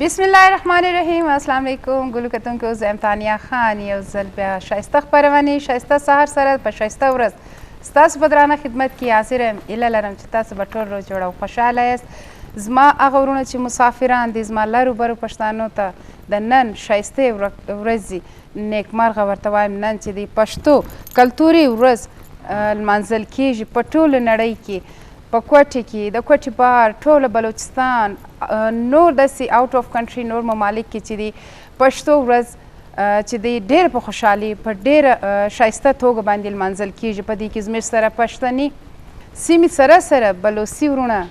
بسم اللہ الرحمن الرحیم۔ السلام علیکم۔ گل کتونکو، زیم تانیہ خان، یو زل بیا شائستہ خبروانی، شائستہ سحر سرا پہ شائستہ ورز ستاسو پہ درانہ خدمت کی حاضر ایم۔ ہیلہ لرم چہ تاسو بہ ٹول روچ جوڑ و خوشحال است۔ زما اغا ورونہ چہ مسافران دی، زما لر و بر و پشتانو تا د نن شائستہ ورک-، ورزی نیکمرغ ورتہ وایم۔ نن چہ دی پشتو کلتوری ورز، آ، لمانزل کیژی پہ ٹول نڑئی کی، پہ کوٹی کی، د کوٹی بار، ٹول بلوچستان، آ، نور دسی آؤٹ آف کنٹری، نور ممالک کی چہ دی پشتو ورز، آ، چہ دی ڈیر پہ خوشحالی، پہ ڈیر، آ، شائستہ توگ باندی لمانزل کیژی، پدی کی زمیر سرا پشتنی سیمی سرا سرا بلوسی ورونہ،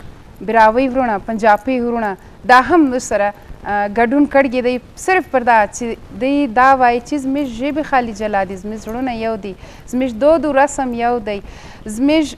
براہوئی ورونہ، پنجابی ورونہ، دا ہم مش سرا، آ، گڈون کڑگی دی۔ صرف پر دا چی دی دا وائی چیز مش ژیبی خالی جلا دی، زمش زڑونہ یو دی، زمش دود و رسم یو دی، زمش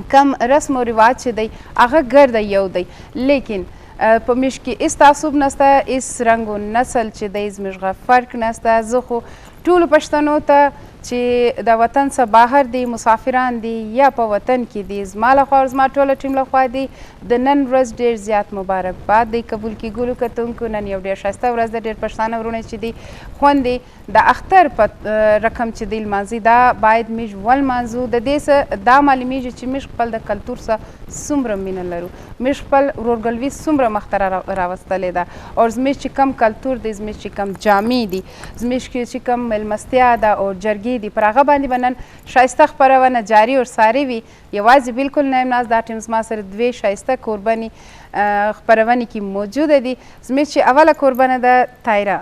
کم رسم و رواج چی دی، اغا گرد یو دی۔ لیکن، آ، پمیش کی اس تعصب نستا، اس رنگ و نسل چی دی، زمش غا فرق نستا۔ زخو ٹول پشتنو تا چہ دا وطن سا باہر دی، مسافران دی یا پہ وطن کی دی، زما لخوا اور زما ٹول ٹیم لخوا دی، د نن ورز ڈیر زیات مبارک باد دی قبول کی۔ گل کتونکو، نن یو ڈیر شائستہ ورز دا، ڈیر پشتانہ ورونہ چہ دی خوندی دا اختر پہ، آ، رقم چہ دی لمانزی، دا باید میژ ول مانزو۔ دا دیس دا معلومیژی چہ میژ خپل دا کلتور سا سمرہ مینہ لرو، میژ خپل ورورگلوی سمرہ مخترا را-، راوستلے دا، اور زمیژ چہ کم کلتور دی، زمیژ چہ کم جامی دی، زمیش کہ چکم ملمستیا دا اور جرگی دی پراغا باندی بنن۔ شائستہ خبرونہ جاری اور ساری وی۔ یوازی بالکل نیم ناز دا ٹیم زما سر دوے شائستہ قربانی، آ، خبرونی کی موجود دی۔ زمیش چہ اولا قربانہ دا تائرہ۔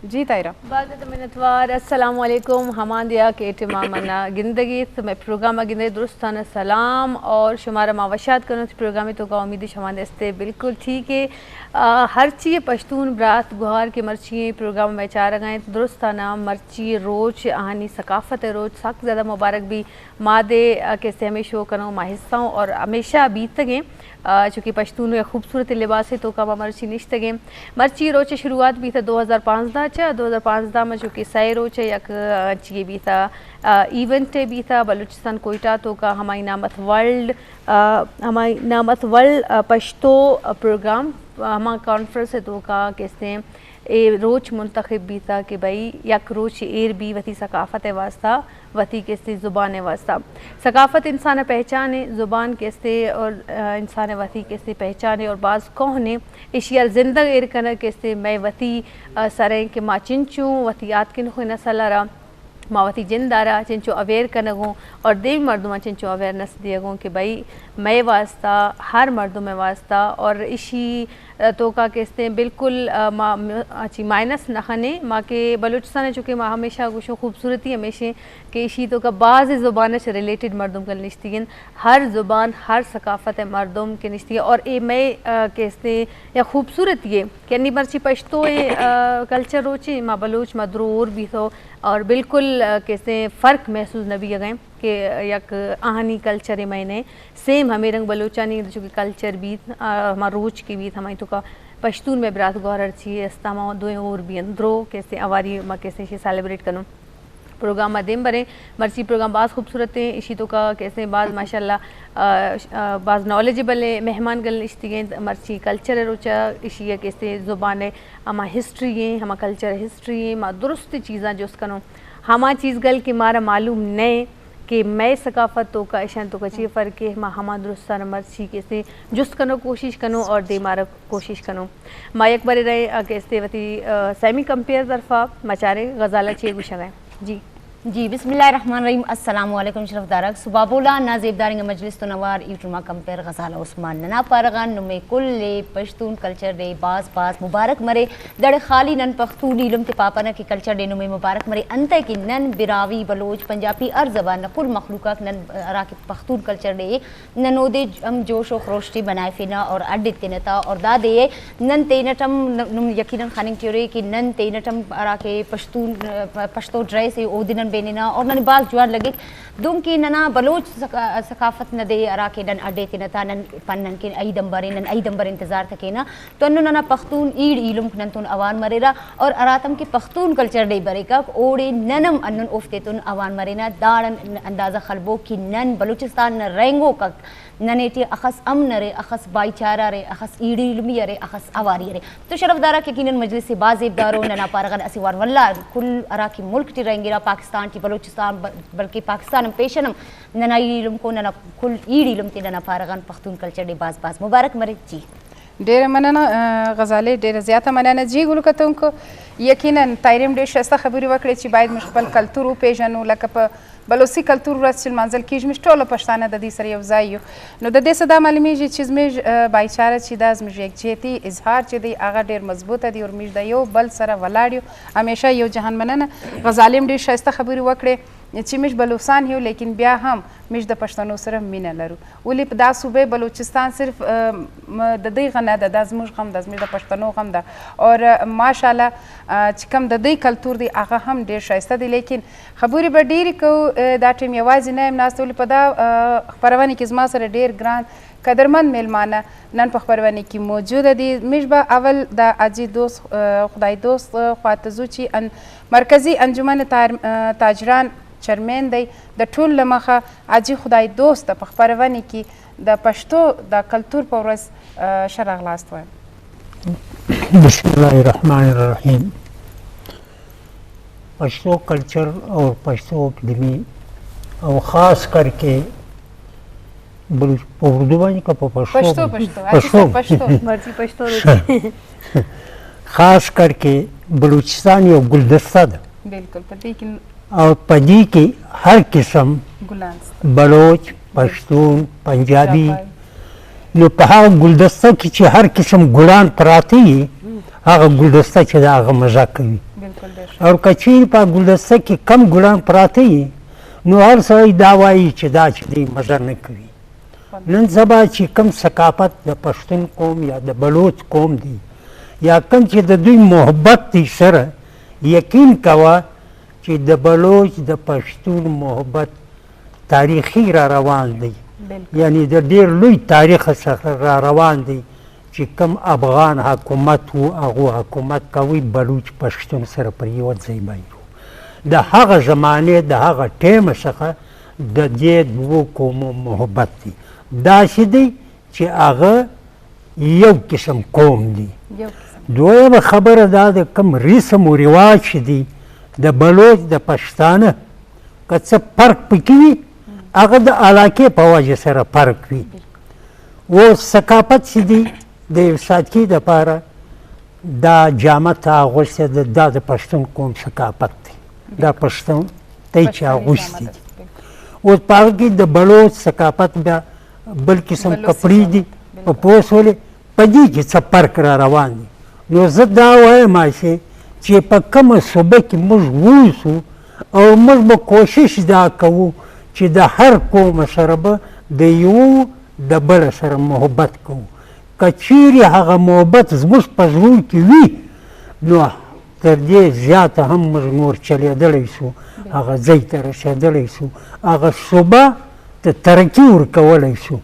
جی تائرہ۔ باز منتوار۔ السلام علیکم۔ ہمان دیا کہ ٹیما منا گندگی، تو میں پروگرام گندگی درستانہ سلام اور شمارا ما وشات کروں۔ پروگرام تو کا امید شما دستے بالکل ٹھیک ہے۔ آ، ہرچی پشتون برات گوہار کے مرچی پروگرام میں چارگ ء انت، درستانہ مرچی روچ آہانی ثقافت روچ سک زیادہ مبارک بی۔ ما دے، آ، کسے ہمیں شو کنوں، ما حصہ ہوں اور ہمیشہ بیتگیں، آ، چونکہ پشتون یا خوبصورت لباس ہے تو کا ما مرچی نشتگیں۔ مرچی روچ شروعات بیتا دو ہزار پانزدہ چا، دو ہزار پانزدہ میں چونکہ سئے روچ یک، آ، چیے بیتا، آ، ایونٹ بیتا بلوچستان کوئٹہ تو کا ہمائی نامت ورلڈ، آ، ہمائی نامت ورلڈ، آ، پشتو، آ، پروگرام، آ، ہما کانفرنس ء توکا کسے اے روچ منتخب بیتا کہ بھئی یک روچ ایر بی وتی ثقافت ء واسطہ، وتی کسے زبان ء واسطہ۔ ثقافت انسان ء پہچان ء، زبان کسے اور، آ، انسان ء وتی کسے پہچان ء اور باز کوہن ء، ایشی ء زندگ ایر کنگ کسے مئے وتی، آ، سر ء کہ ما چنچو وتی آتکن خوئے نسل ء را ما وتی جند ء را چنچو اویئر کنگ اوں اور دیمی مردماں چنچو اویئرنس دیگ اوں کہ بھئی مئے واسطہ، ہر مردم ء واسطہ اور ایشی توکا کہ استیں بالکل، آ، ما م-، آ، چی مائنس نہ خنیں۔ ما کہ بلوچستان ء چونکہ ما ہمیشہ گوشوں خوبصورتی ہمیشیں کہ ایشی توکا باز زبان اچ ریلیٹڈ مردم کل نشتگیں۔ ہر زبان، ہر ثقافت ء مردم کہ نشتگیں اور اے مئے، آ، کہ استیں یا خوبصورتی ہے کہ انی مرچی پشتو ء، آ، کلچر روچیں، ما بلوچ ما درو اور بیتو اور بالکل، آ، کسے فرق محسوس نہ بیگ ء کہ یک آہانی کلچر ء مئے نئے سیم ہمے رنگ بلوچانی چونکہ کلچر بیت، آ، ہما روچ کہ بیت، ہمائی توکا پشتون مئے برات گوہر ہرچی است، ہما دوئیں اور بی انت۔ درو کسے اواری ما کسے شی سیلیبریٹ کنوں۔ پروگرام ما دیم بریں۔ مرچی پروگرام باز خوبصورت ہیں، اشی توکا کسے باز ماشاءاللہ، آ، آ، باز نالجبل ہیں، مہمان گل نشتگیں۔ مرچی کلچر روچا اشی کسے زبان ہے، ہما ہسٹری ہیں، ہما کلچر ہسٹری ہیں، ما درست چیزاں جست کنوں۔ ہما چیز گل کہ مارا معلوم نئے کہ مئے ثقافت توکا اشان توکا چی فرق ہے، ما ہما درستان مرچی کسے جست کنو کوشش کنو اور دے مارا کوشش کنو۔ ما یک بارے رہے، آ، کہ استے وتی، آ، سیمی کمپیئر طرفا ما چارے غزالہ چے گوشگ ہے۔ جی۔ جی، بسم اللہ الرحمن الرحیم۔ السلام علیکم شرف دارگ۔ صبح بولا نا زیب دارنگ مجلس تو نوار یوٹیوب ما کمپیئر غزالہ عثمان ننا پارغان نمے کل پشتون کلچر ڈے باز باز مبارک مرے۔ دڑ خالی نن پختون ایلم تے پاپنہ کہ کلچر ڈے نمے مبارک مرے، انتئے کہ نن براہوئی، بلوچ، پنجابی ہر زبان نا کل مخلوق آک نن ہرا کہ پختون کلچر ڈے نن اودے ہم جوش و خروش ٹی بنائفینہ اور اڈ ایتنہ تا اور دادے نن تینٹ ہم ن-، نم یقیناً خننگ کیورے کہ نن تینٹ ہم ہرا کہ پشتون، پشتو ڈریس اے اودے نن بیننہ اور نن باز جوان لگک۔ دنکہ ننا بلوچ ثقا-، ثقافت نا دے ہرا کہ نن اڈ ایتنہ تا نن پن نن کن عید امبر اے، نن عید امبر انتظار تکینہ۔ تو انو ننا پختون ایڑ ایلمک نن تون اوار مریرہ اور ہراتم کہ پختون کلچر ڈے بریکک اوڑے نن ہم انن اوفتے تون اوار مرینہ۔ داڑان اندازہ خلبو کہ نن بلوچستان نا رہینگوک آک ننے ٹی اخس امن ارے، اخس بھائی چارہ ارے، اخس ایڑی علمی ارے، اخس اواری ارے۔ تو شرف دارا کہ یقیناً مجلس باز زیبدار و ننا پارہ غان اسہ وار واللہ کل ہرا کہ ملک ٹی رہینگرہ، پاکستان ٹی، بلوچستان ب-، بلکہ پاکستان ہم پیشن ہم ننا ایڑی علم کو، ننا کل ایڑی علم تے ننا پارہ غان پختون کلچر ڈے باز باز مبارک مرے جی۔ ڈیرہ مننہ، آ، غزالے، ڈیرہ زیاتہ مننہ جی گل کتونکو۔ یقیناً تائریم ڈیر شائستہ خبری وکڑے چی باید مش خپل کلتور و پیژنو، لکہ پہ بلوچی کلتور ورځ چل مانزل کیژ مش ٹولو پشتانہ ددی سر یو زایو۔ نو ددی سدا معلومی جی چیز مش، آ، بھائی چارہ چی دا از مش یک جیتی اظہار چی دی آغا ڈیر مضبوط دی اور مش دا یو بل سر ولاڑیو ہمیشہ یو جہان مننہ۔ غزالیم ڈیر شائستہ خبری وکڑے۔ چی مش بلوچستان ہیو، لیکن بیا ہم مش دا پشتنو سر مینہ لرو۔ ولی پہ دا صوبہ بلوچستان صرف، ام، دا دی غنہ دا، دا زموش غم دا، زموش دا پشتنو غم دا۔ اور، آ، ماشاءاللہ، آ، چکم دا دی کلتور دی آغا ہم ڈیر شائستہ دی، لیکن خبری بہ ڈیری کو، آ، دا ٹیم یوازی نہ ہم ناست، ولی پہ دا، آ، خبروانی کہ زما سر ڈیر گران قدرمند میلمانہ نن پہ خبروانی کی موجود دی۔ مش با اول دا حاجی دوست، آ، خدای دوست، آ، خواتزو چی ان مرکزی انجمن تار-، آ، تاجران چیئرمین دی۔ دا ٹول لمخہ حاجی خدای دوست پہ خبروانی کی دا پشتو دا کلتور پہ ورس، آ، شرغ لاست وائم۔ بسم اللہ الرحمن الرحیم۔ پشتو کلچر اور پشتو اکیڈمی اور خاص کر کے بلوچ، پہ اردو بانی کا پہ پشتو پشتو، بانی؟ پشتو، پشتو۔ پشتو۔ مرچی پشتو روچی۔ خاص کر کے بلوچستان یو گلدستہ دا۔ بالکل، پہ دی کن اور پدی کہ ہر قسم گلان است۔ بلوچ، پشتون، پنجابی، جاپائی۔ نو پہ ہغه گلدسته کی چی هر قسم گلان پراته یی، هغه گلدسته چی دا هغه مزه کوی۔ بالکل، بے شک۔ اور کچیر په گلدسته کی کم گلان پراته یی، نو هر سړی دا وایی چی دا چی دی مزه نه کوی۔ نن سبا چی کم ثقافت د پشتون قوم یا د بلوچ قوم دی، یا کم چی د دوی محبت دی سره، یقین کوه چی د بلوچ د پشتون محبت تاریخی را روان دی۔ بالکل۔ یعنی د ډیر لوی تاریخ څخه را روان دی چی کم افغان حکومت وو، هغو حکومت کوی بلوچ پشتون سره پر یو ځای باندې وو۔ د هغه زمانه، د هغه ټیم څخه د دې دوو قومو محبت دی۔ داسې دی چی هغه یو قسم قوم دی۔ یو قسم۔ دویمه خبره دا د کم رسم و رواج چی دی د بلوچ د پشتانه که څه فرق پکې وي، هغه د علاقې په وجه سره فرق وي. بالکل. او ثقافت چی دی د یو ساتکی د پاره دا جامه تا اغوسته ده، دا د پشتون قوم ثقافت دی. دا بالکل. پشتون تی چی پشتوني اغوستی جامه ده. دی. بالکل. او په هغه کی د بلوچ ثقافت بیا بل قسم بلوچي کپڑی جامه. دی. بالکل. په پوه سولې په دې کی څه فرق را روان دی. نو زه دا وایم هسې چی په کومه صوبه کی موږ ووسو او موږ به کوشش دا کوو چی د هر قوم سره به د یو د بل سره محبت کوو. که چیرې هغه محبت زموږ په زړونو کی وي، نو تر دې زیاته هم موږ نور چلیدلی سو، هغه ځای ته رسیدلی سو، هغه صوبه ته ترقی ورکولی سو.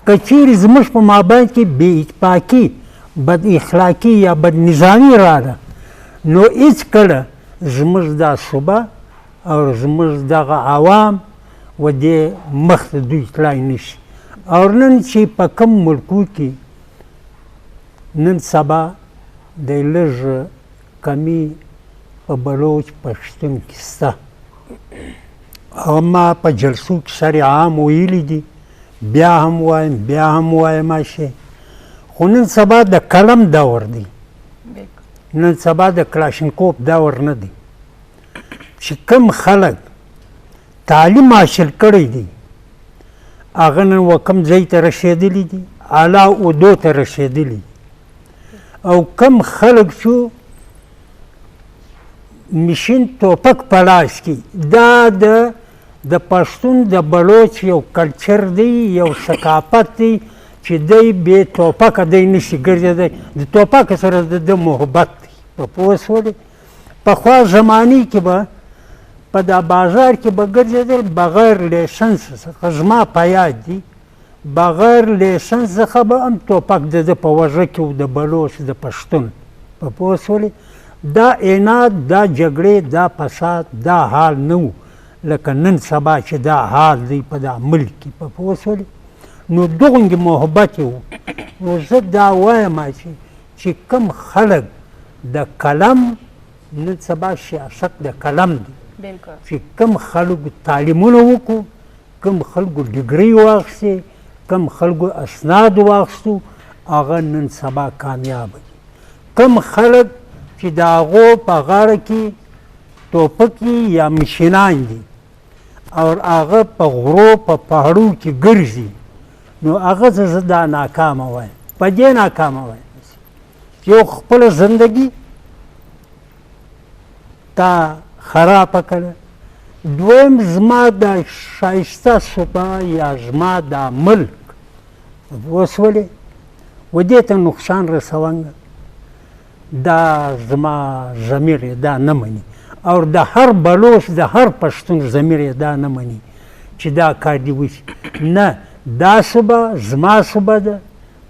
که چیرې زموږ په مابین کی بې اتفاقی، بد اخلاقی یا بد نظامی راغله، نو هیڅکله زموږ دا صوبه او زموږ دغه عوام و دې مخ ته دوی تلای نشي. او نن چی په کم ملکو کی نن سبا د لږ کمی په بلوچ پشتون کی سته. او ما په جلسو کی سر عام ویلی دی، بیا هم وایم، بیا هم وایم هسې. خو نن سبا د قلم دور دی. بالکل. نن سبا د کلاشینکوف دور نه دی. چی کم خلک تعلیم حاصل کړی دی، هغه نن و کم ځای ته رسیدلی دی، اعلی عهدو ته رسیدلی. او کم خلک چو مشین توپک په لاس کی، دا د، د پشتون د بلوچ یو کلچر دی، یو ثقافت دی، چی دی بې توپک دی نشي ګرځېدی. د توپک سره د، د محبت دی. په پوه سولې؟ پخوا زمانی کی به په دا بازار کی به ګرځېدل بغیر لیسنس څخه، زما په یاد دی، بغیر لیسنس څخه به هم توپک د ده په وژه کی و، د بلوچ، د پشتون. په پوه سولې؟ دا عناد، دا جګړې، دا فساد، دا حال نه و لکه نن سبا چی دا حال دی په دا ملک کی. په پوه سولې؟ نو دغنگی محبت و. نو زه دا وایم چی، چی کم خلق د قلم، نن سبا سیاست د قلم دی. بالکل. چی کم خلق تعلیمونه وکو، کم خلق ڈگری واخسته، کم خلق اسناد واخستو، هغه نن سبا کامیاب دی. کم خلق چی د هغو په غاړه کی توپکی یا مشینان دی، او هغه په غرو په پهاړو کی ګرځي، نو هغه زه، زه دا ناکامه وایم. په دې ناکامه وایم، یو خپله زندگی تا خرابه کړه، دویم زما دا شایسته صوبه یا زما دا ملک وسولې، و دې ته نقصان رسونګ، دا زما ضمیر یې دا نه مني. او د هر بلوچ، د هر پښتون ضمیر یې دا نه مني چې دا کار دې وشي. نه، دا صوبه زما صوبه ده،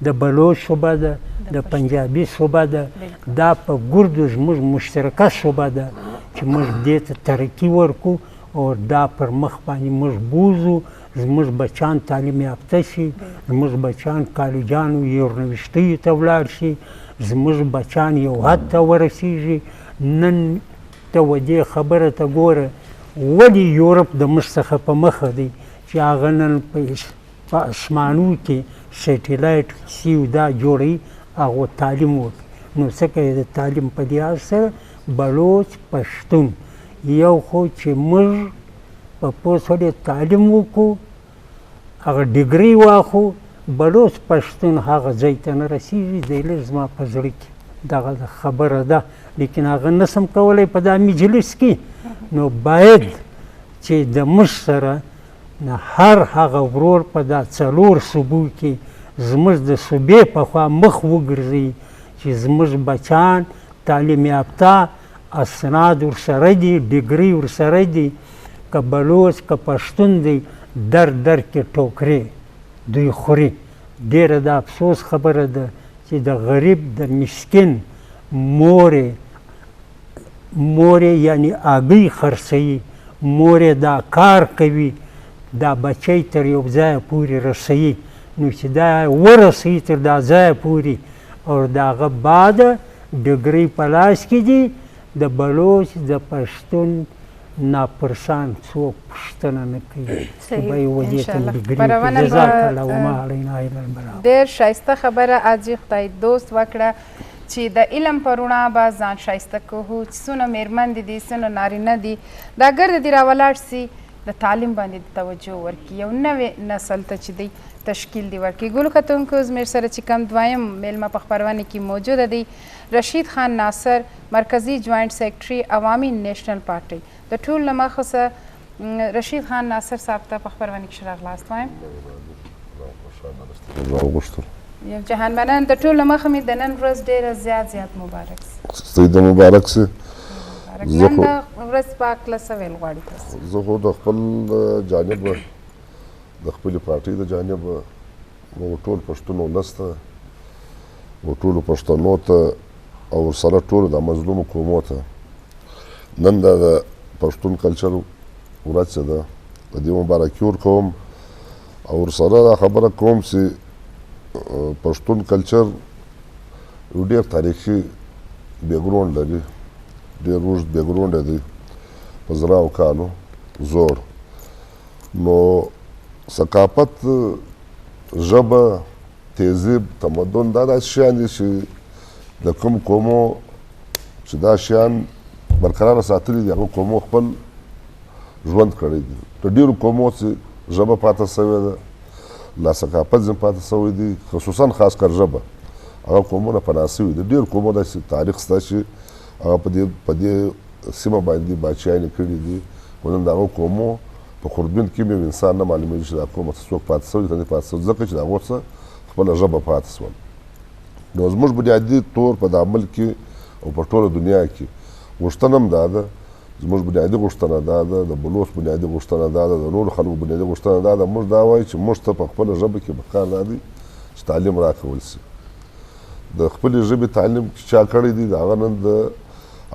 د بلوچ صوبه ده، د پنجابي صوبه ده. دا په ګردو زموږ مشترکه صوبه ده چې موږ دې ته ترقي ورکو او دا پر مخ باندې موږ بوزو. زموږ بچان تعلیم یافته شي، زموږ بچان کالجانو یورنیورسیتیو ته ولاړ شي، زموږ بچان یو حد ته ورسیږي. نن ته و دې خبره ته ګوره، ولې یورپ د موږ څخه په مخه دی چې هغه نن په اس-، په اسمانو کې سیټلایټ کیسې او دا جوړوي، هغو تعلیم وکړي. نو څکه یې د تعلیم په لحاظ سره بلوچ پښتون یو خو چې موږ په پوسولی تعلیم وکړو، هغه ډیګري واخو، بلوچ پښتون هغه ځای ته نه رسیږي. دی لږ زما په زړه کې دغه خبره ده، لیکن هغه نسم کولی په دا مجلس کې. نو باید چې د موږ سره نه هر هغه ورور په دا څلور صوبو کې زموږ د صوبې په خوا مخ وګرځي، چې زموږ بچان تعلیم یافته، اسناد ورسره دي، ډیگري ورسره دي، که بلوچ که پښتون دی، در در کې ټوکرې دوی خوري. ډېره د افسوس خبره ده چې د غریب، د مسکین مور یې، مور یې یعنی هګۍ خرڅوي، مور یې دا کار کوي، دا بچی تر یو ځایه پورې رسوي. نو چې دا ورسوي تر دا ځایه پورې، او د هغه بعد ډیگرۍ په لاس کې دي، د بلوچ، د پښتون ناپرسان څوک پوښتنه نه کوي. صحیح. صوبه یې ودې ته انشاءالله. ډیگرۍ خپرونه کوي. جزاک به، الله، وما اه، علینا الا البلاغ. ډېر ښایسته خبره حاجي خدای دوست وکړه چې د علم په روناه به ځان ښایسته کوو، چې څونه مېرمن دي، دي څونه نارینه دي، دا ګرد دي راولاړ سي، د تعلیم باندې د توجه ورکړي، یو نوی نسل ته چې دی تشکیل دی ورکړي. ګلو کتونکو، زموږ سره چې کوم دویم مېلمه په خپرونه کې موجود دی، رشید خان ناصر، مرکزي جوائنټ سیکرټري عوامي نیشنل پارټي. د ټول له مخه سه، م، رشید خان ناصر صاحب ته په خپرونه کې ښه راغلاست وایم. راغوښتل. یو جهان مننه. د ټول له مخه مې د نن ورځ ډېره زیات زیات مبارک سي. ستاسو ته مبارک سي. مبارک. زه نن خو د ورځ په هکله څه ویل غواړي تاسو؟ زه خو د خپل جانب، د خپلې پارټۍ د جانب او ټول پښتون ولس ته او ټولو پښتنو ته او ورسره ټولو د مظلومو قومو ته نن د، د پښتون کلچر ورځ چې ده، د دې مبارکي ورکوم او ورسره دا خبره کوم چې، اه، پښتون کلچر یو ډېر تاریخي بیکګراونډ لري، ډېر اوږد بیکګراونډ دی، په زراو کالو زوړ. نو ثقافت، ژبه، تهذیب، تمدن، دا داسې شیان دي چې د کوم قومو چې دا شیان برقراره ساتلي دي، هغه قومو خپل ژوند کړی دی. د ډېرو قومو چې ژبه پاتې سوې ده، لا ثقافت ځینې پاتې سوی دی، خصوصاً خاص کر ژبه، هغه قومونه پناه سوي دي. ډېر قومو داسې تاریخ شته چې هغه په دې، په دې سیمه باندې باچهیانې کړې دي، خو نن د هغو قومو په خوردبین کې هم یو انسان نه معلومېږي چې دا قوم ته څوک پاتې شوی، ته نه پاتې شوی، ځکه چې د هغو څه خپله ژبه پاتې شول. نو زموږ بنیادي تور په دا ملک کې او په ټوله دنیا کې غوښتنه هم دا ده، زموږ بنیادي غوښتنه دا ده، د بلوچ بنیادي غوښتنه دا ده، د نورو خلکو بنیادي غوښتنه دا ده، موږ دا وایو چې موږ ته په خپله ژبه کې په کار دا دی چې تعلیم راکول شي. د خپلې ژبې تعلیم چې چا کړی دی، د هغه نن د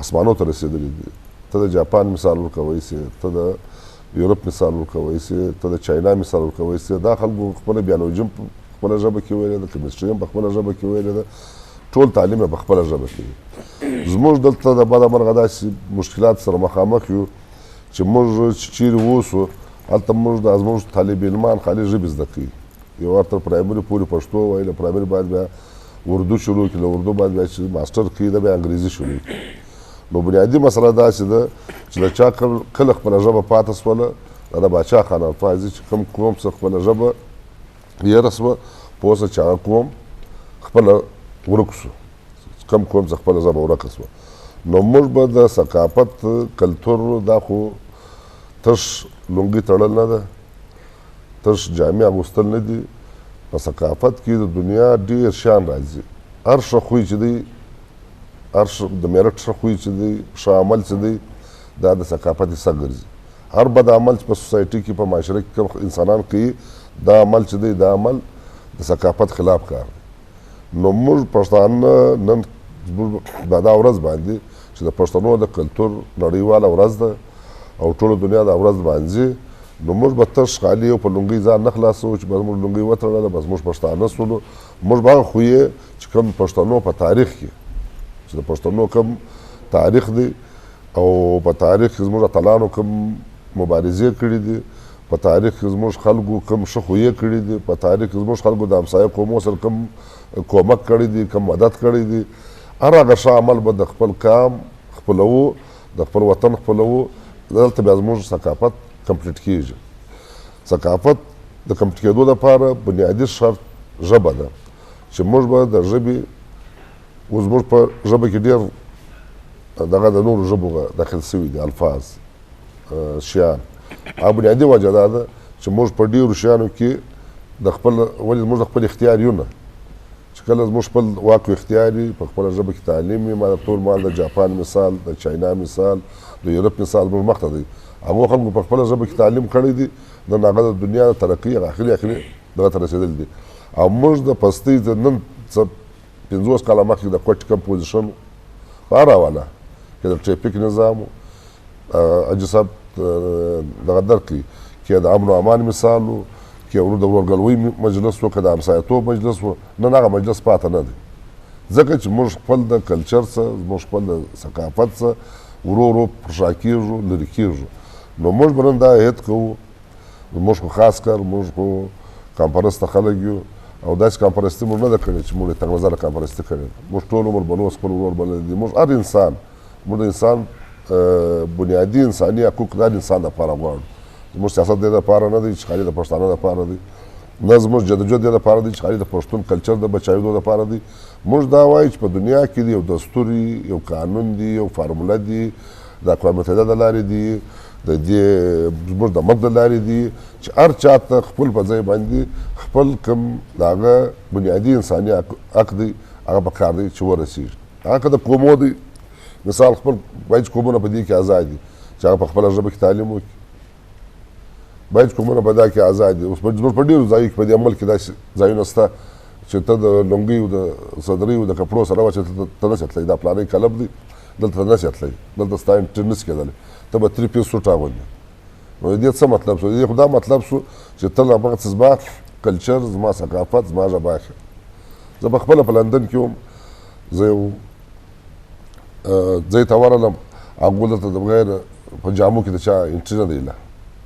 اسمانو ته رسېدلی دی. ته د جاپان مثال ورکوی سې، ته د یورپ مثال ورکوئے سئے، ته د چاینا مثال ورکوئے سئے، دا خلکو خپله بیولوژي هم په خپله ژبه کي ویلې ده، کیمسټري هم په خپله ژبه کي ویلې ده، ټول تعلیم یې په خپله ژبه کي. زموږ دلته د بده مرغه داسې مشکلات سره مخامخ یو چې موږ چې چیرې اوسو، هلته موږ د زموږ طالب علمان خالي ژبې زده کوي. یو وار تر پرایمري پورې پښتو وایي، له پرایمري باید بیا اردو شروع کړي، له اردو باید بیا چې ماسټر کوي، دا بیا انګریزي شروع کړي. نو بنیادي مسله داسې ده چې د چا کل-، کله خپله ژبه پاته سوله، دا د باچا خان الفاظ دي چې کوم قوم څه خپله ژبه هېره سوه، پوه سه چې هغه قوم خپله ورک سو. کوم قوم څه خپله ژبه ورکه سوه. نو موږ به د ثقافت، کلتور، دا خو تش لونګۍ تړل نه ده، تش جامې اغوستل نه دي. په ثقافت کي د دنیا ډېر شیان راځي. هر ښه خوی چې دی، هر ش-، د میرټ ښه خوی چې دی، ښه عمل چې دی، دا د ثقافت حصه ګرځي. هر بد عمل چې په سوسایټي کي، په معاشره کي کوم انسانان کوي، دا عمل چې دی، دا عمل د ثقافت خلاف کار دی. نو موږ پښتانه نن، موږ دا، دا ورځ باندې چې د پښتنو د کلتور نړیواله ورځ ده او ټوله دنیا دا ورځ لمانځي، نو موږ به تش خالي او په لونګۍ ځان نه خلاصوو چې بس موږ لونګۍ وتړله، بس موږ پښتانه سولو. موږ به هغه خویې چې کوم پښتنو په تاریخ کې، چې د پښتنو کوم تاریخ دی او په تاریخ کې زموږ اتلانو کوم مبارزې کړې دي، په تاریخ کې زموږ خلکو کوم ښه خویې کړې دي، په تاریخ کې زموږ خلکو د همسایه قومو سره کوم کومک کړی دی، کوم مدد کړی دی، هر هغه ښه عمل به د خپل قام خپلوو، د خپل وطن خپلوو. دلته بیا زموږ ثقافت کمپلیټ کیږي. ثقافت د کمپلیټ کېدو لپاره بنیادي شرط ژبه ده، چې موږ به د ژبې، اوس زموږ په ژبه کې ډېر دغه د نورو ژبو داخل شوي دي الفاظ، اه، شیان. هغه بنیادي وجه دا ده چې موږ په ډېرو شیانو کې د خپل، ولې زموږ د خپل اختیار یو نه، چې کله زموږ خپل واک او اختیار وي، په خپله ژبه کې تعلیم وي، ما درته وویل، ما د جاپان مثال، د چاینا مثال، د یورپ مثال زموږ مخته دی. هغو خلکو په خپله ژبه کې تعلیم کړی دی، نن هغه د دنیا د ترقۍ هغه اخري، اخري دغه ته رسېدلي دي. او موږ د پستۍ د نن څه پنځوس کاله مخکې د کوټې کوم پوزیشن و، په هره حواله، که د ټریفیک نظام و، اه، حاجي صاحب، اه، دغه درکړي، که د امن و امان مثال و، که ورور د ورورګلوۍ م-، مجلس و، که د همسایه‌توب مجلس و، نن هغه مجلس پاته نه دی. ځکه چې موږ خپل د کلچر څه، موږ خپل د ثقافت څه، ورو ورو پر شا کېږو، لرې کېږو. نو موږ به نن دا هېت کوو، موږ خو خاص کر، موږ خو قام پرسته خلک یو، او داسې قام پرستي موږ نه ده کړې چې موږ یې تنگ نظره قام پرستي کړې ده. موږ ټول عمر بلوڅ خپل ورور بللی دی. موږ هر انسان، موږ د انسان، اه، بنیادي انساني حقوق د هر انسان لپاره غواړو. زموږ سیاست دې لپاره نه دی چې خالي د پښتانه لپاره دی، نه زموږ جدوجهد دې لپاره دی چې خالي د پښتون کلچر د بچاوېدو لپاره دی. موږ دا وایو چې په دنیا کې د یو دستور وي، یو قانون دی، یو فارموله دی، د اقوام متحده د لارې دی، د دې زموږ د ملک د لارې دی، چې هر چا ته خپل په ځای باندې خپل کوم د هغه بنیادي انساني حق، حق دی، هغه په کار دی چې ورسېږي. هغه که د قومو دی، مثال خپل باید قومونه په دې کې ازاد دي، چې هغه په خپله ژبه کې تعلیم وکړي. باید قومونه په دا کې ازاد دي. اوس په، زموږ په ډېرو ځایو کې په دې عمل کې داسې ځایونه شته چې ته د لونګیو، د صدریو، د کپړو سره وه چې ته، ته نه شې تللی. دا پلانی کلب دی، دلته ته نه شې تللی، دلته ستا انټري نه شي کېدلی، ته به تري پیس سوټ اغوندې. نو د دې څه مطلب شو؟ د دې خو دا مطلب شو چې ته له مغه څه زما کلچر، زما ثقافت، زما ژبه اخلې. زه په خپله په لندن کې وم، زه یو، اه، ځای ته ورغلم، هغو دلته د بغیر په جامو کې د چا انټري نه دی له.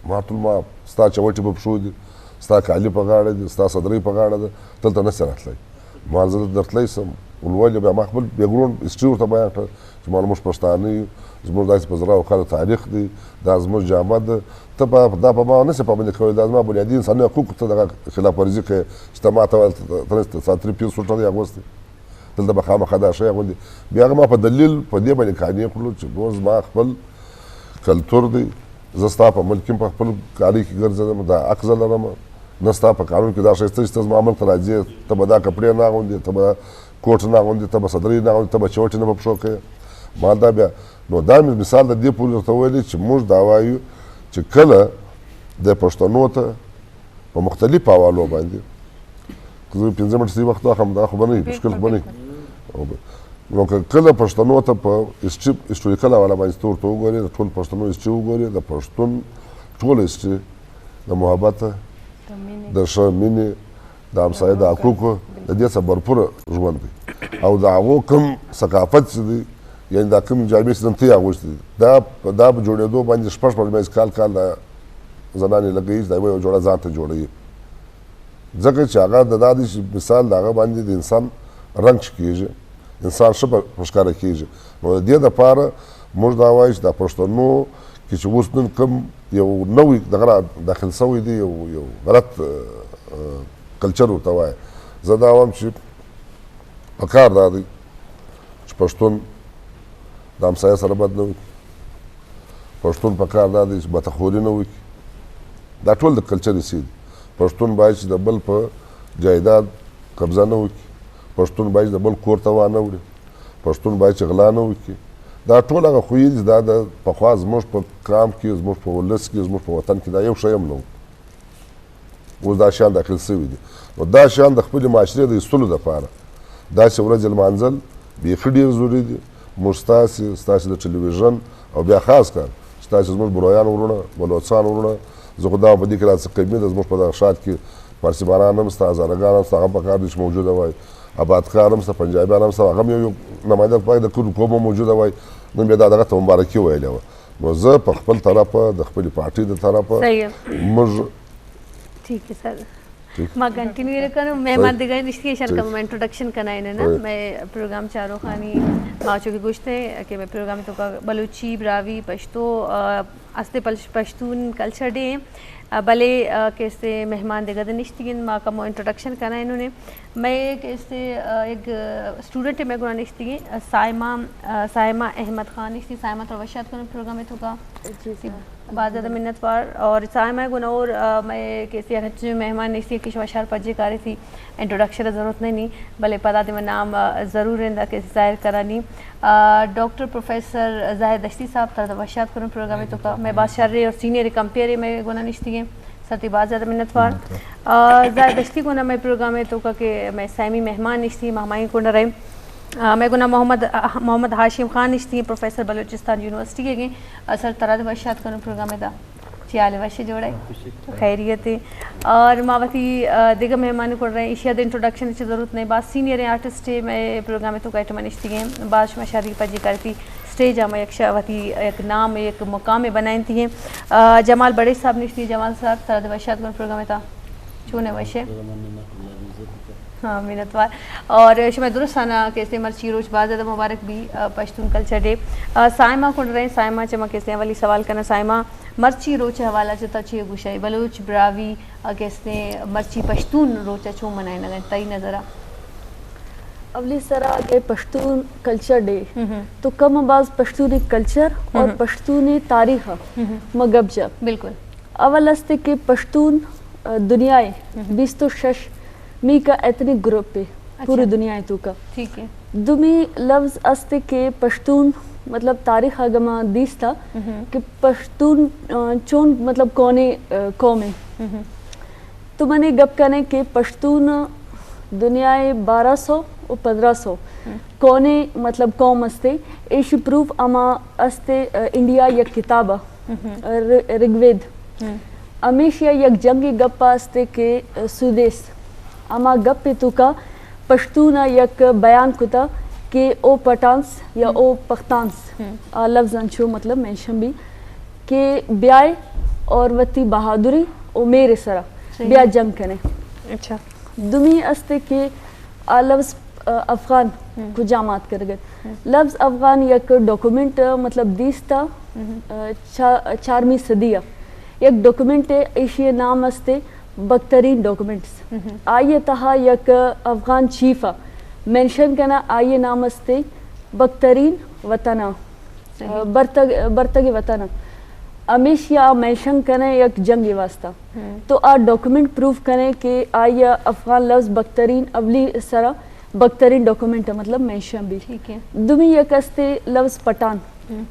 ما ورته وویل، ما ستا چوټي په پښو دي، ستا کالي په غاړه دي، ستا صدرۍ په غاړه ده، دلته نه شې راتلی. ما زه درتلی سم، ولولې بیا ما خپل بیکګراونډ هسټري ورته بیان کړه. چې ما موږ پښتانه یو، زموږ داسې په زراو کالو تاریخ دی، دا زموږ جامه ده. ته په، دا په ما نه شې پابندي کولی، دا زما بنیادي انساني حقوقو ته دغه خلاف ورزي کوې چې ته ما ته ویل، ته، ته، ته ساتري پیس سوټه دی اغوستی. دلته به خامخا دا شی اغوندي. بیا هغه ما په دلیل په دې باندې قانع کړلو چې نور زما خپل کلتور دی. زه ستا په ملک کې په خپل کالي کې ګرځېدم، دا حق زه لرم. نه ستا په قانون کې دا شی شته چې ته زما ملک ته راځې، ته به دا کپړې نه اغوندې، ته به کوټ نه اغوندې، ته به صدرۍ نه اغوندې، ته به چوټي نه په پښو کوې. ما دا بیا، نو دا مې مثال د دې پورې درته ویلې چې موږ دا وایو چې کله د پښتنو ته په مختلفو حوالو باندې، که زه پنځه منټه صحیح وخت واخلم، دا خو به نه وي، مشکل خو به نه وي. او به، نو که کله پښتنو ته په هسټري، هسټوریکل حواله باندې ته ورته وګورې، د ټول پښتنو هسټري وګورې، د پښتون ٹول ہسٹری، دا محبت، دا مینہ۔ دا شہ مینہ، دا ہمسایہ، دا حقوق، دا دے سا بھرپور ژوند دی۔ او دا ہغو کم ثقافت چی دی، یعنی دا کم جامعہ چی دنتی ہغو چی دی۔ دا، دا پہ جوڑیدو باندی شپش پر میز کال کال دا زنانی لگئی، دا یو جوڑا ذات جوڑی۔ ځکه چې هغه د دادی چې مثال د هغه باندې د انسان رنگ ښه کېږي، انسان ښه په، په ښکاره کېږي. نو د دې دپاره موږ دا وایو چې دا پښتنو کې چې اوس نن کوم یو نوی دغه را داخل شوی دی، یو، یو غلط، اه، اه، کلچر ورته وایي. زه دا وایم چې په کار دا دی چې پښتون د همسایه سره بد نه وکړي. پښتون په کار دا دی چې بتخوري نه وکړي. دا ټول د کلچر حصې دي. پښتون باید چې د بل په جایداد قبضه نه وکړي. پښتون باید چې د بل کور ته وانه وړي. پښتون باید چې غلا نه وکړي. دا ټول هغه خوی دي چې دا د پخوا زموږ په قام کې، زموږ په ولس کې، زموږ په وطن کې دا یو شی هم نه و. اوس دا شیان داخل شوي دي. نو دا شیان د خپلې معاشرې د ایستلو دپاره داسې ورځې لمانځل بیخي ډېر ضروري دي. موږ ستاسې، ستاسې د ټلویزیون او بیا خاص کر ستاسې زموږ برویان وروڼه، بلوچان وروڼه، زه خو دا په دې کې راڅه کمی ده، زموږ په دغه ښار کې فارسي باران هم شته، هزاره ګان هم شته، هغه هم په کار دي چې موجوده وای، آباد کار هم شته، پنجابیان هم شته، هغه هم یو، یو نماینده په د کوم قوم هم موجوده وای، نن بیا دا دغه ته مبارکي ویلې وه. نو زه په خپل طرفه، د خپلې پارټۍ د طرفه، صحیح. موږ ٹھیک ہے سر. ٹھیک. ما کنٹینیو کنوں، مہمان صحیح. دگہ نشتی ہیں، شان ٹھیک. کم انٹروڈکشن کنائیں نا، صحیح. میں پروگرام چاروخانی ما چونکہ گوشتے کہ میں پروگرام توکا بلوچی، براہوئی، پشتو، آ، استے پلش-، پشتون کلچر ڈے، آ، بلے، آ، کہ استے مہمان دگہ دے نشتی ہیں، ما کم انٹروڈکشن کنائیں انہوں نے. میں کہ استے، آ، ایک، آ، اسٹوڈنٹ میں گنا نشتی ہیں، آ، صائمہ، آ، صائمہ احمد خان نشتی. صائمہ، ترا وش آتک کنوں پروگرام توکا. جی سر. باز زیادہ منت وار. اور صائمہ گنا اور، آ، میں کہ استے ہچ مہمان نشتی کہ شما شار پجے کاری تھی، انٹروڈکشن ضرورت نہیں نی، بلے پدا دے میں نام، آ، ضرور رندا کہ ظاہر کرانی. آ، ڈاکٹر پروفیسر زاہد دشتی صاحب، ترا وش آتک کنوں پروگرام توکا. میں باز شر اور سینئر کمپیئر میں گنا نشتی ہیں. سر تئی باز زیادہ منت وار. آ، زاہد دشتی گنا میں پروگرام توکا کہ میں سیمی مہمان نشتی، مہمائیں کنڈ رہے. آ، میں گنا محمد، آ، محمد ہاشم خان نشتی ہیں، پروفیسر بلوچستان یونیورسٹی کے گئے. آ، سر ترا دے وش آتک کنوں پروگرام دا. چی حال ہے، وش جوڑے؟ خیریت ہے. اور ما وتی، آ، دگہ مہمان کنڈ رہے، ایشی ءَ انٹروڈکشن چی ضرورت نہیں، باز سینئر ہیں آرٹسٹ ہیں، میں پروگرام توکا ایٹم نشتی ہیں، باز شما شاری پجی کرتی. اسٹیج ءَ ما یک شا-، وتی یک نام، یک مقام بنائینتی ہیں. آ، جمال بڑے صاحب نشتی، جمال صاحب، ترا دے وش آتک کنوں پروگرام تا. چون ہے، وش ہے؟ ہاں، منت وار. اور شما درستانا کہ استے مرچی روچ باز زیادہ مبارک بی، آ، پشتون کلچر ڈے. آ، صائمہ کنڈ رہے، صائمہ چما کہ استے اولی سوال کنا، صائمہ، مرچی روچ حوالہ چہ تا چے گوشے؟ بلوچ براہوئی، آ، کہ استے مرچی پشتون روچ چون منائینگ انت تئی نظر ءَ؟ اولی سرا اگہ پشتون کلچر ڈے، مہم. تو کم باز پشتونی کلچر اور مہم. پشتونی تاریخ ءَ مہم. ما گپ جا. بالکل. اول است کہ پشتون، آ، دنیا ءِ مہم. بیست و شش میکا ایتھنک گروپ ہے، اچھا. پوری دنیا ءِ توکا. ٹھیک ہے. دومی لفظ است کہ پشتون، مطلب، تاریخ اگہ ما دیستا مہم. کہ پشتون، آ، چون، مطلب، کون اے، آ، قوم ہے. مہم. تو من اے گپ کنے کہ پشتون دنیا ءِ بارہ سو و پندرہ سو ہم. کون اے، مطلب، قوم استے، ایشی پروف ہما استے، آ، انڈیا یک کتاب ءَ، ہم. ر-، رگوید. ہم. ہمیشی ءَ یک جنگی گپ استے کہ، آ، سودیس. ہما گپ توکا پشتون ءَ یک بیان کتا کہ او پٹانس یا ہم. او پختانس، ہم. آ لفظ انچو، مطلب، مینشن بی کہ بیائے اور وتی بہادری و میر سرا صحیح. بیا جنگ کنے. اچھا. دومی استے کہ آ لفظ، آ، افغان ہم. کجام آتکگت؟ ہم. لفظ افغان یک ڈاکومنٹ، آ، مطلب، دیستا، ہم. آ، چا-، چارمی صدی ءَ یک ڈاکومنٹ ہے، ایشی نام استے بکترین ڈاکومنٹس. ہم. آئی تہا یک افغان چیف ءَ مینشن کنا، آئی نام استے بکترین وطن ءَ. صحیح. برتگ، برتگ وطن. ہمیشی آ مینشن کنے یک جنگی واسطہ. ہم. تو آ ڈاکومنٹ پروف کنے کہ آئی افغان لفظ بکترین اولی سرا بکترین ڈاکومنٹ، مطلب، مینشن بی. ٹھیک ہے. دومی یک استے لفظ پٹان. ہم.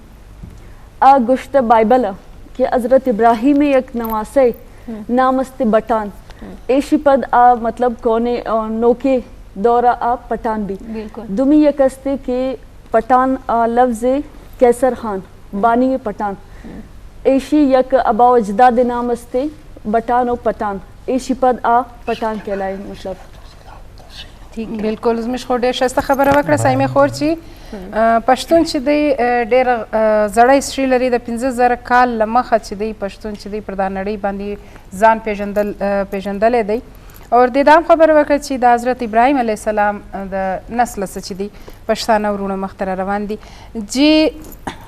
آ گوشتہ بائبل ءَ کہ حضرت ابراہیم یک نواسے ہم. نام استے بٹان. ہم. ایشی پد آ، مطلب، کونے، آ، نوکے دور ءَ آ پٹان بی. بالکل. دومی یک استے کہ پٹان، آ، لفظ قیصر خان، ہم. بانی پٹان. ہم. ایشی یک آبا و اجداد نام استے، بٹان و پٹان۔ ایشی پد آ پٹان کہلائیں، مطلب۔ ٹھیک ہے۔ بالکل، زمش خو ڈیر شایستہ خبر وکڑا، سائمے خور چی۔ آ، پشتون چی دی، آ، ڈیر، آ، زڑا ہسٹری لری، دا پنزہ زر کال لمخ چی دی، پشتون چی دی، پردان نڑی باندی زان پیژندل، آ، پیژندل دی۔ اور دے دام خبر وکڑ چی دا حضرت ابراہیم علیہ السلام دا نسل اس چی دی پشتانہ ورونو مخترا روان دی۔ جی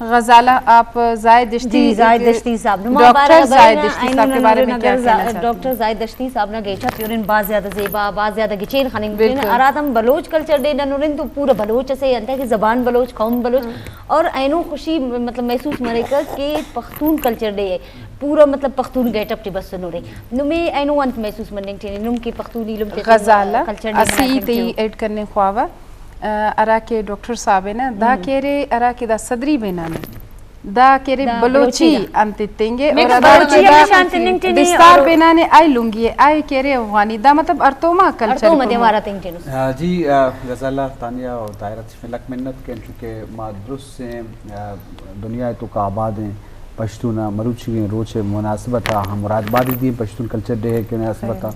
غزالہ، آپ زاہد دشتی، جی، زاہد دشتی صاحب، نما ڈاکٹر بارہ زاہد برینا دشتی صاحب کے بارے میں کیا کہنا چاہتے ہیں؟ ڈاکٹر زاہد دشتی صاحب نا گیچا پیورن باز زیادہ زیبا، باز زیادہ گچین خننگ۔ بالکل۔ ارادم بلوچ کلچر ڈے ننورن تو پورا بلوچ اسے انت کہ زبان بلوچ، قوم بلوچ۔ اور اینو خوشی مطلب محسوس مریکہ کہ پختون کلچر ڈے ہے، پورا مطلب پختون گیٹ اپ ٹی بس نورے۔ نمے اینو انت محسوس مننگ ٹی نم کہ پختون ایلم تے غزالہ، کلچر ڈے اسی مناٹنگ تی ایڈ کرنے خواوہ۔ آ، ہرا کہ ڈاکٹر صاحب نا، دا کیرے ہرا کہ دا صدری بینانے، دا کیرے دا بلوچی بلوچی دا۔ انت تنگے، اور ادا بلوچی کہ ہم دا نشان تننگ ٹی نہیں، دستار اور بینانے آئی لنگی ہے، آئی کیرے افغانی، دا مطلب ارتوما کلچر ارتوما کو دیوارا تنگ ٹی نس۔ آ، جی، آ، غزالہ، تانیہ اور طاہرہ تشمے لک منت کہ چونکہ ما درست سے، آ، دنیا تو کا آباد ہیں، پشتون مروچی روچ مناسبت آ ہم مراد بادی دی پشتون کلچر ڈے کے مناسبت آ۔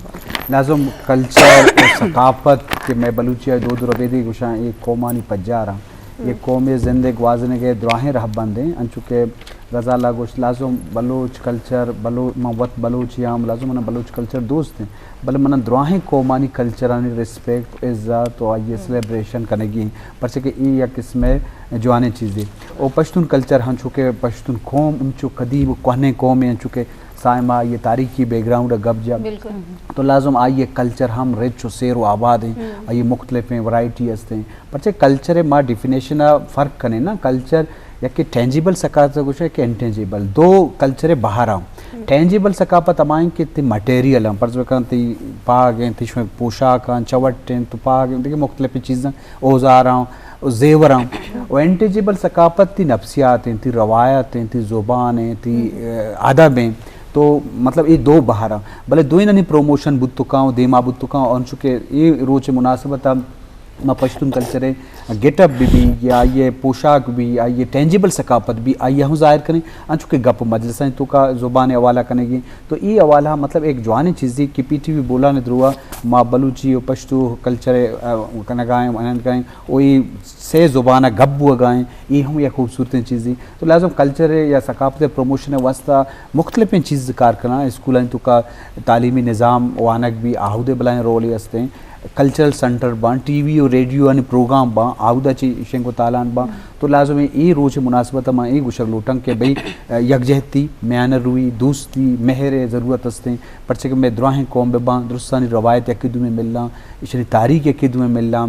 لازم کلچر و ثقافت کہ میں بلوچی آ دود ربیدی گوشاں، یہ قومانی پجار آں۔ یہ قوم زندے گوازنے گئے دراہیں رہ بندیں، انچو کہ غزالہ گوشت، لازم بلوچ کلچر، بلو-، من وت بلوچی آں، لازم من بلوچ کلچر دوست ہیں، بلے من دراہیں قومانی کلچرانی ریسپیکٹ، عزت و آئی سیلیبریشن کنگی ہیں، پرچہ کہ ای یک قسم جوانیں چیزے۔ او پشتون کلچر ہنچو کہ پشتون قوم انچو قدیم و کوہنیں قومے، انچو کہ سائما آئی تاریخی بیک گراؤنڈ گپ جا۔ بالکل۔ تو لازم آئی کلچر ہم رچ و سیر و آباد ہیں، آئی مختلفیں ورائٹی ہستیں۔ پرچہ کلچر ما ڈیفینیشن فرق کنیں نا، کلچر یکے ٹینجیبل ثقافت گوشے کہ انٹینجیبل۔ دو کلچر بہر ہم۔ ٹینجیبل ثقافت ہمائیں کہ تی مٹیریل ہم، فرض بکن تی پاگ ہیں، تی شویں پوشاک ہیں، چوٹ ہیں، تو پاگ ہیں، دیکھیں مختلف چیزاں، اوزار ہیں، و زیور ہیں۔ و انٹینجیبل ثقافت تی نفسیات ہیں، تی روایت ہیں، تی زبان ہیں، تی، اہ، ادب ہیں۔ تو مطلب یہ دو بہر ہیں۔ بلے دوئینانی پروموشن بوت تو کاؤں، دیما بوت تو کاؤں، انچو کہ یہ روچ مناسبت ہم ما پشتون کلچر ءِ گیٹ اپ بہ بی یا آئی ءِ پوشاک بہ بی، آئی ءِ ٹینجیبل ثقافت بہ بی، آئی ءَ ہم ظاہر کنیں، انچو کہ گپ مجلسانی توکا زبان ءِ حوالہ کنگی۔ تو اے حوالہ مطلب ایک جوانیں چیزے کہ پی ٹی وی بولان ءِ دروا ما بلوچی و پشتو کلچر ءِ، آ، کنگا ایں، انند کنیں، و اے سے زبان ءَ گپ بوگا ایں، اے ہم یک خوبصورتیں چیزے۔ تو لازم کلچر ءِ یا ثقافت ءِ پروموشن ءِ واسطہ مختلفیں چیز کار کناں، اسکولانی توکا تعلیمی نظام وانگ بی، آہودے بلائیں رولے ہستیں۔ کلچرل سنٹر باں، ٹی وی و ریڈیو آنی پروگرام باں، آودا چی شنگ و تالان باں۔ تو لازم اے، اے روچ مناسبت ما اے گوشگ لوٹاں کہ بھئی، یکجہتی، میانہ روی، دوستی، مہر ضرورت ہستیں، پرچہ کہ مئے دراہیں قوم بہ باں، درستانی روایت یکے دومے ملاں، ایشانی تاریخ یکے دومے ملاں،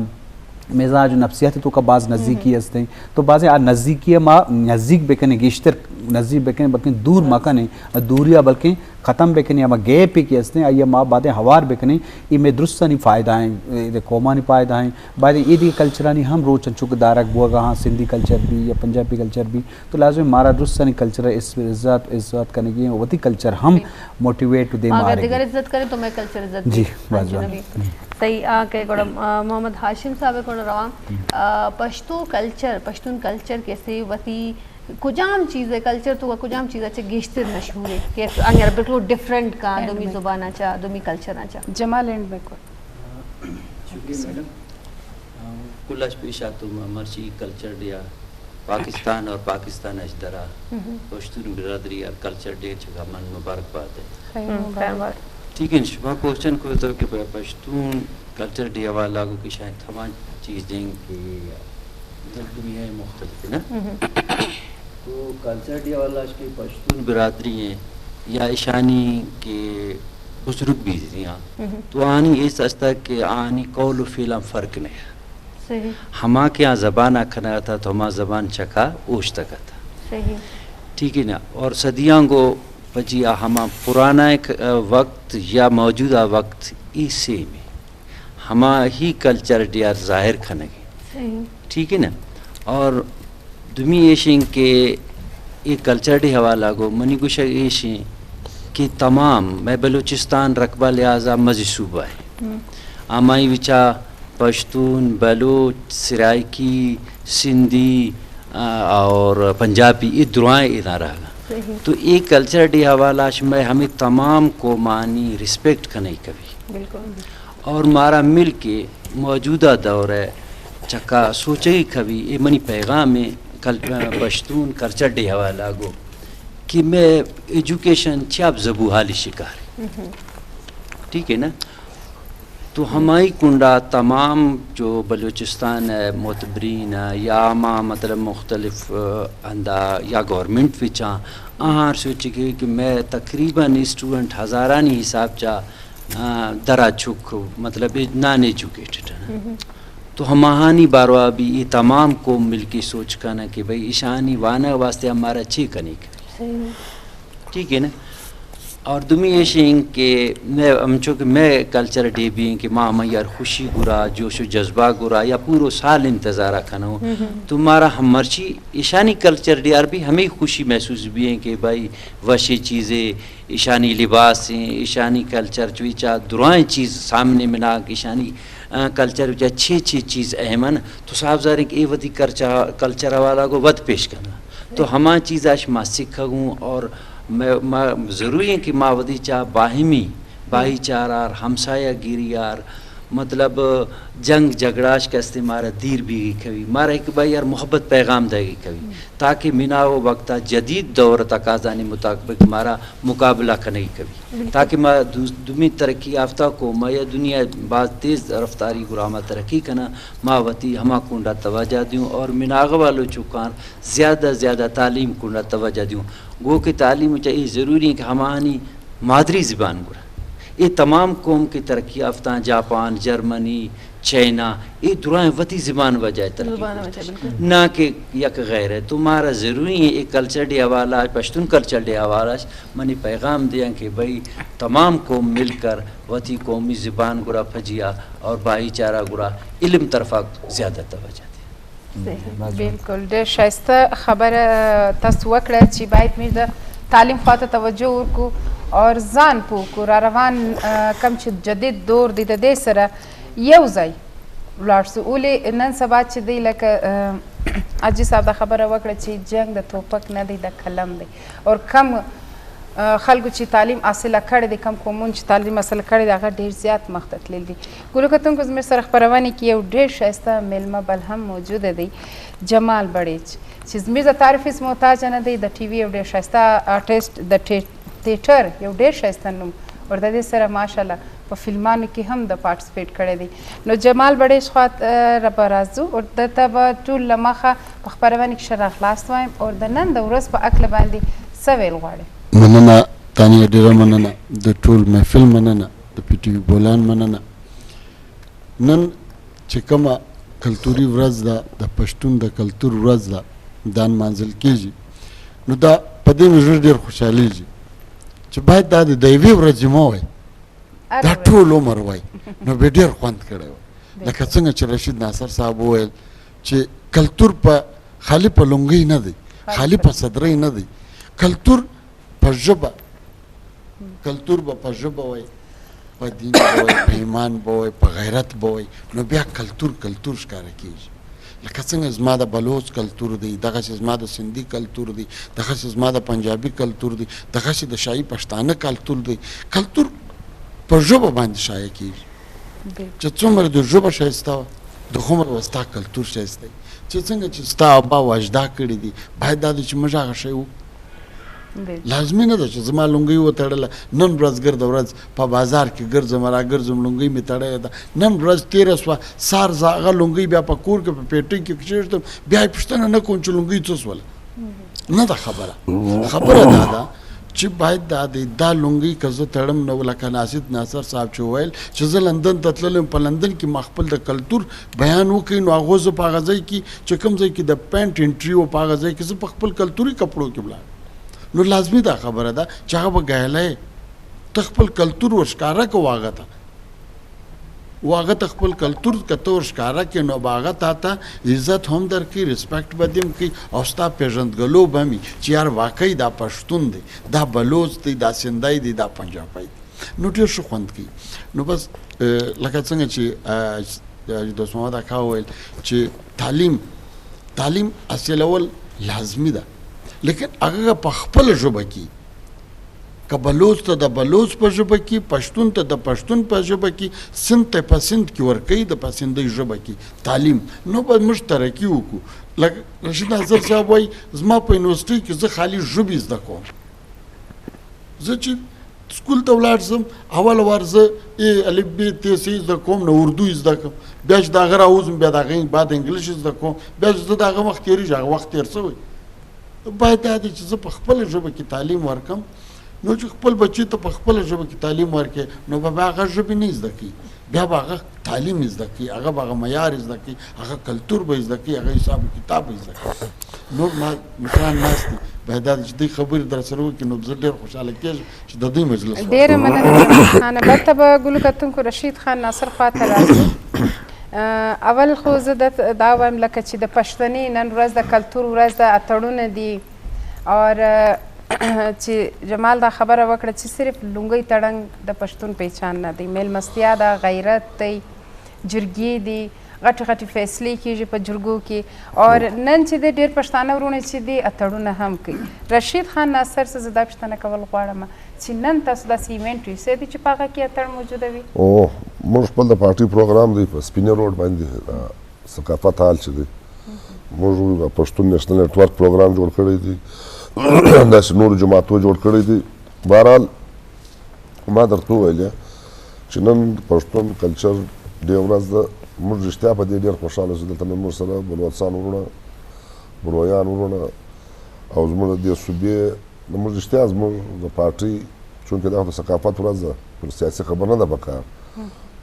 مزاج و نفسیات توکا باز نزدیکی ہستیں۔ تو بازیں آ نزدیکی ما نزدیک بکنیں، گیشتر نزدیک بکنیں، بلکن دور مکنیں، دوری آ بلکن ختم بکنیں، ہما گیپے کہ ہستیں، آئی ءَ ما بادیں ہوار بکنیں، اے مئے درستانی فائدہ ایں، اے دے قومانی فائدہ ایں، بادیں اے دگہ کلچرانی ہم روچ انچو کہ دارگ بوگا ہاں، سندھی کلچر بی یا پنجابی کلچر بی، تو لازم مارا درستانی کلچر ءِ اس-، عزت، عزت کنگی ایں، وتی کلچر ہم موٹیویٹ دیما آرگی۔ اگر دگر عزت کریں تو مئے کلچر عزت جی، بی۔ باز جوان۔ صحیح، آ کہ گڑا، آ، محمد ہاشم صاحب ءِ گڑا رواں، آ، پشتو کلچر، پشتون کلچر کیسے وتی کجام چیز ءِ کلچر تو کجام چیز ءَ چہ گیشتر مشہور ہے کہ انگا بالکل ڈفرنٹ کا دومی زبان ءَ چا، دومی کلچر ءَ چا؟ جمال اینڈ بیکورڈ۔ شکریہ میڈم۔ آ، کل اش پیش آ تو م-، مرچی کلچر ڈے آ پاکستان اور پاکستان اش درا پشتون برادری آ کلچر ڈے چکا من مبارک بات ہے۔ خیر مبارک۔ ٹھیک ہے، شما کوشچن کو تو کہ پ-، پشتون کلچر ڈے حوالہ کو کہ شاید تمام چیز دیں کہ دنیا مختلف ہے نا۔ تو کلچر ڈے والا اش کہ پشتون برادری ہیں یا ایشانی کہ بزرگ بھی ہیں، تو آنی اس ہستا کہ آنی قول و فعل ہم فرق نہیں۔ صحیح۔ ہما کہ آ زبان آ کھنا تھا تو ہما زبان چکا اوشتگا تھا۔ صحیح۔ ٹھیک ہے نا؟ اور صدیاں گو پجی آ ہما پرانا ایک، آ، وقت یا موجودہ وقت ای سیم ہے۔ ہما ہی کلچر ڈے آ ظاہر کنگی۔ صحیح۔ ٹھیک ہے نا؟ اور دومی ایشیں کہ یہ کلچر ڈے حوالہ گو منی گوشگ ایشیں کہ تمام میں بلوچستان رقبہ لحاظ آ مزی صوبہ ہے۔ ہمائی وچا پشتون، بلوچ، سرائیکی، سندھی، آ، اور پنجابی، یہ درائیں ادارہ ہیں۔ تو اے کلچر ڈے حوالہ اش مئے ہمے تمام قومانی ریسپیکٹ کنگ کبھی۔ بالکل۔ اور مارا مل کے موجودہ دور ء چکا سوچگی کبھی، اے منی پیغام ہے کل-، پشتون کلچر ڈے حوالہ گو کہ مئے ایجوکیشن چیا زبو حالی شکار ہے۔ ٹھیک ہے نا؟ تو ہمائی کنڈا تمام جو بلوچستان ء معتبرین ء یا ہما مطلب مختلف، ء، ہندا یا گورنمنٹ وچاں آہاں سوچگی کہ مئے تقریباً اسٹوڈنٹ ہزارانی حساب چا، ء، درا چک مطلب نان ایجوکیٹڈ ہیں۔ تو ہماہانی باروا بھی یہ تمام قوم مل کے سوچ کنہ کہ بھئی ایشانی وانگ واسطے ہمارا چی کنی کہ۔ ٹھیک ہے نا؟ اور دومی ایش انت کہ مئے، ہمچو کہ مئے کلچر ڈے بھی ہیں کہ ما ہمیں یار خوشی گرا، جوش و جذبہ گرا یا پورو سال انتظارہ کنو۔ تو مارا ہم مرچی ایشانی کلچر ڈے یار بھی ہمیں خوشی محسوس بھی ہیں کہ بھائی وشی چیزیں، ایشانی لباس ہیں، ایشانی کلچر چوی چا درائیں چیز سامنے منا کہ ایشانی، آ، کلچر چا چھ چھ چیز اہم ہیں۔ تو صاحب ظاہر ہیں کہ اے وتی کلچر، کلچر حوالہ کو وت پیش کرنا۔ تو ہما چیزاش ما سکھگوں اور ما، ما ضروری ہیں کہ ما وتی چا باہمی بھائی چارار، ہمسایہ گیریار، مطلب جنگ جھگڑاش کہ استے مارا دیر بیگی کبھی، مارا ایک بھائی یار محبت پیغام دیگی کبھی، تاکہ منا و وقتا جدید دور تقاضانی مطابق مارا مقابلہ کنگی کبھی، تاکہ ما دو-، دومی ترقی یافتہ قوم یا دنیا باز تیز رفتاری گراما ترقی کنا، ما وتی ہما کنڈا توجہ دیوں اور مناغ والو چکان زیادہ زیادہ تعلیم کنڈا توجہ دیوں۔ گو کہ تعلیم چا اے ضروری ہیں کہ ہمانی مادری زبان گڑا۔ اے تمام قوم کے ترقی یافتہ، جاپان، جرمنی، چائنا، اے درائیں وتی زبان وجہ ترقی زبان کرت۔ وجہ، بالکل۔ نہ کہ یک غیر ہے۔ تو مارا ضروری ہے اے کلچر ڈے حوالہ، پشتون کلچر ڈے حوالہ منی پیغام دیاں کہ بھئی تمام قوم مل کر وتی قومی زبان گڑا پھجیا اور بھائی چارہ گڑا علم طرفا زیادہ توجہ دے۔ صحیح. بالکل. ډېر ښایسته خبره تاسو وکړه چې باید موږ د تعلیم خواته توجه وکړو او ځان پوه کړو. را روان، اه، کوم چې جدید دور دی، د دې سره یو ځای ولاړ سو. ولې نن سبا چې دی، لکه، اه، حاجي صاحب دا خبره وکړه چې جنگ د توپک نه دی، د قلم دی. او کم، اه، خلکو چې تعلیم حاصله کړی دی، کم قومونو چې تعلیم حاصله کړی دی، هغه ډېر زیات مخ ته تللي دي. ګلو کتونکو، زموږ سره خپرونه کې یو ډېر ښایسته مېلمه بل هم موجود دی، جمال بړیچ، چې زموږ د تعریف هیڅ محتاج نه دی. د ټي وي یو ډېر ښایسته آرټیسټ، د ټې-، تیټر یو ډېر ښایسته نوم ورته دی. سره ماشاءالله په فلمانو کې هم د پارټیسپیټ کړی دی. نو جمال بړیچ خوا ته، اه، را به راځو او د ته به ټول له مخه په خپرونه کې ښه راغلاست وایم او د نن د ورځ په هکله باندې څه ویل غواړې؟ مننه تانیه، ډېره مننه، د ټول محفل مننه، د پي ټي وي بولان مننه. نن چې کومه کلتوري ورځ ده، د پښتون د کلتور ورځ ده، دا نمانځل کېږي، نو دا په دې مې زړه ډېر خوشحالېږي چې باید دا د، د یوې ورځې مه وای، دا ورځ ټول عمر وای، نو به ډېر خوند کړی وای. لکه څنګه چې رشید ناصر صاحب وویل چې کلتور په خالي په لونګۍ نه دی، خالي په صدرۍ نه دی. کلتور په ژبه، کلتور به په ژبه وای، په دین به وای، په ایمان به وای، په غیرت به وای، نو بیا کلتور کلتور ښکاره کېږي. لکه څنګه زما د بلوچ کلتور دی، دغسې زما د سندي کلتور دی، دغسې زما د پنجابي کلتور دی، دغسې د شاهي پښتانه کلتور دی. کلتور په ژبه باندې شایع کېږي. چې څومره د ژبه ښایسته وه، د هومره به ستا کلتور ښایسته وي. چې څنګه چې ستا آبا و اجدا کړي دي، باید دا دی چې موږ هغه شی وکړو. لازمي نه ده چې زما لونګۍ وتړله، نن ورځ ګرده ورځ په بازار کې ګرځم، راګرځم، لونګۍ مې تړلې ده. نن ورځ تېره سوه، سار زه هغه لونګۍ بیا په کور کې په پېټۍ کې کېږدم، بیا یې پوښتنه نه کوم چې لونګۍ څه سوله. نه ده خبره. خبره دا ده چې باید دا دی، دا لونګۍ که زه تړم، نو لکه ناشد ناصر صاحب چې وویل چې زه لندن ته تللی وم، په لندن کې ما خپل د کلتور بیان وکړ، نو هغو زه په هغه ځای کې چې کوم ځای کې د پینټ انټري و، په هغه ځای کې زه په خپل کلتوري کپړو کې ولاړم. نو لازمي دا خبره ده چې هغه به ګایلی، ته خپل کلتور ورښکاره کوه هغه ته. و هغه ته خپل کلتور که ته ورښکاره کړې، نو به هغه تا ته عزت هم درکوي، ریسپیکټ به دې هم کوي او ستا پېژندګلو به هم وي چې یار واقعي دا پښتون دی، دا بلوچ دی، دا سندی دی، دا پنجابی دی. نو ډېر ښه خوند کوي. نو بس، اه، لکه څنګه چې، اه، حاجي دوست محمد اکا وویل چې تعلیم، تعلیم اصل اول لازمي ده. لیکن اگہ په خپله ژبه کی، که بلوچ ته د بلوچ په ژبه کی، پشتون ته د پشتون په ژبه کی، سند ته په سند کی ورکوی، د په سندی ژبه کی تعلیم، نو به موږ ترقی وکړو. لکه رشید ناصر صاحب وای، زما په یونیورسیٹی کی زه خالی ژبی زده کوم. زه چی سکول ته ولاړ سم، اول وار زه ای الف بی تی سی زده کوم، نو اردو زده کوم، بیا چی د هغه راوزم، بیا د هغه بعد انگلیش زده کوم، بیا چی زه د هغه وخت تیریژی، هغه وخت تیر سوی. باید دا دی چی زه په خپله ژبه کی تعلیم ورکم. نو چی خپل بچی ته په خپله ژبه کی تعلیم ورکه، نو به هغه ژبی نه زده کی، بیا به هغه تعلیم زده کی، هغه به هغه معیار زده کی، هغه کلتور به زده کی، هغه حساب و کتاب به زده کی. نور ما مشران ناست دی، باید دا چی دی خبری در سره وکی، نو زه ډیر خوشحاله کیژم چی د دوی مجلس وکړم. ډیره مننه جمال خان. بل ته به ګلو کتونکو رشید خان ناصر خوا ته راځو. اه، اول خو زه د-، دا وایم، لکه چی د پشتنی نن ورځ د کلتور ورځ د اتړونه دی. اور، اه، چی جمال دا خبره وکړه چی صرف لونگی تړنگ د پشتون پیچان نه دی، میلمستیا دا غیرت دی، جرگی دی، غټی غټی فیصلی کیژی په جرگو کی. اور نن چی دی ډیر پشتانه ورونه چی دی اتړونه هم کوي. رشید خان ناصر سره زه دا پوشتنه کول غواړم چی نن تاسو داسی ایونت یوسی دی چی په هغه کی اتړ موجوده وی؟ او، موږ خپل د پارٹی پروگرام دی په سپینه روډ باندی، دا ثقافت حال چی دی. موږ د پشتون نیشنل نیٹورک پروگرام جوړ کړی دی، داسی نور جماعتو جوړ کړی دی. بهرحال، ما درته وویل چی نن پشتون کلچر ډی ورځ ده. موږ رشتیا په دی ډیر خوشحاله شو دلته نن موږ سره بلوچستان ورونه، برویان ورونه او زموږ د دی صوبې، نو موږ رشتیا زموږ د پارٹی، چونکه دا د ثقافت ورځ ده، پر سیاسی خبر نه ده پکار.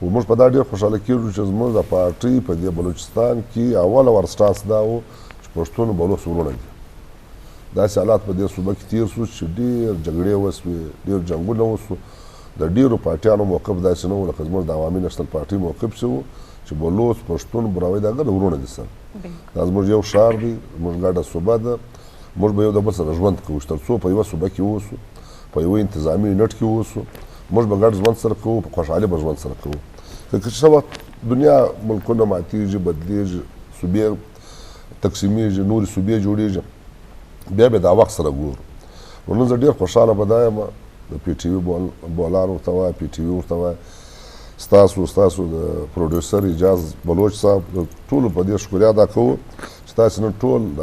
او موږ په دا ډیر خوشحاله کیژو چی زموږ د پارٹی په دی بلوچستان کی اول ور سٹاس دا و چی پشتون بلوچ ورونه دی. داسی حالات په دی صوبه کی تیر سو چی ډیر جګړی وسوی، ډیر جنگونه وسو. د ډیرو پارٹیانو موقف داسی نه و لکه زموږ د عوامی نیشنل پارٹی موقف چی و چی بلوچ، پشتون، براهوی دا ګرد ورونه دی سره. دا زموږ یو ښار دی، زموږ ګډه صوبه ده. موږ به یو د بل سره ژوند کوو، تر څو په یوه صوبه کی اوسو، په یوه انتظامی یونت کی اوسو، موږ به ګډ ژوند سره کوو، په خوشحالی به ژوند سره کوو. که، که څه وخت دنیا، ملکونه ماتیژی، بدلیژی، صوبې تقسیمیژی، نوری صوبې جوړیژی، بیا به دا وخت سره ګورو. نو نن زه ډیر خوشحاله په دا یم، د پی ټی وی بول-، بولان ورته وای، پی ټی وی ورته وای، ستاسو، ستاسو د پروډیوسر اعجاز بلوچ صاحب، د ټولو په دی شکریه ادا کوو چی تاسی نن ټول د،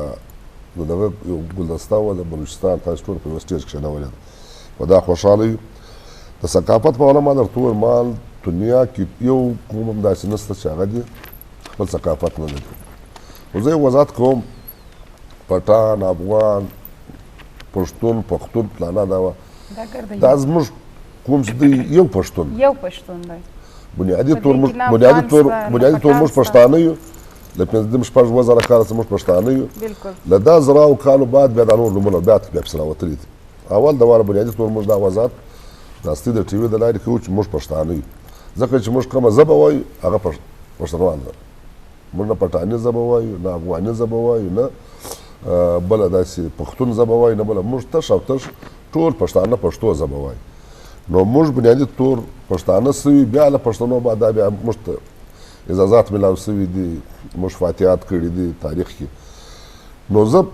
د دغه یو ګلدسته و د بلوچستان، تاسی ټول په یوه سټیج کینولی ده. په دا خوشحاله یو. د ثقافت په اړه ما درته وویل، ما دنیا کی یو قوم هم داسی نسته چی هغه دی خپل ثقافت نه لری. خو زه یو وضاحت کوم، پٹان، افغان، پشتون، پختون، پلانا دا وا. دا ګرد دا یو. زموږ قوم چی دی یو پشتون. یو پشتون دی. بنیادی په تور دی موږ، کی نه بنیادی افغان تور، سته، نه بنیادی تور پٹان موږ سته. پشتانه یو. له پنځه نیم شپږ اووه زره کاله څخه موږ پشتانه یو. بالکل. له دا زراو کالو بعد بیا دا نور نومونه بیا بیا پسې راوتلي دي. اول د واره بنیادي تور موږ دا وضاحت داستی د ټي وي د لارې کوو چې موږ پښتانه یو. ځکه چې موږ کومه ژبه وایو، هغه پښ-، پښتنوال ده. موږ نه پټاني ژبه وایو، نه افغاني ژبه وایو، نه، آه، بله داسې پښتون ژبه وایو، نه بله. موږ تش او تش ټول پښتانه پښتو ژبه وایو. نو موږ بنیادي تور پښتانه سوي، بیا له پښتنو بعد دا بیا موږ ته اعزازات میلاو سوي دي، موږ فاتحات کړي دي تاریخ کې. نو زه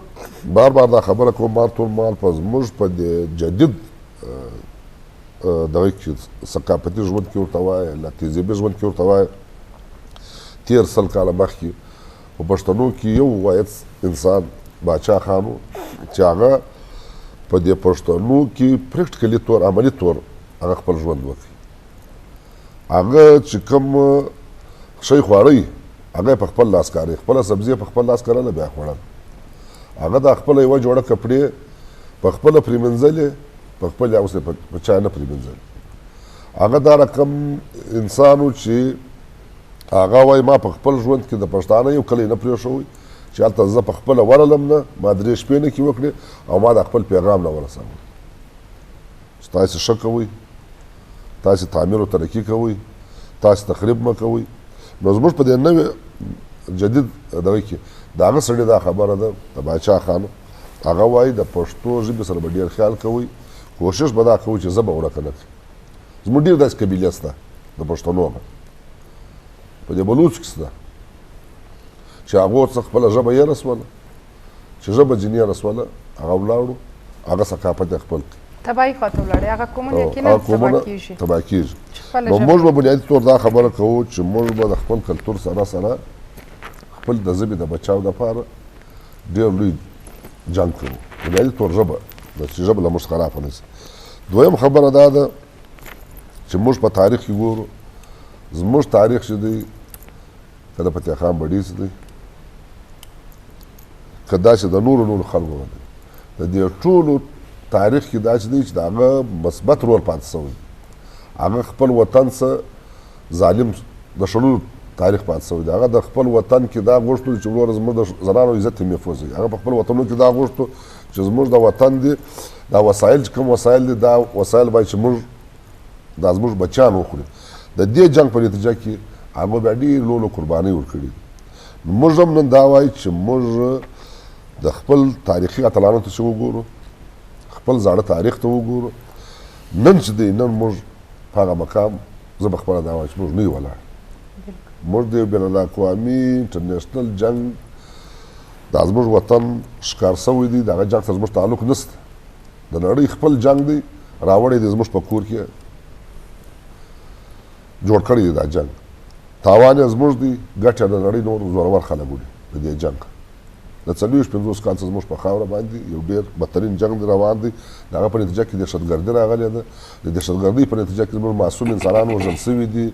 بار بار دا خبره کوم، ما ټول مال په زموږ په دې جدید، اه، اه، دغه کې ثقافتي ژوند کې ورته وایه، له تهذیبي ژوند کې ورته وایه. تېر سل کاله مخکې په پښتنو کې یو واحد انسان باچا خان و چې هغه په دې پښتنو کې پریکټیکلي تور، عملي تور هغه خپل ژوند وکړي. هغه چې کوم شی خوړی، هغه په خپل لاس کاری، خپله سبزي په خپل لاس کرله، بیا خوړل. هغه دا خپله یوه جوړه کپڑې په خپله پریمنځلې، په خپل هغه په، په چا نه پریمنځلې. هغه دا رقم انسان و چې هغه وای، ما په خپل ژوند کې د پښتانه یو کلی نه پرېښوی چې هلته زه په خپله ورغلم نه، ما درې شپې نه کې وکړې او ما دا خپل پیغام نه ورساوه. تاسې ښه کوئ، تاسې تعمیر او ترقي کوئ، تاسې تخریب مه کوئ. نو زموږ په دې نوې جدید دغه کې د هغه سړي دا خبره ده، د باچا خان، هغه وایي د پښتو ژبې سره به ډېر خیال کوئ، کوشش به دا کوئ چې ژبه ورکه نه کړئ. زموږ ډېر داسې قبیلې شته د پښتنو په دې بلوچ کې شته. چې هغو څه خپله ژبه هېره سوله، چې ژبه جنیا رسوله، هغه ولاړو، هغه ثقافت یې خپل کړ. تباهي خواته ولاړې. هغه قومونه او یقیناً هغه قومونه تباه کېږي. تباه کېږي. خپله نو ژبه. موږ به بنیادي طور دا خبره کوو چې موږ به د خپل کلتور سره سره خپل د ژبې د بچاو دپاره ډېر لوی جنګ کوو. بنیادي طور ژبه، د چې ژبه له موږ څخه رافه نه شي. دویم خبره دا ده چې موږ په تاریخ کې ګورو، زموږ تاریخ چې دی، که د فتح خان بړیڅ دی، که داسې د نورو نورو خلکو دی، د دې ټولو تاریخ کې داسې دی چې د هغه مثبت رول پاتې شوی دی. هغه خپل وطن څه ظالم د شړلو تاریخ پاتې شوی دی. هغه د خپل وطن کې دا غوښتو چې وروره زموږ د زنانو عزت محفوظ وي. هغه په خپل وطنو کې دا غوښتو چې زموږ د وطن دی، دا وسایل چې کوم وسایل دي، دا وسایل باید چې موږ دا زموږ بچیان وخوري. د دې جنگ په نتیجه کې هغو بیا ډېر لوی لوی قربانۍ ورکړي. موږ هم نن دا وایو چې موږ د خپل تاریخي اتلانو ته چې وګورو، خپل زاړه تاریخ ته وګورو، نن چې دی، نن موږ په هغه مقام، زه په خپله دا وایم چې موږ نه یو ولاړ. موږ د یو بین الاقوامي انټرنیشنل جنگ، دا زموږ وطن ښکار شوی دی، د هغه جنگ سره زموږ تعلق نشته. د نړۍ خپل جنگ دی، راوړی دی زموږ په کور کې، جوړ کړی دی دا جنگ. تاوان یې زموږ دی، ګټه د نړۍ نور زورور خلک وړي د دې جنگ. د څلوېښت پنځوس کال څخه زموږ په خاوره باندې یو ډېر بدترین جنگ دی روان دی. د هغه په نتیجه کې دهشتګردي راغلې ده. د دهشتګردۍ په نتیجه کې زموږ معصوم انسانان وژل شوي دي،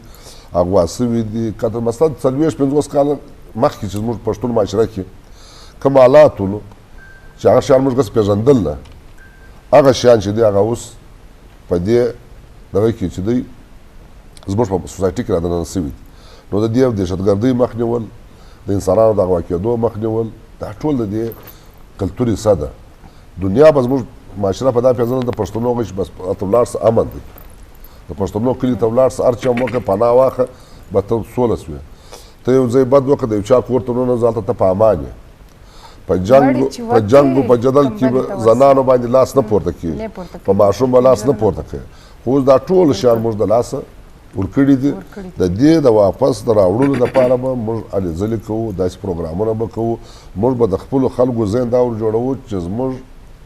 اغوا شوي دي. کته مثلاً څلوېښت پنځوس کال مخکې چې زموږ پښتون معاشره کې کوم حالات ول، چې هغه شیان موږ داسې پېژندل نه. هغه شیان چې دي، هغه اوس په دې دغه کې چې دی، زموږ په سوسایټي کې رادننه شوي دي. نو د دې دهشتګردۍ مخ نیول، د انسانانو د اغوا کېدو مخ نیول، دا ټول د دې کلتور حصه ده. دنیا به زموږ معاشره په دا پېژنه، د پښتنو غوندې بس ته ولاړ سه، امن دی. د پښتنو کلي ته ولاړ سه، هر چا موقع پناه واخه، به ته سوله سوې. ته یو ځای بد وکړه، د یو چا کور ته ننوځه، هلته ته په امان یې. په جنگ، په جنگ او په جدل کې به زنانو باندې لاس نه پورته کېږي، په ماشوم به لاس نه پورته کوي. خو اوس دا ټول شیان موږ د لاسه ورکړي دي. د دې د واپس د راوړلو لپاره به موږ هلې ځلې کوو، داسې پروګرامونه به کوو. موږ به د خپلو خلکو ذهن دا ور جوړوو چې زموږ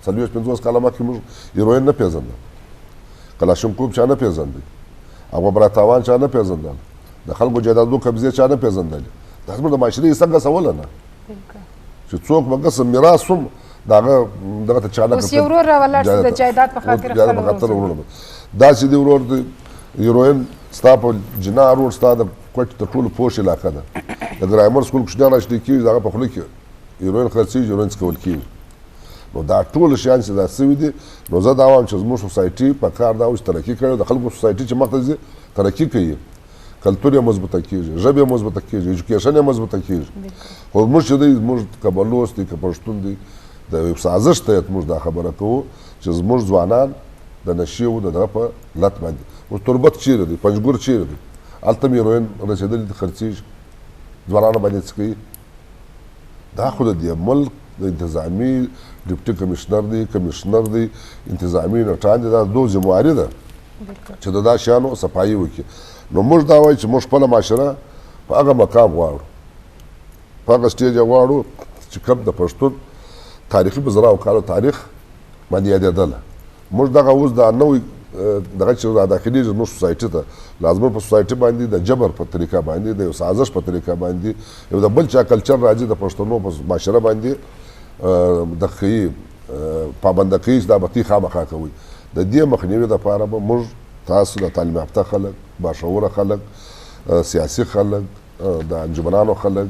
څلوېښت پنځوس کاله مخکې موږ هیروین نه پېژندل، کلاشینکوف چا نه پېژندل، هغه براتاوان چا نه پېژندل، د خلکو جایدادو قبضې چا نه پېژندل. دا زموږ د معاشرې څنګه سوله نه؟ بلکل. چې څوک به قسم میراث هم د هغه دغه ته چا نه اوس یو ورور راولاړ سي، د جایداد په خاطر خپل ورور وژني. داسې دی ورور دی، هیروین ستا په جناح روډ، ستا د کوټې تر ټولو پوش علاقه ده. د ګرامر سکول کوچنیان راشنه کېږي، د هغه په خوله کې هیروین خرڅېږي، هیروین څکول کېږي. نو دا ټول شیان چې دا سوي دي، نو زه دا وایم چې زموږ سوسایټي په کار دا و چې ترقي کړي، د خلکو سوسایټي چې مخته ځي، ترقي کوي. کلتور یې مضبوطه کېږي، ژبه یې مضبوطه کېږي، ایجوکیشن یې مضبوطه کېږي. بلکل. خو موږ چې دی، موږ که بلوچ دی، که پښتون دی، د یو سازش تحت موږ دا خبره کوو چې زموږ ځوانان د نشې و د دغه په لت باندې. اوس تربت چیرې دی؟ پنجګور چیرې دی؟ هلته هم هیروین رسېدلي دي، خرڅېږي. ځوانانو باندې څه کوي؟ دا خو د دې ملک د انتظامي ډپټي کمشنر دی، کمشنر دی، انتظامي یونټان دی، دا د دوی ذمه واري ده. بلکل. چې د دا شیانو صفایي وکړي. نو موږ دا وایو چې موږ خپله معاشره په هغه مقام غواړو، په هغه سټیج یې غواړو چې کوم د پښتون تاریخي، په زراو کالو تاریخ باندې یادېدله. موږ دغه اوس دا نوی، اه، دغه چې را داخلېږي زموږ سوسایټي ته، لازمه په سوسایټي باندې د جبر په طریقه باندې، د یو سازش په طریقه باندې، یو د بل چا کلچر راځي، د پښتنو په معاشره باندې، اه، د کوي، اه، پابنده کوي چې دا به تی خامخا کوي. د دې مخنیوي لپاره به موږ، تاسو، د تعلیم یافته خلک، باشعوره خلک، اه، سیاسي خلک، د انجمنانو خلک،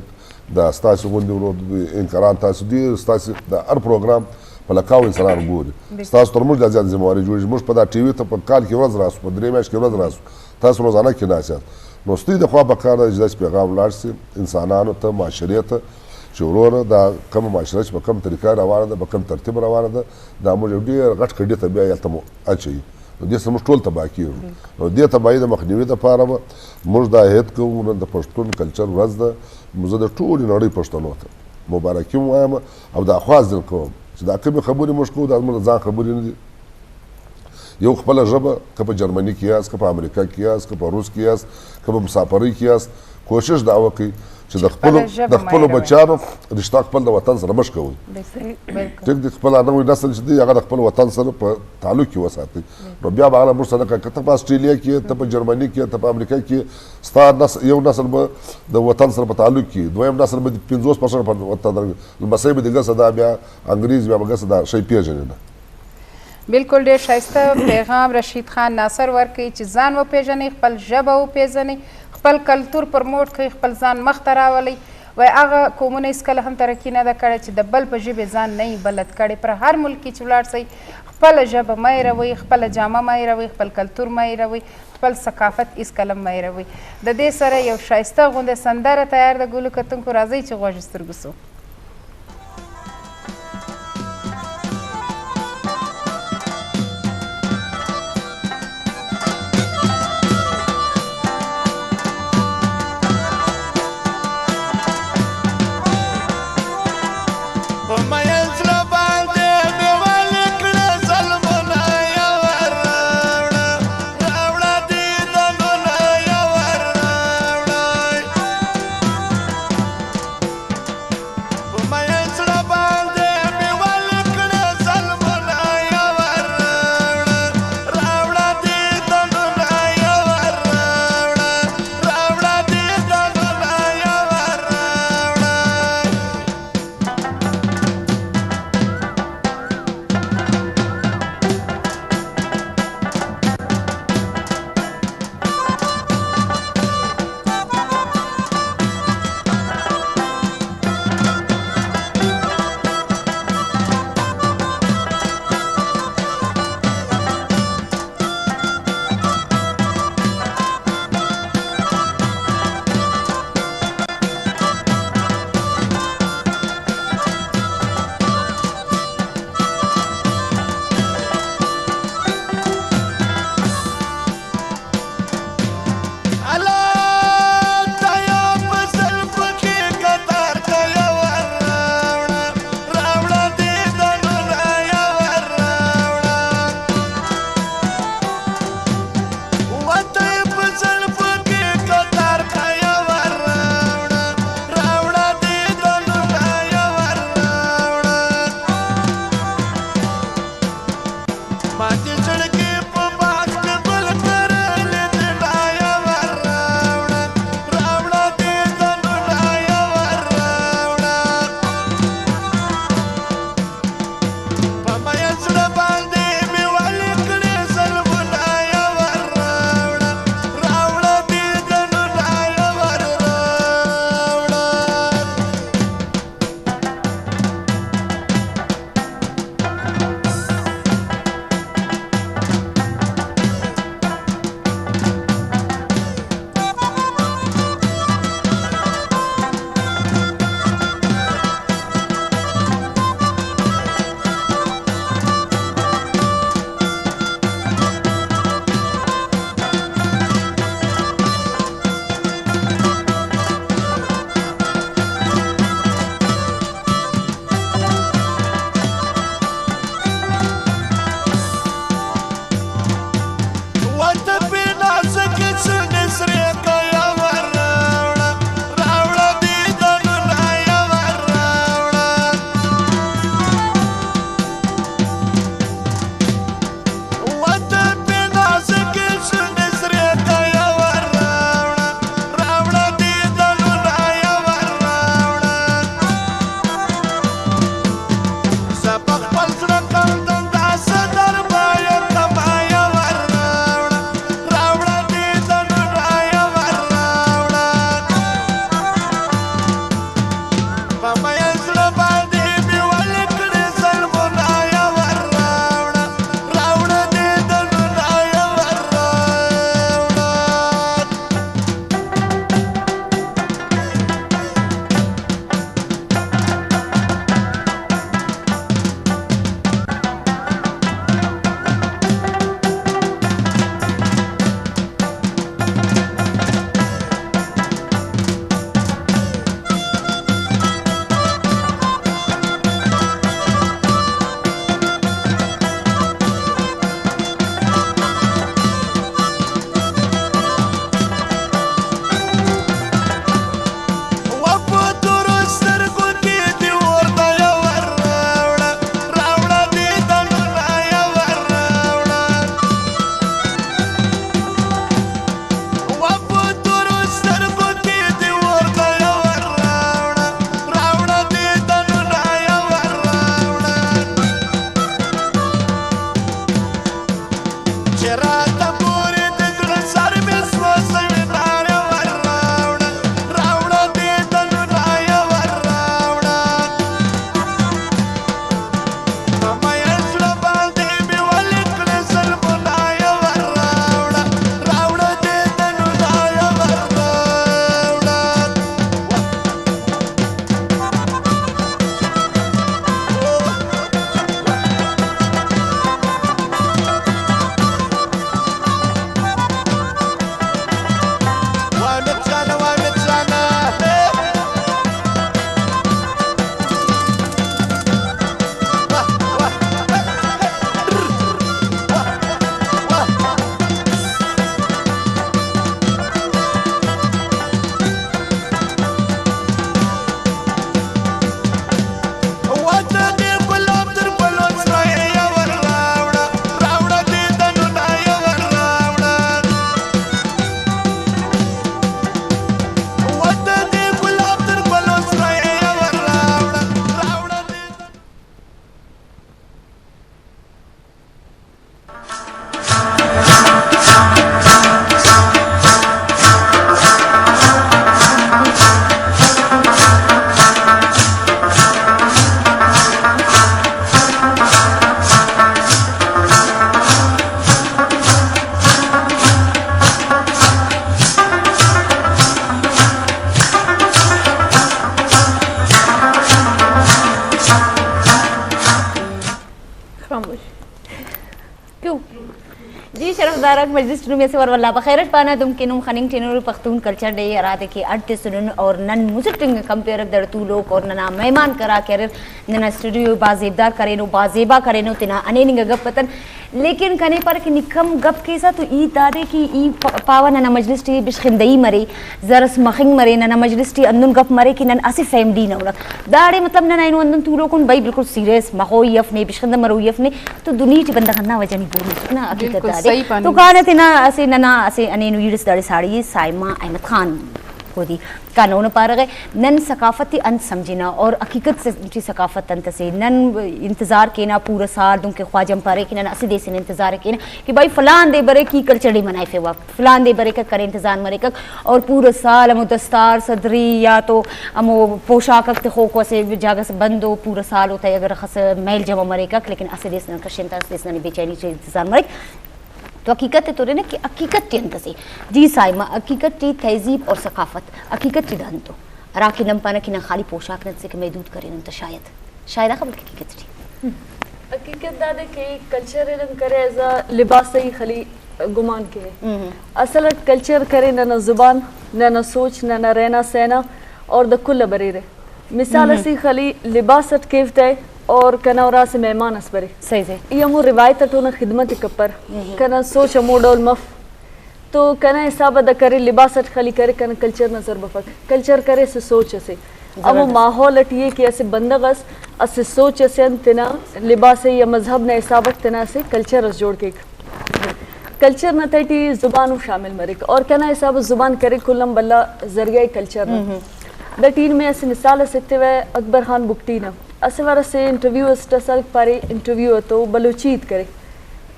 د ستاسو غوندې ورور دوی انکران، تاسو دوی ستاسو د هر پروګرام په لکاو انسانان ګوري. بلکل. ستاسو تر موږ دا زیات ذمه واري جوړیږي. موږ په دا ټي وي ته په کال کې ورځ راسو، په درې میاشت کې ورځ راسو. تاسو روزانه کې ناست یاست. نو ستاسو د خوا په کار ده چې داسې پیغام ولاړ سي انسانانو ته، معاشرې ته، چې وروره، دا کومه معاشره چې په کومه طریقه روانه ده، په کوم ترتیب روانه ده، دا موږ یو ډېر غټ کډي ته بیا هلته مو اچوي. نو دې سره موږ ټول تباه کېږو. بلکل. نو دې تباهۍ د مخنیوي لپاره به موږ دا هیت کوو، نن د پښتون کلچر ورځ ده، زه د ټولې نړۍ پښتنو ته مبارکي هم وایم او دا خواست هم کوم چې دا کومې خبرې موږ کوو، دا زموږ د ځان خبرې نه دي. یو خپله ژبه، که په جرمني کې یاست، که په امریکا کې یاست، که په روس کې یاست، که په مسافرۍ کې یاست، کوشش دا وکړئ چې د خپلو، د خپلو بچیانو رشته خپل د وطن سره مه شکوئ. ٹھیک دی، خپل نوی نسل چې دی، هغه د خپل وطن سره په تعلق کې وساتئ. نو بیا به هغه مرسته نه کوي. که ته په آسټرالیا کې یې، ته په جرمني کې یې، ته په امریکا کې یې، ستا نس-، یو نسل به د وطن سره په تعلق کې، دویم نسل به د پنځوس پرسنټ په وطن سره، لمسی به د ګسه دا بیا انګریز، بیا به ګسه دا شی پیژنې نه. بالکل، ډېر ښایسته پیغام رشید خان ناصر ورکوي چې ځان وپیژنئ، خپل ژبه وپیژنئ، خپل کلتور پرموټ کړئ، خپل ځان مخته راولئ. وای هغه قومونه هیڅکله هم ترقي نه ده کړې چې د بل په ژبې ځان نه وي بلد کړی. پر هر ملک کې چې ولاړ شئ، خپله ژبه مه هېروئ، خپله جامه مه هېروئ، خپل کلتور مه هېروئ، خپل ثقافت هیڅکله مه هېروئ. د دې سره یو ښایسته غوندې سندره تیار ده، ګلو کتونکو، راځئ چې غوږ سترګو سو. تارک مجلس ٹی نوں اسہ وار واللہ بخیر اٹ پانہ، دم کہ نم خننگ ٹی نور پختون کلچر ڈے ہرادے کہ اڈ تسنن اور نن مسٹنگ کمپیئر دڑ تو لوک اور ننا مہمان کرا کہ اریر ننا اسٹوڈیو بازیبدار کرینو، بازیبا کرینو، تینا ہنیننگ ء گپ اتن۔ لیکن کنے پارے کہ نی کم گپ کیسا تو ای دادے کہ ای پ-، پاوہ ننا مجلس ٹی بشخندہی مرے، زرس مخنگ مرے، ننا مجلس ٹی ہندن گپ مرے کہ نن اسہ فیملی نا ہنک۔ داڑے مطلب نن اینو ہندن تولوکن بھئی بالکل سیریس مخوئی اف نے، بشخندہ مروئی اف نے، تو دنیا ٹی بندغ ہندا وجہ نی بولوس نا، حقیقت بالکل دادے۔ صحیح پانو۔ تو کانہ تینا اسہ ننا اسہ ہنینو ایڑس داڑے ساڑی سائمہ احمد خان گودی کانہ اونا پارہ غے، نن ثقافت ء انت سمجھنہ اور حقیقت سے ٹی ثقافت انت اسے۔ نن انتظار کینہ پورا سال، دنکہ خواجہ ہم پارے کہ نن اسہ دے سے انتظار کینہ کہ بھائی فلان دے بریک ای کلچر ڈے منائفیوہ، فلان دے بریک کنے انتظار مریک اور پورا سال ہمو دستار صدری یا تو ہمو پوشاک اک تخوکو اسہ جاگہ سے بندو، پورا سال اوتا اگر خس میل جمع مریک، لیکن اسہ دے سے نن کشنتہ، اسہ دے سے ننے بے چینی سے انتظار مریک۔ تو حقیقت ء تورنہ کہ حقیقت ٹی انت اسے۔ جی سائمہ، حقیقت ٹی تہذیب اور ثقافت حقیقت ٹی دا انتو؟ ہرا کہ نن پانہ کہ نن خالی پوشاک نا سے کہ محدود کرینن تہ شاید، شاید آ خبر حقیقت ٹی۔ حقیقت دادے کہ کلچر ء نن کرے ایز ا لباس ء خالی گمان کیوے۔ اصل اٹ کلچر کرے ننا زبان، ننا سوچ، ننا رہنا سہنا اور دا کل ء بریرہ۔ مثال اسے خالی لباس اٹ کیو تہ اور کنا اُرا اسہ مہمان اس برے۔ صحیح، صحیح۔ ای ہمو روایت اٹ اونا خدمت ء کپر۔ کنا سوچ ہمو ڈول مف۔ تو کنا حساب آ دا کرے لباس اٹ خالی کرے کنا کلچر نا زر بفک۔ کلچر کرے اسہ سوچ اسے۔ ہمو زبردست۔ ماحول اٹی ء کہ اسہ بندغ اس اسہ سوچ اسے آن تینا لباس ء یا مذہب نا حساب اٹ تینا اسہ کلچر اس جوڑ کیک۔ کلچر نا تہٹی زبان ہم شامل مریک اور کنا حساب زبان کرے کل آن بھلا ذریعہ کلچر نا۔ دا ٹی نمے اسہ مثال اس ایتیوہ اکبر خان بگٹی نا۔ اسہ وار اسہ انٹرویو اس ٹسک پارے انٹرویو ء تو بلوچی ہیت کرے۔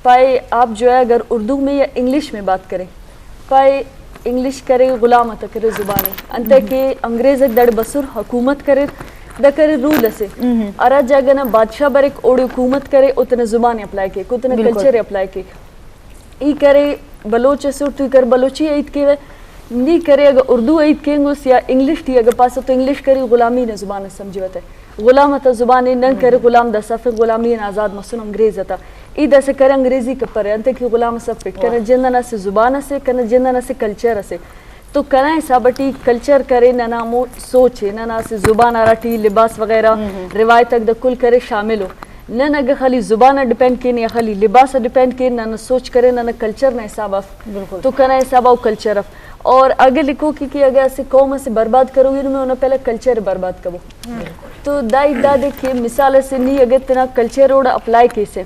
پائے آپ جو ہے اگر اردو میں یا انگلش میں بات کریں، پائے انگلش کرے غلام ء تہ کرے زبان ء۔ انتئے کہ انگریز اک داڑے بسر حکومت کریر، دا کرے رول اسے۔ ہرا جاگہ نا بادشاہ بریک اوڑے حکومت کرے، او تینا زبان ء اپلائی کیک، او تینا بالکل۔ کلچر ء اپلائی کیک۔ ای کرے بلوچ ئسے تو ای کر بلوچی ء ہیت کیوہ، نی کرے اگہ اردو ء ہیت کینگس یا انگلش ٹی اگہ پاسہ تو انگلش کرے غلامی نا زبان اس سمجھوہ تہ۔ غلام تا زبان ء نن کرے غلام داسا افک، غلامی نا آزاد مسن انگریز تا۔ ای داسہ کرے انگریزی کپرے، انتئے کہ غلام اس افک۔ کنا جند انا اسہ زبان اسے، کنا جند انا اسہ کلچر اسے۔ تو کنا حساب ٹی کلچر کرے ننا ہمو سوچ ء، ننا اسہ زبان ہرا ٹی لباس وغیرہ، روایت آک دا کل کرے شامل ء۔ نن اگہ خالی زبان آ ڈیپینڈ کین یا خالی لباس آ ڈیپینڈ کین، ننا سوچ کرے ننا کلچر نا حساب اف۔ بالکل۔ تو کنا حساب آ او کلچر اف۔ اور اگہ لکھوکے کہ اگہ اسہ قوم اسے برباد کروئی نمے اونا پہلا کلچر ء برباد کبو۔ تو دا ہیت دادے کہ مثال اسے نی اگہ تینا کلچر اوڑا اپلائی کیسے،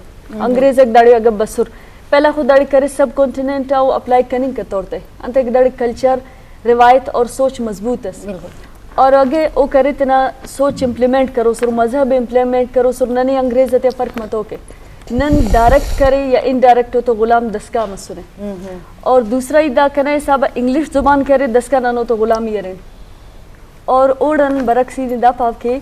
انگریز آک داڑے اگہ بسر، پہلا خو داڑے کرے سب کانٹیننٹ آ او اپلائی کننگ کتور تہ۔ انتئے کہ داڑے کلچر، روایت اور سوچ مضبوط اس۔ بالکل۔ اور اگہ او کرے تینا سوچ امپلیمنٹ کروسر، مذہب امپلیمنٹ کروسر، ننے انگریز آتیا فرق متوکہ۔ نن ڈائریکٹ کرے یا انڈائریکٹ او تو غلام دسکا مسنے۔ اور دوسرا ہیت دا کنا حساب آ انگلش زبان کرے دسکا نن او تو غلامی ارین۔ اور اوڑان برعکس ای نے دا پاو کہ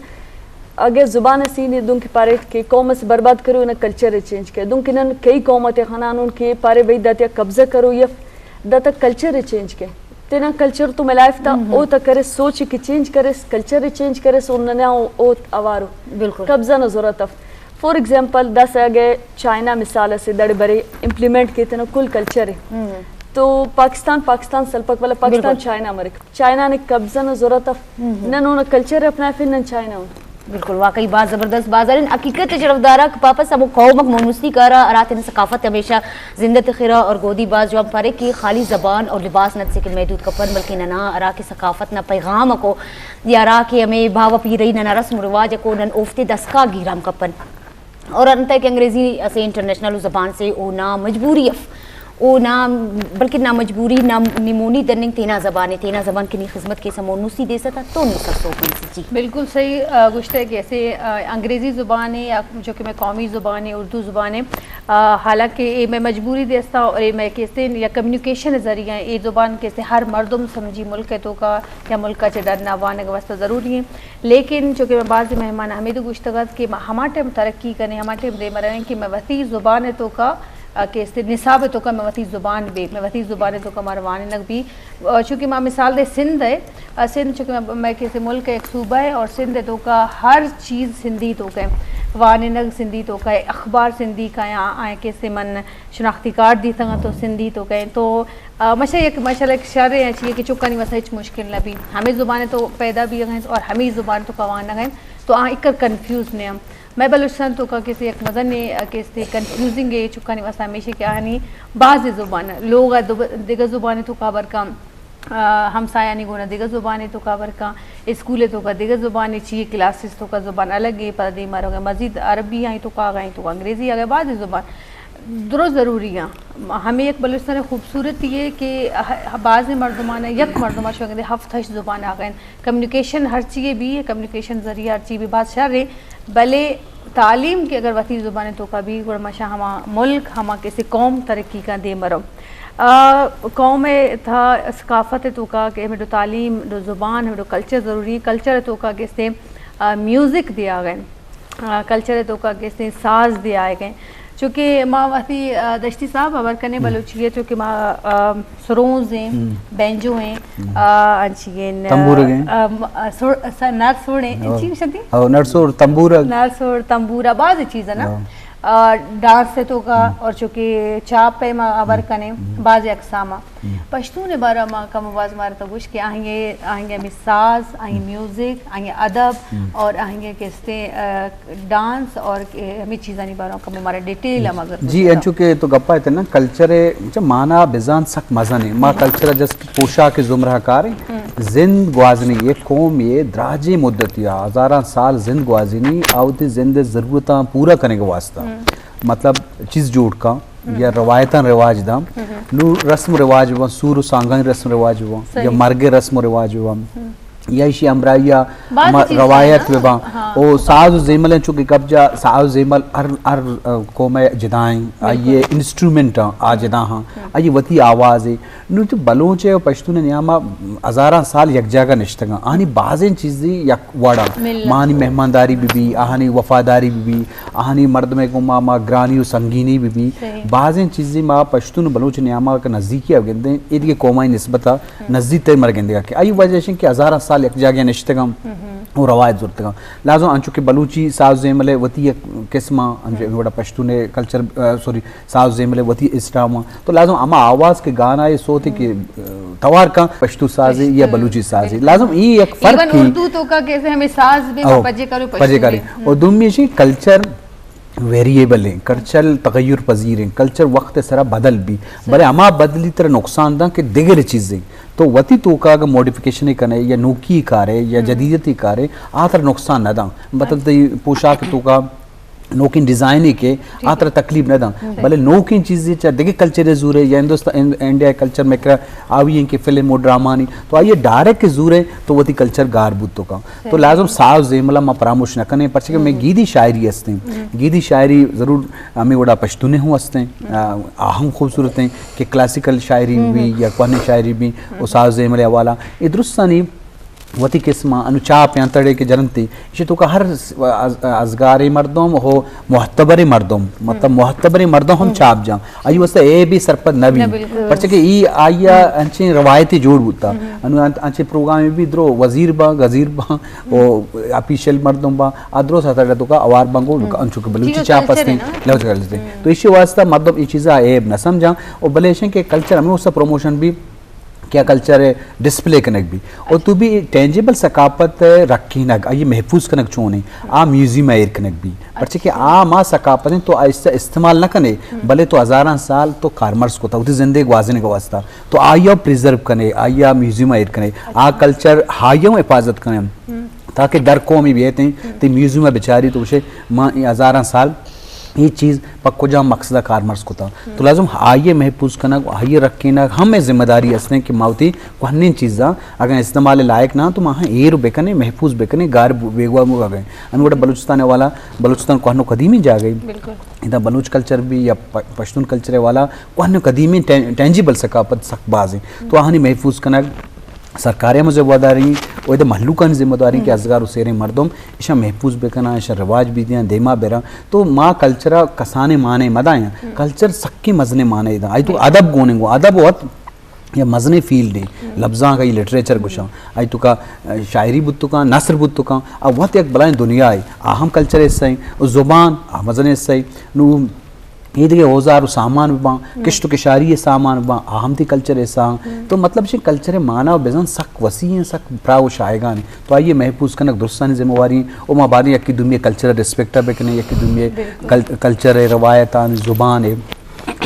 اگہ زبان اسے نے دنکہ پاریٹ کہ قوم اسے برباد کرے اونا کلچر ء چینج کرے، دنکہ نن کئی قوم آتیا خنانن کہ پارے بھئی داتیا قبضہ کروئی اف، داتا کلچر ء چینج کے، تینا کلچر تو ملائف تا، او تا کرے سوچ کہ چینج کریس، کلچر ء چینج کریس، او ننا او، او اوارو۔ بالکل۔ قبضہ نا ضرورت اف۔ فار ایگزامپل، داسہ اگہ چائنا مثال اسے داڑے برے امپلیمنٹ کے تینا کل کلچر ء، تو پاکستان پاکستان سلپک، ولدا پاکستان بالکل۔ چائنا مریک۔ چائنا نے قبضہ نا ضرورت اف۔ نن اونا کلچر ء اپنائفن، نن چائنا ان۔ بالکل، واقعی بھاز زبردست، بھاز ہرن حقیقت ء شرفدار آک پاپس ہمو قوم آک مونستی کارہ ہراتینا ثقافت ہمیشہ زندہ تخرہ اور گودی بھاز جوان پارے کہ خالی زبان اور لباس نا سے کہ محدود کپن، بلکہ ننا ہرا کہ ثقافت نا پیغام اکو یا ہرا کہ ہمے باوہ پیرئی ننا رسم و رواج اکو، نن اوفتے دسکا گیرام کپن۔ اور انتئے کہ انگریزی اسہ انٹرنیشنل زبان سے، او نا مجبوری اف، او نا، بلکہ نا مجبوری، نا نمونی دننگ تینا زبان ء، تینا زبان کہ نی خذمت کیسہ مونسی دیسہ تا تو نی سرسہب مریسہ۔ جی۔ بالکل صحیح، آ، گوشتہ کہ اسہ، آ، انگریزی زبان ء یا جو کہ مئے قومی زبان ء، اردو زبان ء، آ، حالانکہ اے مئے مجبوری دے استا اور اے مئے کہ استے یا کمیونیکیشن ذریعہ اے زبان کہ استے ہر مردم سمجھی ملک ء توکا یا ملک ء چہ ڈن ء وانگ واسطہ ضروری ہیں۔ لیکن چونکہ مئے بعض مہمان ہمیدو گوشتگ ات کہ ما ہما ٹائم ترقی کنیں، ہما ٹائم دیما رویں کہ مئے وتی زبان ء توکا، آ، کہ استے نصاب ء توکا مئے وتی زبان بی، مئے وتی زبان ء توکا مارا وانینگ بی۔ آ، چونکہ ما مثال دے سندھ ء، آ، سندھ چونکہ مئے، مئے کہ استے ملک ء یک صوبہ ء اور سندھ ء توکا ہر چیز سندھی توکا ء۔ وانینگ سندھی توکا، اخبار سندھی کایاں، آئیں کہ سے من شناختی کارڈ دیتگ انت تو سندھی توکا انت۔ تو، آ، مشا یک، ماشاءاللہ، یک شر ایں چیئے کہ چکانی واسطہ ہچ مشکل نہ بی۔ ہمے زبان تو پیدا بیگ انت اور ہمے زبان توکا وانگ انت، تو آ اکر کنفیوز نہ انت۔ مئے بلوچستان توکا کہ سے یک مزنیں، آ، کہ سے کنفیوزنگ اے چکانی واسطہ ہمیشہ کہ آہانی باز زبان، لوگ ء دو-، دگہ زبان توکا ہبر کن، آ، ہمسایانی گونا دگہ زبانے توکا ہبر کن، اسکول توکا دگہ زبانے، چی کلاسز توکا زبان الگ اے، پدا دیما روگا مزید عربی آئی توکا آگا، آئی توکا انگریزی آگا، بعض زبان درو ضروری ہیں۔ ہمیں یک بلوچستان خوبصورتی ہے کہ ہ-، بعض مردمان، یک مردمان شو گندے ہفت ہشت زبان آگا، کمیونیکیشن ہر چیئے بی، کمیونیکیشن ذریعہ ہر چیئے بی، بعض شر ہے، بلے تعلیم کہ اگر وتی زبان توکا بی، گڑا مشا ہما ملک، ہما کسی قوم ترقی کا دے مرو۔ آ، قوم تھا ثقافت توکا کہ ہمیں دو تعلیم، دو زبان، ہمیں دو کلچر ضروری ہے۔ کلچر توکا کہ سے، آ، میوزک دیا گئے، آ، کلچر توکا کہ سے ساز دیا گئے۔ چونکہ ما وتی، آ، دشتی صاحب خبر کنے بلوچی ہے، چونکہ ما، آ، سرونز ہیں، بینجو ہیں، آ، انچی ہیں، تنبورگ ہیں۔ آ، م-، آ، سر-، س-، نر سوڑ ہیں، ہاں۔ چی گوشنتی؟ ہاں، نر سوڑ، تنبورگ۔ نر سوڑ، تنبورہ، بعض چیز ہے نا۔ ہاں۔ آ، ڈانس توکا اور چونکہ چاپ پہ ما خبر کنے، بعض اقسام۔ پشتون بارہ ما کم باز مارا تو گوش کہ آہنگے، آہنگے ہمیں ساز، آہنگے میوزک، آہنگے ادب اور آہنگے کستے، آ، ڈانس اور کہ ہمیں چیزانی بارہ کم مارا ڈیٹیل ہم اگر جی، انچو کہ تو گپا ہے نا، کلچر ہے، چہ مانا بزان سک مزن ہے۔ ما کلچر جس پوشاک زمرہ کار ہیں۔ زند گوازنی، یک قوم یہ دراجیں مدتی، ہزاراں سال زند گوازنی، آوتی زند ضرورتاں پورا کرنے کے واسطہ۔ مطلب، چیز جوڑ کا، یا روایتاں رواج داں۔ نو رسم رواج بباں، سور و سانگانی رسم رواج بباں، یا مرگ رسم و رواج بباں، یا ایشی ہمراہی ء ہما روایت بباں۔ او ساز و زیمل ہیں چونکہ گپ جا، ساز و زیمل ہر، ہر، آ، قوم ء جدا ہیں، آئی انسٹرومنٹ ہیں، آ جدا ہاں، آئی وتی آواز ہے۔ نو تو بلوچ ہے و پشتون نیاما ہزاراں سال یک جاگہ نشتگاں۔ آنی بازیں چیزیں یک وڑا۔ مانی مہمانداری بی بی، آہانی وفاداری بی بی، آہانی مردمے گوما ما گرانی و سنگینی بی بی۔ بازیں چیزیں ما پشتون و بلوچ نیاما کہ نزدیکی ء گندیں، اے دیگہ قومانی نسبت ء نزدیک تر مر گندگا کہ آئی وجہ اش کہ ہزاراں سال یک جاگہ نشتگاں و روایت زرتگاں۔ لازم انچو کہ بلوچی ساز زیمل ء وتی یک قسم ء، انچو وڑا پشتون کلچر، آ، سوری، ساز زیمل ء وتی اسٹام ء۔ تو لازم ہما آواز کہ گانا ء صوت کہ، آ، توار کن پشتو سازی یا بلوچی سازی۔ لازم ای یک فرق ایون اردو تو کا کیسے ہمیں ساز بھی پجے کرو پجے پشتو کرے۔ اور دومی ایشی کلچر ویریبل ہیں، کلچر تغیر پذیر ہیں، کلچر وقت سرا بدل بھی، بلے ہما بدلی تر نقصان داں کہ دگر چیزیں۔ تو وتی توکا اگر موڈیفکیشن کنے یا نوکی کارے یا جدیدتی کارے، آ تر نقصان نہ داں۔ مطلب تئی پوشاک توکا نوکیں ڈیزائن کے آ تر تکلیف نہ داں۔ بلے نوکیں چیزیں چا دگہ کلچر زورے یا ہندوستان، ان-، انڈیا کلچر میں کرا آوی ہیں کہ فلم و ڈرامانی، تو آئیے ڈائریکٹ زورے تو وتی کلچر گار بوت توکا۔ تو لازم ساز زیملا ما پراموش نہ کنے، پرچہ کہ میں گیدی شاعری ہستیں۔ گیدی شاعری ضرور ہمیں وڑا پشتونے ہوں ہستیں، آ، آ ہم خوبصورت ہیں کہ کلاسیکل شاعری بھی یا کوہنیں شاعری بھی، و ساز زیمل حوالہ، اے درستانی وتی قسم انو چاپ یا تڑے کہ جننتی، ایشی توکا ہر س-، از-، ازگاریں مردم ہو، معتبریں مردم، مطلب معتبریں مردم ہم چاپ جاں۔ آئی واسطہ اے بھی سرپد نہ بھی۔ پرچہ کہ ای آیا انچیں روایتی جوڑ بوتا۔ انو انت-، انچیں پروگرام بھی درو وزیر با، گزیر با، او آفیشل مردم با، آ درو ساتھ توکا اوار بنگو، انچو کہ بلوچی چاپ ہستیں، لوچ کر لیتے۔ تو ایشی واسطہ مردم ای چیزا عیب نہ سمجھاں، او بلے ایشیں کہ کلچر ہمیں واسطہ پروموشن بھی کیا کلچر ء ڈسپلے کنگ بی۔ اور تو بھی ٹینجیبل ثقافت ء رکھینگ، آئی محفوظ کنگ چون ہے، آ میوزیم ء ایر کنگ بی۔ پرچہ کہ آ ما ثقافت ہیں تو آہستہ استعمال نہ کنے، بلے تو ہزاراں سال تو کارمرز کو تا، وتی زندے گوازنے کا واسطہ۔ تو آئی ء پریزرو کنے، آئی ء میوزیم ء ایر کنے، آ کلچر ہائی ء حفاظت کنے۔ تاکہ در قومی بیت ہیں، تی میوزیم ء بچاری تو گوشے، ما اے ہزاراں سال اے چیز پہ کجام مقصد ء کارمرز کتا۔ تو لازم آئی ء محفوظ کنگ، آئی ء رکینگ ہمے ذمہ داری ہستیں کہ ما وتی کوہنیں چیزاں اگاں استعمال لائق نہ تو ما ایر بکنیں، محفوظ بکنیں، گار بیگواہ مو بگیں۔ انو وڑا بلوچستان والا، بلوچستان کوہن و قدیمی جاگہ۔ بالکل۔ ادا بلوچ کلچر بھی یا پ-، پشتون کلچر والا کوہن و قدیمی ٹین-، ٹینجیبل ثقافت سک باز ہیں۔ تو آہانی محفوظ کنگ سرکار ء ہم ذمہ داری، و ادا مہلوکانی ذمہ داری کہ ازگار و سیریں مردم ایشاں محفوظ بکناں، ایشاں رواج بدیاں، دیما براں۔ تو ما کلچر ء کسانیں معنی مدایاں۔ کلچر سکیں مزنیں معنی داں۔ آئی تو ادب گونیں گو، ادب وت یا مزنیں فیلڈے، لبزانک ءَ لٹریچر گوشاں، آئی توکا شاعری بوت کنت، نثر بوت کنت، آ وت یک بلاہیں دنیائے، آ ہم کلچر ءِ حصہ ایں، و زبان آ مزنیں حصہ ایں۔ نوں اے دگہ اوزار و سامان بباں، کشت و کشاری ءِ سامان بباں، آ ہم تئی کلچر ءِ حصہ ایں۔ تو مطلب چہ کلچر ءِ معنی و بزاں سک وسیع ایں، سک پراہ و شاہگان ایں۔ تو آئی ءِ محفوظ کنگ درستانی ذمہ واری ایں۔ و ما باریں یکے دومی ءِ کلچر ءَ ریسپیکٹ ءَ بکنیں، یکے دومی ءِ کل-، کلچر ءِ روایتانی زبان ءِ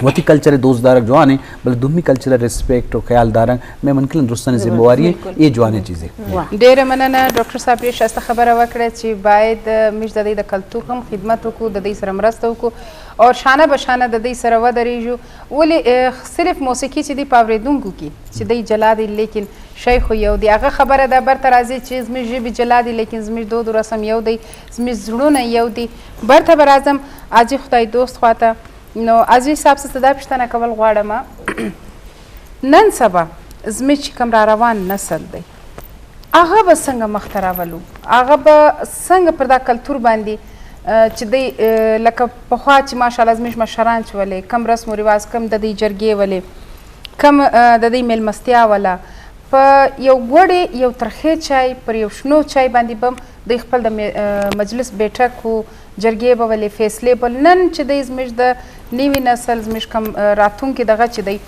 وتی کلچر ءِ دوست دارگ جوان ایں، بلے دومی کلچر ءِ ریسپیکٹ و خیال دارگ مئے منکلیں درستانی ذمہ واری ایں۔ اے جوانیں چیزے۔ ڈیرہ مننہ ڈاکٹر صاحب، اے شائستہ خبر ءَ وکڑ ءَ چہ باید، اه، مش ددئی د کلتور ہم خدمت وکو، ددئی سر مرست وکو اور شانہ بہ شانہ ددئی سر ودریجو۔ ولی، اه، صرف موسیقی چہ دی پاوریدونکو کی چہ دئی جلا دی، لیکن شیخ و یو دی۔ اگہ خبر ءَ دا برت راضی چیز مش جی بی جلا دی، لیکن زمش دود و رسم یو دی، زمش زڑون یو دی۔ برت برازم آجی خدای دوست خواتا۔ نو عزیز صاحب، ستا دا پشتنه کول غواړم. نن سبا زموږ چې کوم را روان نسل دی، هغه به څنګه مخته راولو؟ هغه به څنګه پر دا کلتور باندې، اه، چې دی، اه، لکه پخوا چې ماشاءالله زموږ مشران چې ولې، کم رسم و رواج، کم د دې جرګې ولې، کم، اه، د دې میلمستیا ولا، په یو ګوړې، یو ترخې چای، پر یو شنو چای باندې به هم دوی خپل د می-، اه، مجلس بیٹک و جرګې به ولې فیصلې به. نن چې دی زموږ د نوي نسل، زموږ کم، اه، راتلونکي دغه چې دی،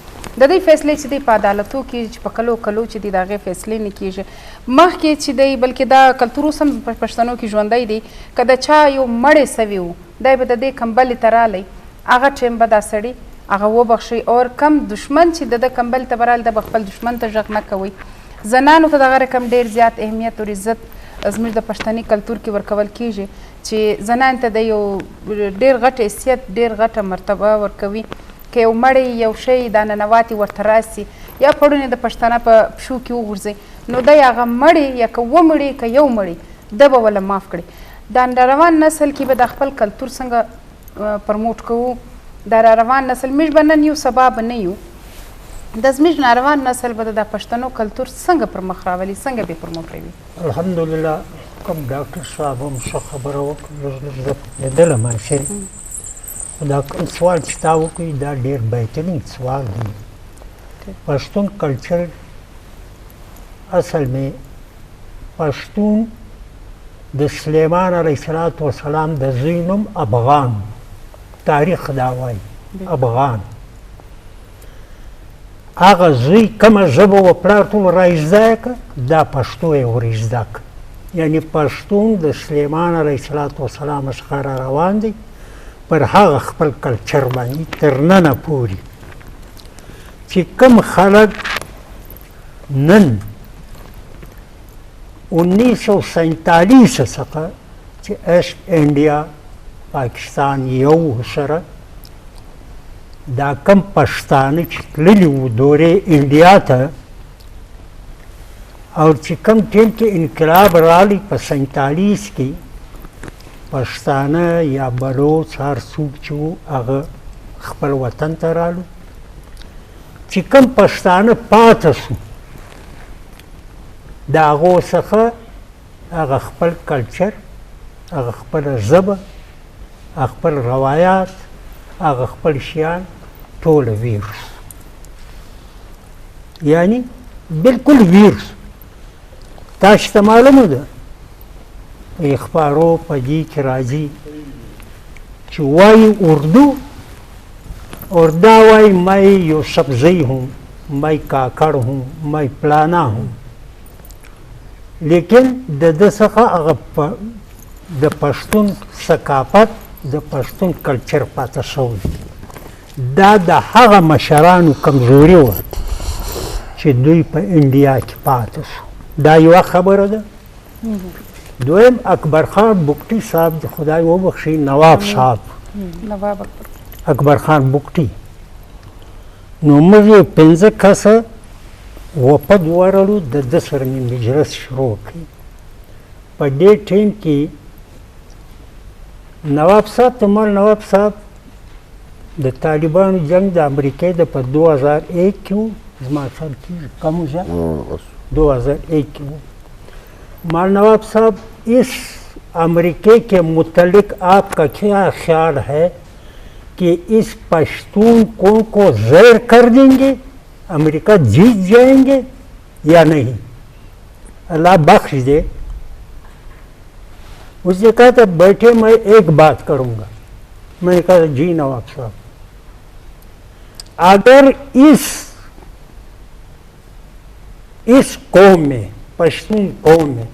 د دې فیصلې چې دی په عدالتو کې چې په کلو کلو چې دی د هغې فیصلې نه کېږي. مخکې چې دی، بلکې دا کلتور اوس هم په پښتنو کې ژوندی دی. که د چا یو مړی سوی و، دی به د دې کمبلې ته رالی، هغه ټیم به دا سړی هغه وبخشي. اور کم دشمن چې د ده کمبلې ته به رالی، د به خپل دشمن ته ژغ نه کوي. زنانو ته دغه رقم ډېر زیات اهمیت او عزت زموږ د پښتني کلتور کې ورکول کېږي، چې زنان ته د یو ډېر غټ حیثیت، ډېر غټه مرتبه ورکوي. که یو مړی، یو شی دا ننواتي ورته راسي، یا پړونی د پښتانه په پښو کې وغورځي، نو دی هغه مړی یا که ومړي، که یو مړی، د به ولا معاف کړي. دا روان نسل کې به دا خپل کلتور څنګه، اه، پرموټ کوو؟ دا را روان نسل، موږ به نن یو، سبا به نه یو. دا زموږ ناروان نسل به د دا پښتنو کلتور څنګه پر مخ راولي، څنګه به پرموټ کوي؟ الحمدلله، کوم ډاکټر صاحب هم ښه خبره وکړه، لږ لږ زه پوهېدلم شي. خو دا کوم سوال چې تا وکړي، دا ډېر بهترین سوال دی. پښتون کلچر اصل می پښتون د سلیمان علیه الصلاة والسلام د زوی نوم افغان، تاریخ دا وایي، افغان. هغه زوی کومه ژبه و پلار ته ور زده کړه، دا پښتو یې ور زده کړه. یعنی پښتون د سلیمان علیه الصلاة والسلام څخه را روان دی، پر هغه خپل کلچر باندې تر ننه پوري. چې کوم خلک نن انیس سو سینتالیس څخه چې ایسٹ انڈیا، پاکستان یو سره، دا کم پښتانه چې تللي وو دورې انڈیا ته، او چې کم ټیم کې انقلاب رالی په سینتالیس کې، پښتانه یا بلوچ هر څوک چې وو، هغه خپل وطن ته رالو. چې کم پښتانه پاته سو، د هغو څخه هغه خپل کلچر، هغه خپله ژبه، هغه خپل روایات، هغه خپل شیان ټوله ویر سو. یعنی بالکل ویر سو. تاسو ته معلومه ده، اخبارو په دې کې راځي چې وایي اردو، اور دا وایي میں یوسفزئی ہوں، میں کاکڑ ہوں، میں پلانا ہوں. لیکن د ده څخه هغه په-، د پښتون ثقافت، د پښتون کلچر پاته شوی. دا د هغه مشرانو کمزوري وه چې دوی په انډیا کې پاته شو. دا یوه خبره ده. دویم، اکبر خان بگٹی صاحب، د خدای وبخشي، نواب صاحب، نواب اکبر. اکبر خان بگٹي. نو موږ یې پنځه کسه وفد ورلو، د ده سره مې مجلس شروع کړي. په دې ټیم کې نواب صاحب، ته مال نواب صاحب، د طالبانو جنگ د امریکې د په دو هزار ایک کې و، زما خیال کېږي کم و زیات، دو هزار ایک کې و. مال نواب صاحب، اس امریکې کے متعلق آپ کا کیا خیال ہے کہ اس پشتون قوم کو زہر کر دیں گے؟ امریکہ جیت جائیں گے یا نہیں؟ اللہ بخش دے۔ اس نے کہا تھا، بیٹھے، میں ایک بات کروں گا۔ میں نے کہا، جی نواب صاحب، اگر اس اس قوم میں، پشتون قوم میں،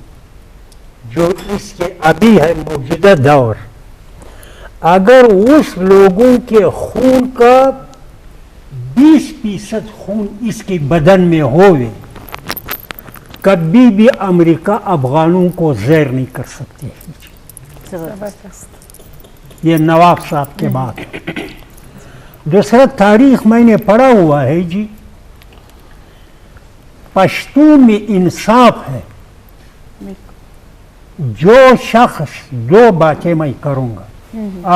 جو اس کے ابھی ہے موجودہ دور، اگر اس لوگوں کے خون کا بیس فیصد خون اس کے بدن میں ہوئے، کبھی بھی امریکہ افغانوں کو زیر نہیں کر سکتی۔ زبردست۔ یہ نواب صاحب کے بات ہے۔ دوسرا، تاریخ میں نے پڑھا ہوا ہے جی، پشتو میں انصاف ہے۔ جو شخص، دو باتیں میں کروں گا،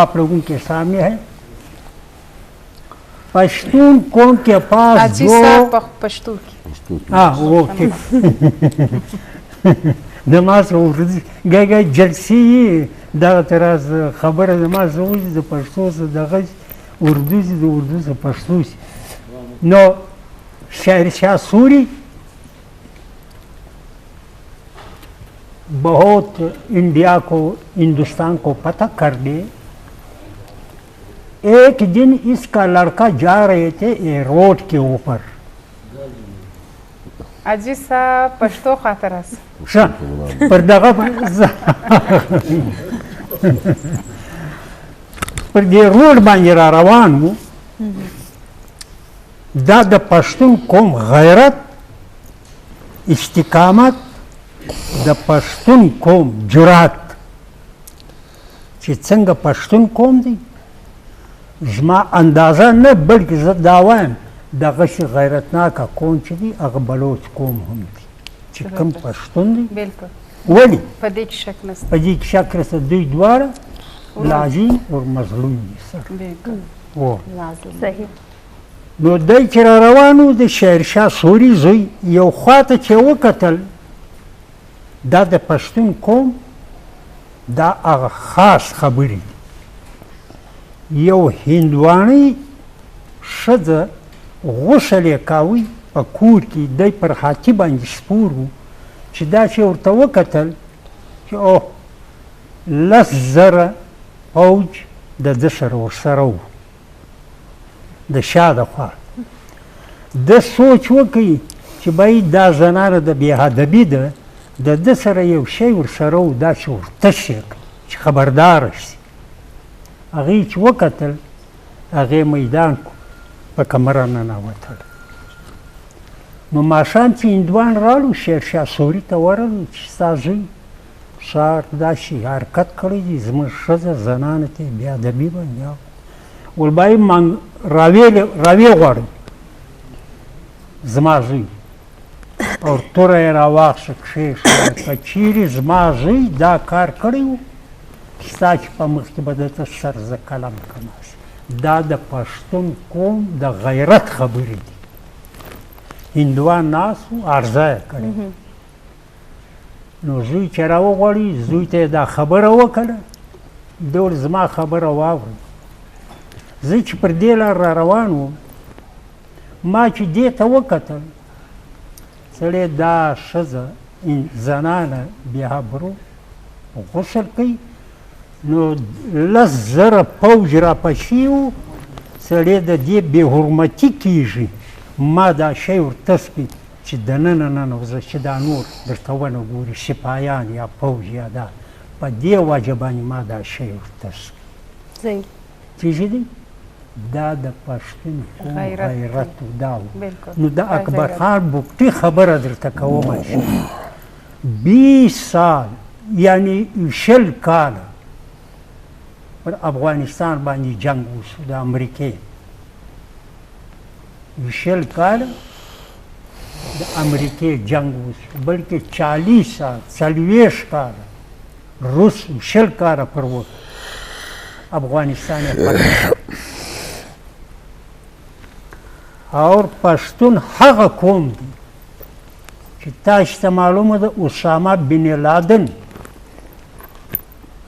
آپ لوگوں کے سامنے ہے۔ پشتون قوم کے پاس حاجی جو صاحب پخ-، پشتو کی۔ ہاں، وہ ٹھیک۔ نماز اردو، گئے گئے جلسی، دا تراز خبر نماز اردو پشتو سے دغه اردو سے، اردو سے پشتو سے۔ نو شہر شاہ سوری بہت انڈیا کو، ہندوستان کو پتہ کر دے۔ ایک دن اس کا لڑکا جا رہے تھے یہ روڈ کے اوپر۔ حاجی صاحب، پشتو خاطر است۔ ش-، پر دغه ز-، پر دې روډ باندې را روان وو۔ دا د پښتون قوم غیرت، استقامت، د پښتون قوم جرأت، چې څنګه پښتون قوم دی، زما اندازه نه، بلکې زه دا وایم، دغه شي غیرتناکه قوم چې دی، هغه بلوچ قوم هم دی، چې کوم پښتون دی. بالکل. ولی؟ په دې کې شک نشته. په دې کې شک نشته، دوی دواړه لازم او مظلوم دي سره. بالکل. و. لازم. صحیح. نو دی چې را روان و، د شهرشاه سوري زوی یو خوا ته چې وکتل، دا د پښتون قوم، دا هغه خاص خبرې دي. یو هندوانۍ ښځه غسل یې کاوه په کور کې، دی پر هاتي باندې سپور و، چې داسې ورته وکتل چې اوه، لس زره پوج د ده سره ورسره و. د شا د خوا. ده سوچ وکړي چې باید دا زنانه د بې ادبي ده، د ده سره یو شی ورسره و، داسې ورتش یې کړ چې خبرداره شي. هغې چې وکتل، هغې میدان کو، په کمره ننوتل. نو ماښام چې هندوان رالو، شیر شاه سوري ته ورغلو چې ستا زوی سهار داسې حرکت کړی دی، زموږ ښځه زنانو ته بې ادبي باندې. ول باید من راوې، راوې غواړم زما زوی. او توره یې راواخیسته، کېښوده. که چیرې زما زوی دا کار کړی و، ستا چې په مخ کې به درته سر زه قلم کړم. دا د پښتون قوم د غیرت خبرې دي. هندوان ناست و، عرضه یې کړې. نو زوی چې راوغواړي، زوی ته یې دا خبره وکړه، ده ول زما خبره واورئ. زه چې پر دې لار را روان وم، ما چې دې ته وکتل، سړی دا ښځه، ان-، زنانه بیا برو غسل کوي، نو لس زره پوج را پسې و، سړی د دې بې حرمتي کېږي. ما دا شی ورته سپي چې دننه ننوزه، چې دا نور درته ونه ګوري، سپایان یا پوج یا دا، په دې وجه باندې ما دا شی ورته سپي. صحیح. تیجی دی؟ دا د پښتون قوم غیرت دی. غیرت و دا و. بالکل. نو د اکبر خان بگٹی خبره درته کوم. بیست سال، یعنی شل کال پر افغانستان باندې جنگ وشو د امریکې. شل کال د امریکې جنگ وشو، بلکې چالیس سال، څلوېښت کال روس شل کال پر وکړ افغانستان یې فتح کړ. اور پښتون هغه قوم دی چې تاسو ته معلومه ده، اسامه بن لادن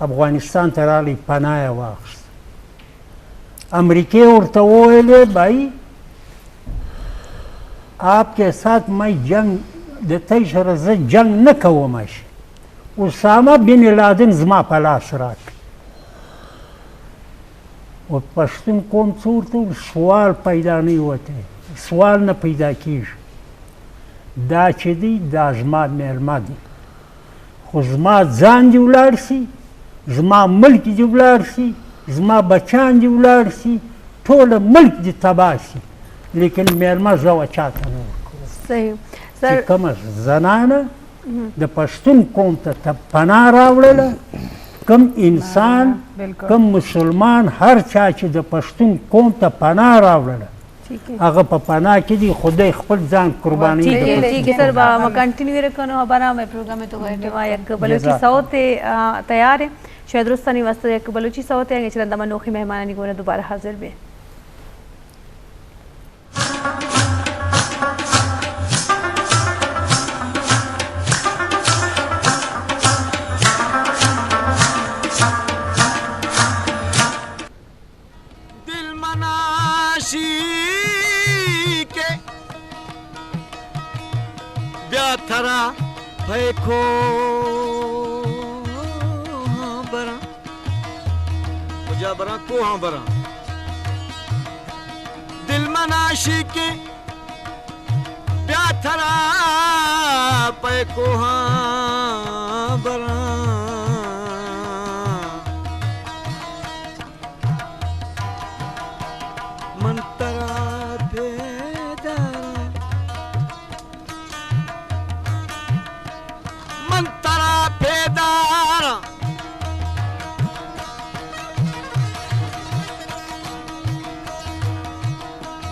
افغانستان ته راغلی، پناه یې واخیست. امریکې ورته وویلې، بای، آپ کے ساتھ میں جنگ، دے تئی سر ز جنگ نہ کومش۔ اسامہ بن لادن زما پلاس راک۔ و پشتون قوم صورت سوال پیدا نہیں ہوتے، سوال نہ پیدا کیش۔ دا چی دی، دا زما میلما دی۔ خو زما زان دی ولاڑ سی، زما ملک دی ولاڑ سی، زما بچان دی ولاڑ سی، ٹول ملک دی تباہ سی۔ لیکن میلما زو چاتا نور کو۔ صحیح۔ سر، کم از زنانه د پشتون قوم ته ته پناه راوړله، کم انسان، بالکل. کم مسلمان، هر چا چې د پشتون قوم ته پناه راوړله، ٹھیک ہے. هغه په پناه کې دی، خدای خپل ځان قرباني ٹھیک ہے، ٹھیک ہے سر، با، ما کنٹینیو رکھنو خبر ہمیں پروگرام تو گئے ما یک بلوچی جزاک. صوت، آ، تیار ہے. شاید درستانی واسطے یک بلوچی صوت ہے، چلندا ما نوخی مہمانانی گونا دوبارہ حاضر بے. دل منا شی کے بیا تھرا پھے کو براں. کجا براں؟ کوہاں براں. دل منا شی کے بیا تھرا پھے کوہاں براں. من ترا پیداراں، من ترا پیداراں،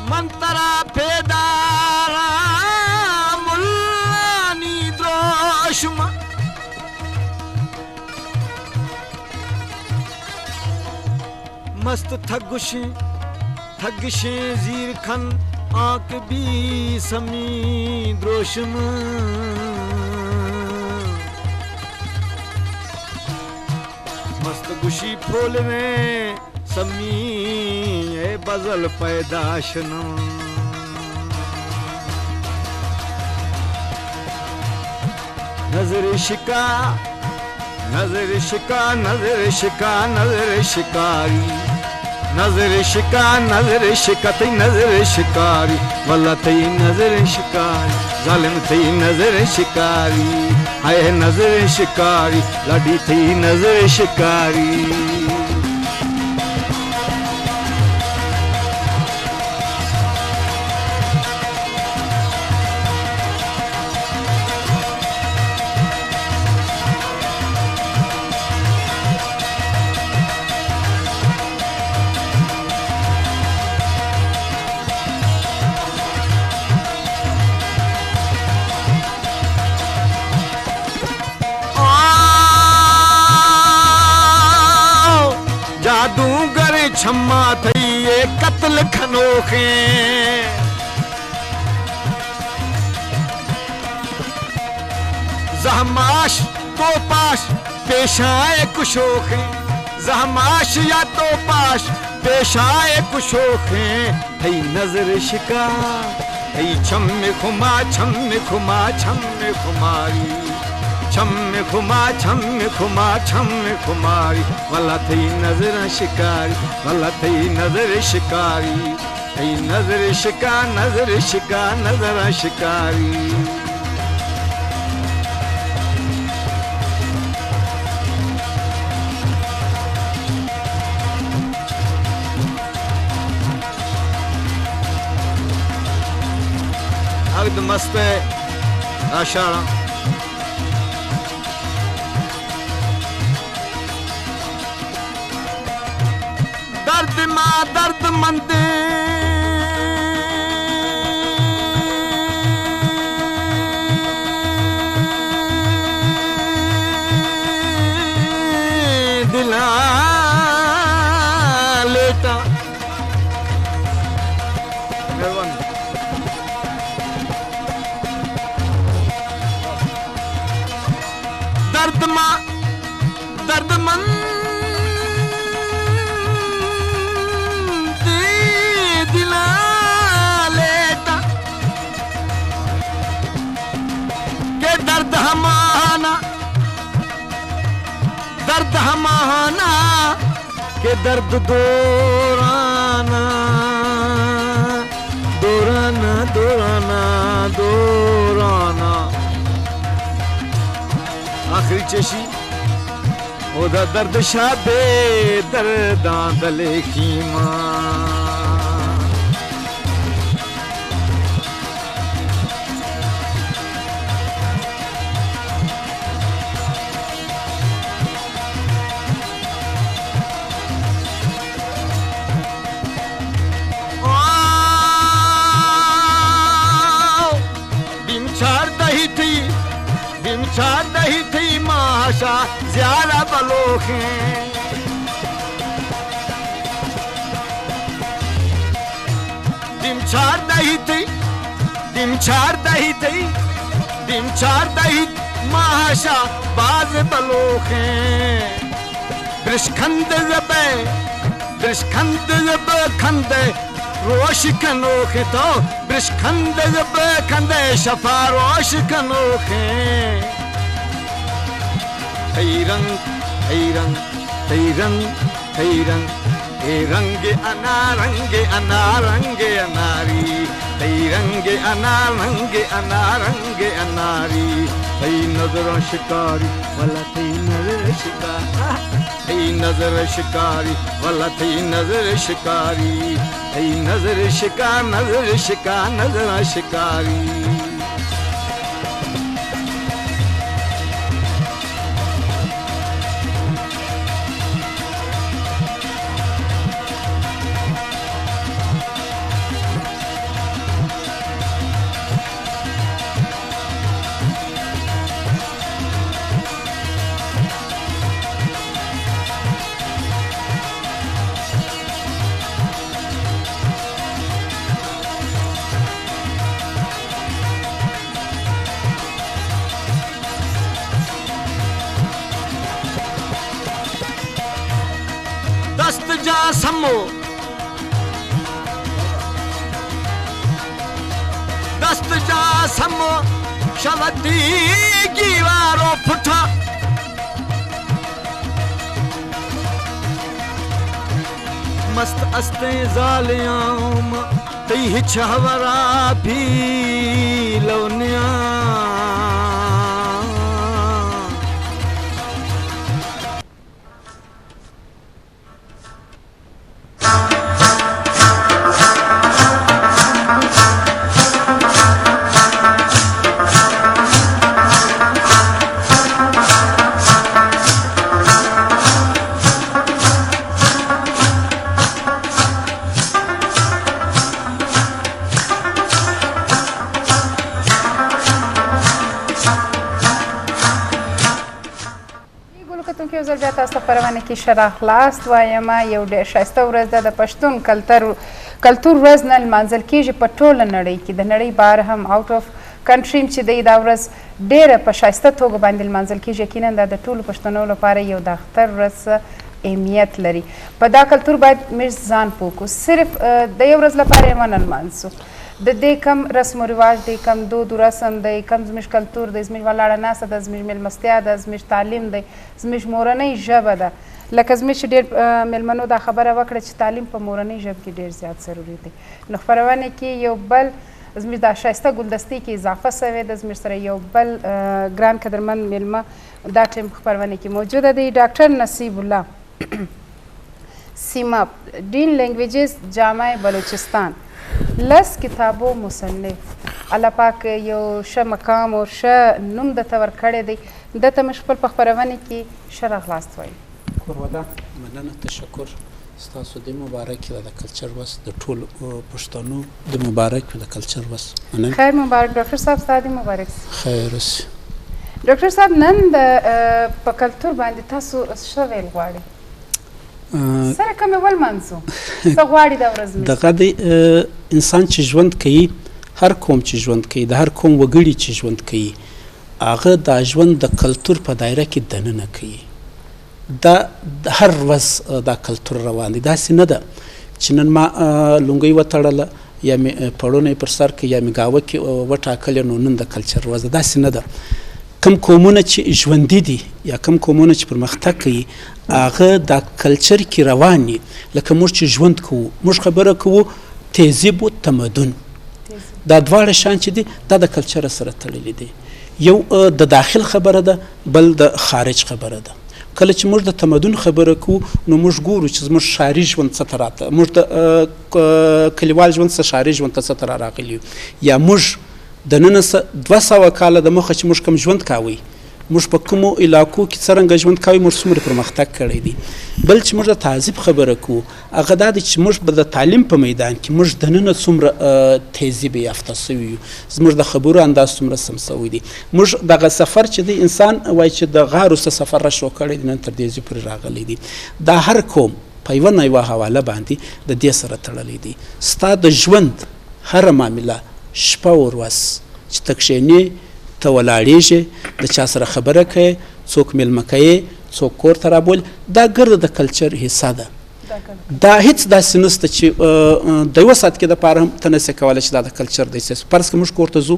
من ترا پیداراں، ملانی دروشم. مست تھگشیں، تھگشیں زیر کھن آنک بی سمی دروشم. مست گشی پھولویں سمی اے بزل پیداش نہ. نظر شکا، نظر شکا، نظر شکا، نظر شکاری. نظر شکا، نظر شکا، تئی نظر شکاری. واللہ تئی نظر شکاری، ظالم تئی نظر شکاری. ہائے نظر شکاری، لاڈی تئی نظر شکاری. آ، جادوگر چھما تھئی اے قتل کھنوخیں. زہماش تو پاش پیشاں اے کشوخیں. زہماش یا تو پاش پیشاں اے کشوخیں. تئی نظر شکار، تئی چم خما، چم خما، چم خماری. چم خما، چم خما، چم خماری. واللہ تئی نظر شکاری، واللہ تئی نظر شکاری. تئی نظر شکا، نظر شکا، نظر شکاری. اگد مست اشاراں. درد ما درد مند دلاں لیٹاں. مہربانی. درد ما درد مند دلاں لیٹاں. ہماہانا کہ درد دورانا، دورانا، دورانا، دورانا۔ آخری چشی، اودا درد شا بے درداں دلیخی ما۔ آؤ، بیم چاردہی تئی، بیم چاردہی تئی ماشا زیارہ بلوخیں۔ دیم چاردہی تئی، دیم چاردہی تئی، دیم چاردہی ماہشا باز بلوخیں۔ برشکند بے، برشکند بے کندے روش کنوخیں تو، برشکند بے کندے شفا روش کنوخیں۔ تئی رنگ، تئی رنگ، تئی رنگ، تئی رنگ، اے رنگ انا، رنگ انا، رنگ اناری۔ تئی رنگ انا، رنگ انا، رنگ اناری۔ تئی نظر شکاری، ولا تئی نظر شکار۔ تئی نظر شکاری، ولا تئی نظر شکاری۔ تئی نظر شکار، نظر شکار، نظر شکاری۔ دست جا سمو، دست جا سمو، شلتی گیوارو پھٹا۔ مست استیں زالیاں ما، تئی ہچ ہبرا بھی لونیاں۔ ای ګلو کتونکو، یو ځل بیا تاسو ته خپرونه کې ښه راغلاست وایم. یو ډېر ښایسته ورځ ده، د پښتون کلتر، کلتور ورځ نن لمانځل کېږي په ټوله نړۍ کې. د نړۍ بهر هم، آوټ آف کنټري هم چې دی، دا ورځ ډېره په ښایسته توګه باندې لمانځل کېږي. یقیناً دا د ټولو پښتنو لپاره یو د اختر ورځ اهمیت لري. په دا کلتور باید موږ ځان پوه کړو. صرف، اه، د یو ورځ لپاره یې ونه لمانځو. د دې کم رسم و رواج دی، کم دود و رسم دی، کم زموږ کلتور دی، زموږ ولاړه ناسته ده، زموږ مېلمستیا ده، زموږ تعلیم دی، زموږ مورنۍ ژبه ده. لکه زموږ چې ډېر، اه، مېلمنو دا خبره وکړه چې تعلیم په مورنۍ ژبه کې ډېر زیات ضروري دی. نو خپرونه کې یو بل زموږ دا ښایسته ګلدستې کې اضافه شوی ده. زموږ سره یو بل، اه، ګران قدرمن مېلمه دا ټایم خپرونه کې موجوده دی، ډاکټر نصیب الله. سیماب، ډین لینګویجز جامعه بلوچستان، لس کتابو مصنف. الله پاک یو ښه مقام او ښه نوم دته ورکړی دی. دته موږ خپل په خپرونه کې ښه راغلاست وایو. کور ودان. مننه، تشکر. ستاسو د مبارک ده د کلچر ورځ، د ټول، اه، پښتنو د مبارک د کلچر ورځ. مننه. خیر مبارک ډاکټر صاحب، ستا د مبارک سي. خیر اوسې. ډاکټر صاحب، نن د، اه، په کلتور باندې تاسو څه ویل غواړئ؟ اه، سره کومې ولمانځو؟ څه غواړي دا ورځ مې؟ دغه دی، اه، انسان چې ژوند کوي، هر قوم چې ژوند کوي، د هر قوم وګړي چې ژوند کوي، هغه دا ژوند د کلتور په دایره کې دننه کوي. دا د هر ورځ، اه، دا کلتور روان دی. داسې نه ده چې نن ما، اه، لونګۍ وتړله، یا مې، اه، پوړونی پر سر کړ، یا مې ګاوکې، اه، وټاکلې، نو نن د کلچر ورځ ده. داسې نه ده. کم قومونه چې ژوندي دي یا کم قومونه چې پرمختګ کوي، هغه دا کلچر کې روان دي. لکه موږ چې ژوند کوو، موږ خبره کوو تهذیب و تمدن. دا دواړه شان چې دي، دا د کلچر سره تړلي دي. یو، اه، د داخل خبره ده، بل د خارج خبره ده. کله چې موږ د تمدن خبره کوو، نو موږ ګورو چې زموږ ښاري ژوند څه ته راته، موږ د، اه، ک-، کلیوال ژوند څه ښاري ژوند ته څه ته را راغلي یو. یا موږ د ننه س-، دوه سوه کاله د مخه چې موږ کوم ژوند کاوه، موږ په کومو علاقو کې څرنګه ژوند کاوه، موږ څومره پرمختګ کړی دی. بل چې موږ د تهذیب خبره کوو، هغه دا دی چې موږ به د تعلیم په میدان کې موږ دننه څومره، اه، تهذیب یافته سوي یو، زموږ د خبرو انداز څومره سم سوی دی. موږ دغه سفر چې دی، انسان وایي چې د غار وروسته سفر را شروع کړی دی، نن تر دې ځای پورې راغلی دی. دا هر قوم په یوه نه یوه حواله باندې د دې سره تړلی دی. ستا د ژوند هره معامله، شپه او ورځ، چې ته کښېنې، ته ولاړېږې، د چا سره خبره کوې، څوک مېلمه کوې، څوک کور ته رابولې، دا ګرده د کلچر حصه ده. دا هیڅ داسې نشته چې، اه، اه، د یوه څاڅکي دپاره هم ته نشې کولی چې دا د کلچر دی. فرض کړه موږ کور ته ځو،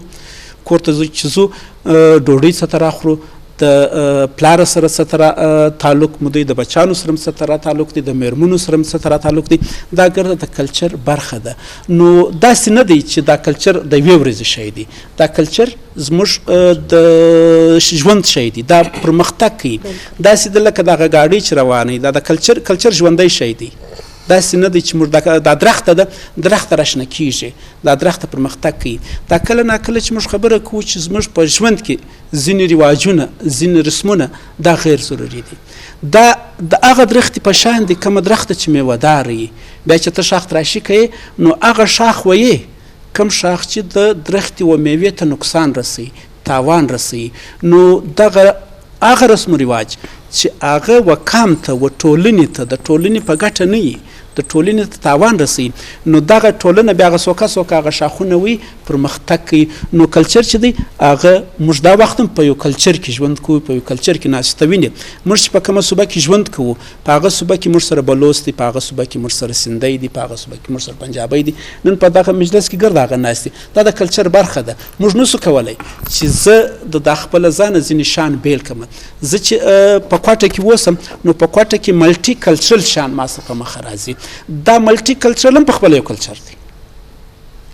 کور ته ځو چې ځو، اه، ډوډۍ څه ته راخورو، د، اه، پلار سره څه ته را، اه، تعلق مو دی، د بچانو سره هم څه ته را تعلق دی، د مېرمنو سره هم څه ته را تعلق دی. دا ګرده د کلچر برخه ده. نو داسې نه دی چې دا کلچر د یوې ورځې شی دی. دا کلچر زموږ، اه، د ژوند شی دی، دا پرمختګ کوي. داسې ده لکه دغه ګاډۍ چې روانه وي، دا د کلچر، کلچر ژوندی شی دی. داسې نه دی چې موږ دا، دا درخته ده، درخته راشنه کېږي، دا درخته پرمختګ کوي. دا کله ناکله چې موږ خبره کوو چې زموږ په ژوند کې ځینې رواجونه، ځینې رسمونه، دا غیر ضروري دي. دا د هغه درختې په شان دي، کومه درخته چې میوه داره وي. بیا چې ته شاخ تراشي کوې، نو هغه شاخ وهې، کوم شاخ چې د درختې و میوې ته نقصان رسوي، تاوان رسوي، نو دغه هغه رسم و رواج چې هغه و قام ته، و ټولنې ته، د ټولنې په ګټه نه وي، د ټولنې ته تاوان رسوي، نو دغه ټولنه بیا هغه سوکه سوکه هغه شاخونه وي، پرمختګ کوي. نو کلچر چې دی، هغه موږ دا وخت هم په یو کلچر کې ژوند کوو، په یو کلچر کې ناست وینې. موږ چې په کومه صوبه کې ژوند کوو، په هغه صوبه کې موږ سره بلوچ دی، په هغه صوبه کې موږ سره سندی دی، په هغه صوبه کې موږ سره پنجابی دی. نن په دغه مجلس کې ګرد هغه ناست دي. دا د کلچر برخه ده. موږ نسو کولی چې زه د، د خپله ځانه ځینې شان بیل کړم. زه چې، اه، په کوټه کې اوسم، نو په کوټه کې ملټي کلچرل شان ما سره په مخه راځي. دا ملټي کلچرل هم په خپله یو کلچر دی.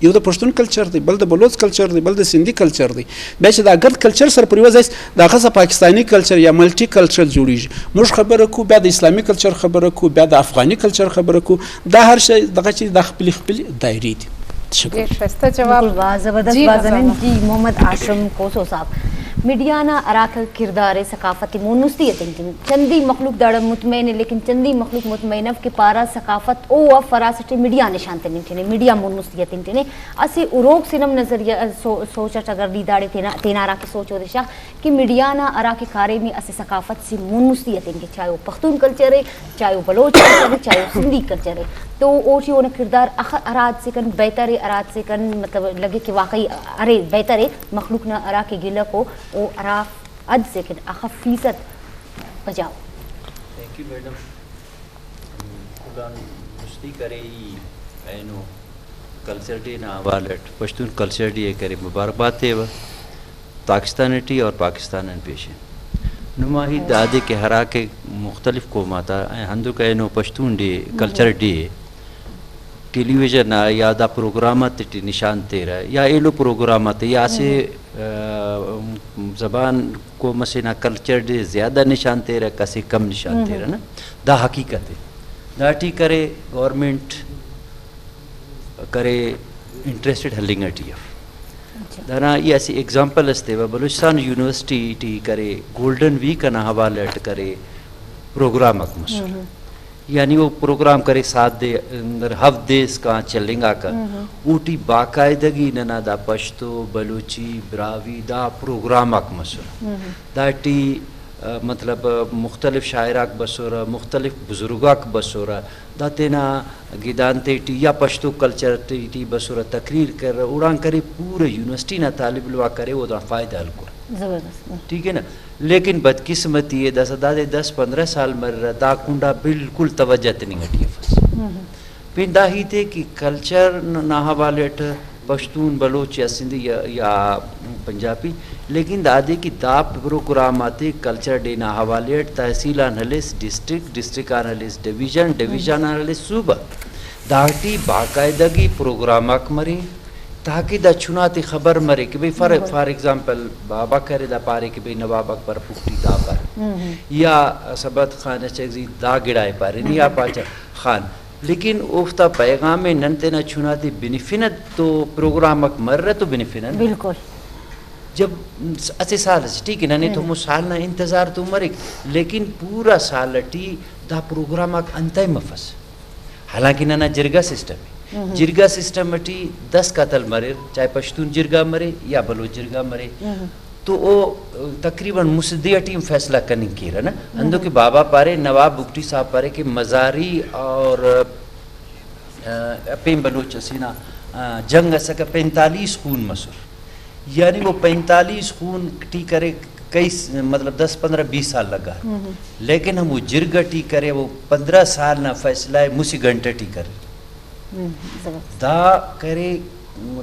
یو د پښتون کلچر دی، بل د بلوچ کلچر دی، بل د سندي کلچر دی. بیا چې دا ګرد کلچر سره پر یوه ځای سي، دا هغه څه پاکستاني کلچر یا ملټي کلچرل جوړیږي. موږ خبره کوو، بیا د اسلامي کلچر خبره کوو، بیا د افغاني کلچر خبره کوو. دا هر شی دغه چې دا خپلې خپلې دایرې دي. شکر. ډېر ښایسته جواب. بالکل، واہ، زبردست جی، واہ، هزار زمین واہ. جی، محمد هاشم کوسو صاحب، میڈیا نا ہراکہ کردار ءِ ثقافت ءِ مونستی اتنٹن. چندی مخلوق داڑا مطمئن ءِ، لیکن چندی مخلوق مطمئن اف کہ پارا ثقافت او اف ہراسٹ ءِ میڈیا نشان تننٹنے، میڈیا مونستی اتنٹنے. اسہ اروک سنم نظریہ، سو-، سوچ اٹ اگر نی داڑے تینا، تینا ہراکہ سوچ اودے شاغ کہ میڈیا نا ہراکہ کاریم ءِ اسہ ثقافت سے مونستی اتنگ ءِ، چاہے او پختون کلچر ءِ، چاہے او بلوچ کلچر ءِ، چاہے او سندھی کلچر ءِ. تو اوٹی اونا کردار اخ-، ہراد سے کن بہتر ءِ، ہراد سے کن مطلب لگے کہ واقعی ارے بہتر ءِ، مخلوق نا ہراکہ گلہ کو او ہرا حد سے کن اخہ فیصد بجاؤ. تھینک یو میڈم. کلان مستی کرے ای اینو کلچر ڈے نا حوالہ اٹ، پشتون کلچر ڈے ءِ کرے مبارکباد تیوہ پاکستان ٹی اور پاکستان آن پیشن. نما ہیت دادے کہ ہراکہ مختلف قوم آتا ہندوک اینو پشتون ڈے، کلچر ڈے ٹیلی ویژن آ یا دا پروگرام آتیٹی نشان تیرہ یا ایلو پروگرام آتے یا اسہ، آ، زبان قوم اسے نا کلچر ڈے زیادہ نشان تیرہ، کسے کم نشان تیرہ نا، دا حقیقت ءِ. داٹی کرے گورنمنٹ کرے انٹرسٹڈ ہلنگ ٹی اف. دانا ای اسہ ایگزامپل اس تیوہ، بلوچستان یونیورسٹی ٹی کرے گولڈن ویک انا حوالہ اٹ کرے پروگرام آک مسر. یعنی او پروگرام کرے سات دے اندر ہفت دے اسکان چلینگاکہ، اوٹی باقاعدگی ننا دا پشتو، بلوچی، براہوئی دا پروگرام آک مسر. داٹی، آ، مطلب، مختلف شاعر آک بسرہ، مختلف بزرگ آک بسرہ، دا تینا گدان تیٹی یا پشتو کلچر تیٹی بسرہ، تقریر کرہ، اوڑان کرے پورا یونیورسٹی نا طالب علم آک کرے، او دا فائدہ ہلکر. زبردست. ٹھیک ہے نا؟ لیکن بدقسمتی ءِ داسہ دادے دس پندرہ سال مریرہ، دا کنڈا بالکل توجہ تننگ ٹی افس. پین دا ہیت ءِ کہ کلچر نا حوالہ اٹ پشتون، بلوچ یا سندھی یا، یا پنجابی، لیکن دادے کہ دا پروگرام آتے کلچر ڈے نا حوالے اٹ تحصیل آن ہلیس ڈسٹرکٹ، ڈسٹرکٹ آن ہلیس ڈویژن، ڈویژن آن ہلیس صوبہ، داٹی باقاعدگی پروگرام آک مرے تاکہ دا چناتے خبر مرے کہ بھئی فار، فار ایگزامپل بابا کرے دا پارے کہ بھئی نواب اکبر پکٹی دا پر یا سبت خان اچکزی دا گڑائے پارے نی آ پاچا خان، لیکن اوفتا پیغام ء نن تینا چناتے بنفنہ تو پروگرام اک مرہ تو بنفنہ نا۔ بالکل۔ جب اسہ سال اس، ٹھیک ہے، ننے تو ہمو سال نا انتظار تو مریک، لیکن پورا سال ٹی دا پروگرام آک انتئے مفس۔ حالانکہ ننا جرگہ سسٹم ہے۔ جرگہ سسٹم ٹی دس قتل مریر، چاہے پشتون جرگہ مرے یا بلوچ جرگہ مرے۔ تو او تقریباً مسہ دے ٹی ہم فیصلہ کننگ کیرہ نا۔ ہندن کہ بابا پارے، نواب بگٹی صاحب پارے کہ مزاری اور، آ، پین بلوچ اسے نا، آ، جنگ اسکہ پینتالیس خون مسر۔ یعنی وہ پینتالیس خون ٹی کرے کئی س-، مطلب دس، پندرہ، بیس سال لگا۔ لیکن ہمو جرگہ ٹی کرے وہ پندرہ سال نا فیصلہ ہے مسہ گھنٹہ ٹی کرے۔ ہم، زبردست۔ دا کرے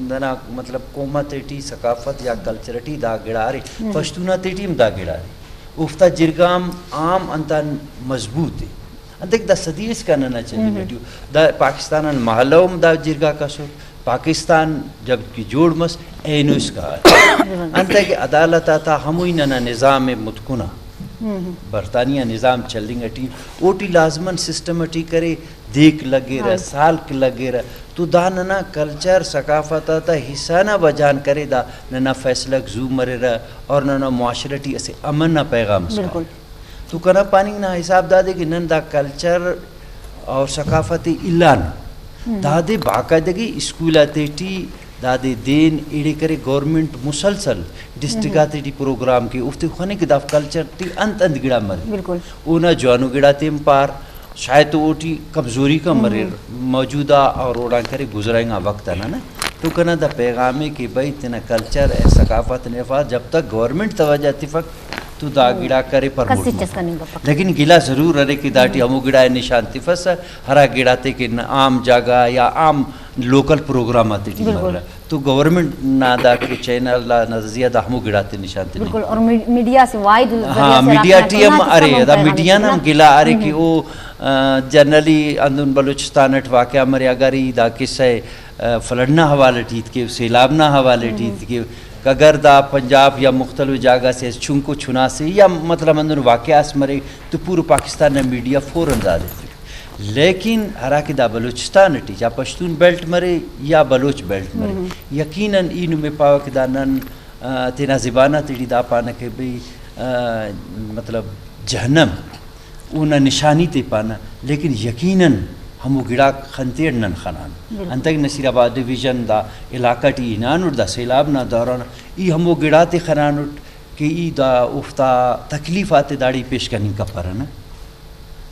ننا مطلب قوم آتے ٹی، ثقافت یا کلچر ٹی دا گڑا ارے، پشتون آتے ٹی ہم دا گڑا ارے۔ اوفتا جرگہ ہم عام انتان مضبوط ہے۔ انتئے کہ دا صدی اسکان ننا چلی بیٹیو۔ دا پاکستان آن مہالو ہم دا جرگہ کسر۔ پاکستان جب کہ جوڑ مس، اینو اسکا ارے۔ انتئے کہ عدالت آتا ہموئی ننا نظام متکنا۔ برطانیہ نظام چلنگ ٹی، اوٹی لازماً سسٹم ٹی کرے، دیک لگیرہ، سالک لگیرہ، تو دا ننا کلچر، ثقافت آتا حصہ نا وجہ آن کرے، دا ننا فیصلہ زو مریرہ اور ننا معاشرہ ٹی اسہ امن نا پیغام اس کائک۔ تو کنا پاننگ نا حساب دادے کہ نن دا کلچر اور ثقافت ء الان دادے باقاعدگی اسکول آتے ٹی دادے دین ایڑے کرے۔ گورنمنٹ مسلسل ڈسٹرکٹ آتے ٹی پروگرام کے، اوفتے خنے کہ دا کلچر ٹی انت انت گڑا مرے۔ بالکل۔ اونا جوانو گڑاتے ہم پار، شاید تو اوٹی کمزوری کا مریر، موجودہ اور اوڑان کرے گزرائیں گا وقت آنا نا۔ تو کنا دا پیغام ہے کہ بھائی تینا کلچر اے ثقافت نے حفاظ، جب تک گورنمنٹ توجہ تفک تو دا گڑا کرے پرموٹ کسی مفک۔ چس کننگ کپک۔ لیکن گلہ ضرور ارے کہ داٹی ہمو گڑا نشان تفس، ہرا گڑاتے کہ عام جاگہ یا عام لوکل پروگرام آتے ٹی مرہ۔ تو گورنمنٹ نا دا کہ چینل نا ذریعہ دا ہمو گڑاتے نشان تننگ۔ بالکل، اور می-، میڈیا سے واحد ذریعہ ہاں، سے میڈیا ٹی ہم ارے، دا میڈیا نا ہم گلہ ارے کہ او، آ، جنرلی اندن بلوچستان اٹ واقعہ مرے، اگر ای دا قصہ ء، آ، فلڈ نا حوالہ ٹی ہیت کیو، سیلاب نا حوالہ ٹی ہیت کیو، اگر دا پنجاب یا مختلف جاگہ سے چنکو چناسے یا مطلب اندن واقعہ اس مرے تو پورو پاکستان نا میڈیا فوراً دادے۔ لیکن ہرا کہ دا بلوچستان ٹی یا پشتون بیلٹ مرے یا بلوچ بیلٹ مرے، یقیناً ای نمے پاوہ کہ دا نن، آ، تینا زبان آتے ٹی دا پانہ کہ بھئی، آ، مطلب جہنم اونا نشانی تے پانہ، لیکن یقیناً ہمو گڑاک خنتے اٹ نن خنان۔ انتئے کہ نصیر آباد ڈویژن دا علاقہ ٹی ہنانٹ دا سیلاب نا دوران ای ہمو گڑاتے خنانٹ کہ ای دا اوفتا تکلیف آتے داڑے پیش کننگ کپرہ نا۔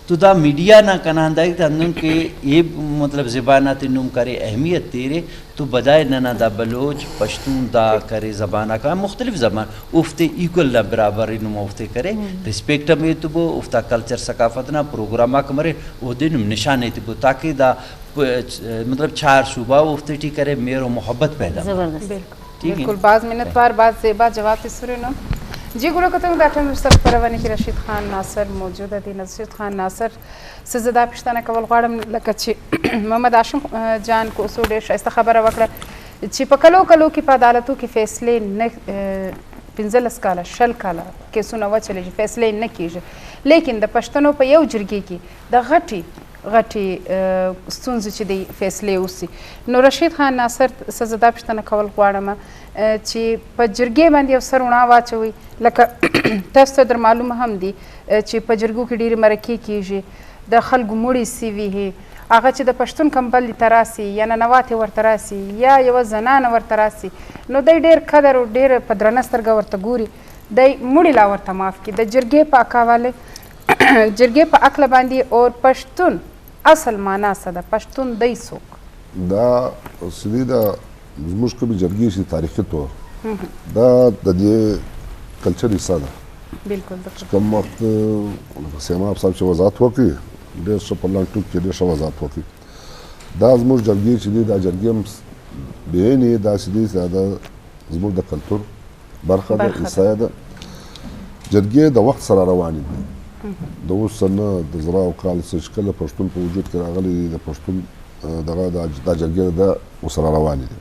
تو دا میڈیا نا کنا ہنداہیت ہندن کہ اے مطلب زبان آتے نم کرے اہمیت تیرے تو بجائے ننا دا بلوچ، پشتون دا کرے زبان آک مختلف زبان اوفتے ایکول نا برابر نم اوفتے کرے، ریسپیکٹ ہم ایتبو، اوفتا کلچر ثقافت نا پروگرام آک مرے، اودے نم نشان ایتبو تاکہ دا پ-، مطلب چار صوبہ اوفتے ٹی کرے مہر و محبت پیدا مرے۔ زبردست۔ بالکل۔ ٹھیک ہے۔ بالکل، باز منت وار، باز زیبا جواب تسرینو۔ جی گلو کتنگ دا ٹائم سر پروانی کی رشید خان ناصر موجود دی۔ رشید خان ناصر سزا دا پشتانه کول غواړم، لکه چې محمد هاشم، اه، جان کوسو ډېر ښایسته خبره وکړه چې په کلو کلو کې په عدالتو کې فیصلې نه، اه، پنځلس کاله، شل کاله کیسونه وچلېږي، فیصلې نه کېږي. لیکن د پښتنو په یو جرګې کې د غټې، غټې، اه، ستونزې چې دی فیصلې اوسي. نو رشید خان ناصر ته زه دا پوښتنه کول غواړم، اه، چې په جرګې باندې یو څه رؤنا واچوئ، لکه تاسو ته در معلومه هم دي، اه، چې په جرګو کې ډېرې مرکې کېږي، د خلکو مړي سوي هي، هغه چې د پښتون کمبلي ته راسي یا ننواتې ورته راسي یا یوه زنانه ورته راسي، نو دی ډېر قدر او ډېر په درنه سترګه ورته ګوري. دی مړي لا ورته معاف کړي. د جرګې په اکاواله، جرګې په اکله باندې اور پښتون اصل معنا څه ده؟ پښتون دی څوک؟ دا سیدی دا زموږ کومې جرګې چې تاریخي تور دا د دې کلچر حصه ده. بالکل، بالکل. کوم وخت، لکه سیماب صاحب چې وضاحت وکړي، ډېر ښه په لنډ ټکو کې ډېر ښه وضاحت وکړي. دا زموږ جرګې چې دي، دا جرګې هم بېنې داسې دي چې دا د زموږ د کلتور برخه ده، برخه ده. حصه ده. جرګې د وخت سره روانې دي. د اوس نه د زراو کال څخه چې کله پښتون په وجود کې راغلی دی، د پښتون، اه، دغه د، د جرګې د اوس سره روانې دي.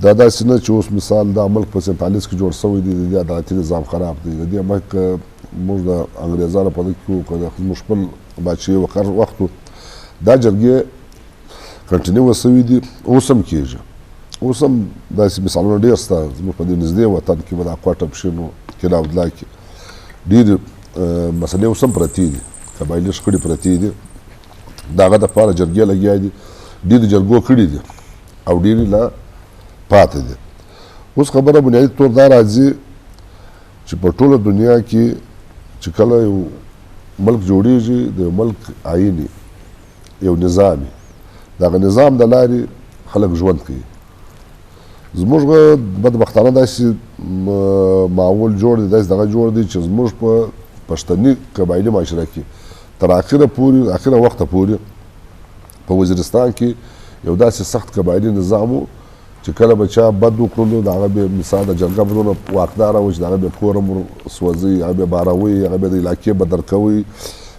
دا داسې نه چې اوس مثال دا ملک په سینتالیس کې جوړ شوی دی، د دې عدالتي نظام خراب دی، د دې مخکې موږ د انګرېزانو په دغه کې وو، که د زموږ خپل باچهي وقر وخت و. دا جرګې کنټینیو شوي دي، اوس هم کېږي. اوس هم داسې مثالونه ډېر شته. زموږ په دې نږدې وطن کې به دا کوټه پشین و، کلي عبدالله کې ډېرې، اه، مسلې اوس هم پرتې دي، قبایلي شخړې پرتې دي. د هغه دپاره جرګې لګیا دي، ډېرې جرګو کړي دي او ډېرې لا پاتې دي. اوس خبره بنیادي تور دا راځي چې په ټوله دنیا کې چې کله یو ملک جوړیږي، د یو ملک آئین وي، یو نظام وي. د هغه نظام د لارې خلک ژوند کوي. زموږ بدبختانه داسې، م-، ماحول جوړ دی، داسې دغه جوړ دی چې زموږ په پښتني قبایلي معاشره کې تر اخره پورې، اخره وخته پورې په وزیرستان کې یو داسې سخت قبایلي نظام و چې کله به چا بد وکړلو، د هغه به مثال د جرګه به دونه واکداره و چې د هغه به کور هم ور سوځوي، هغه به باروي، هغه به د علاقې به درکوي.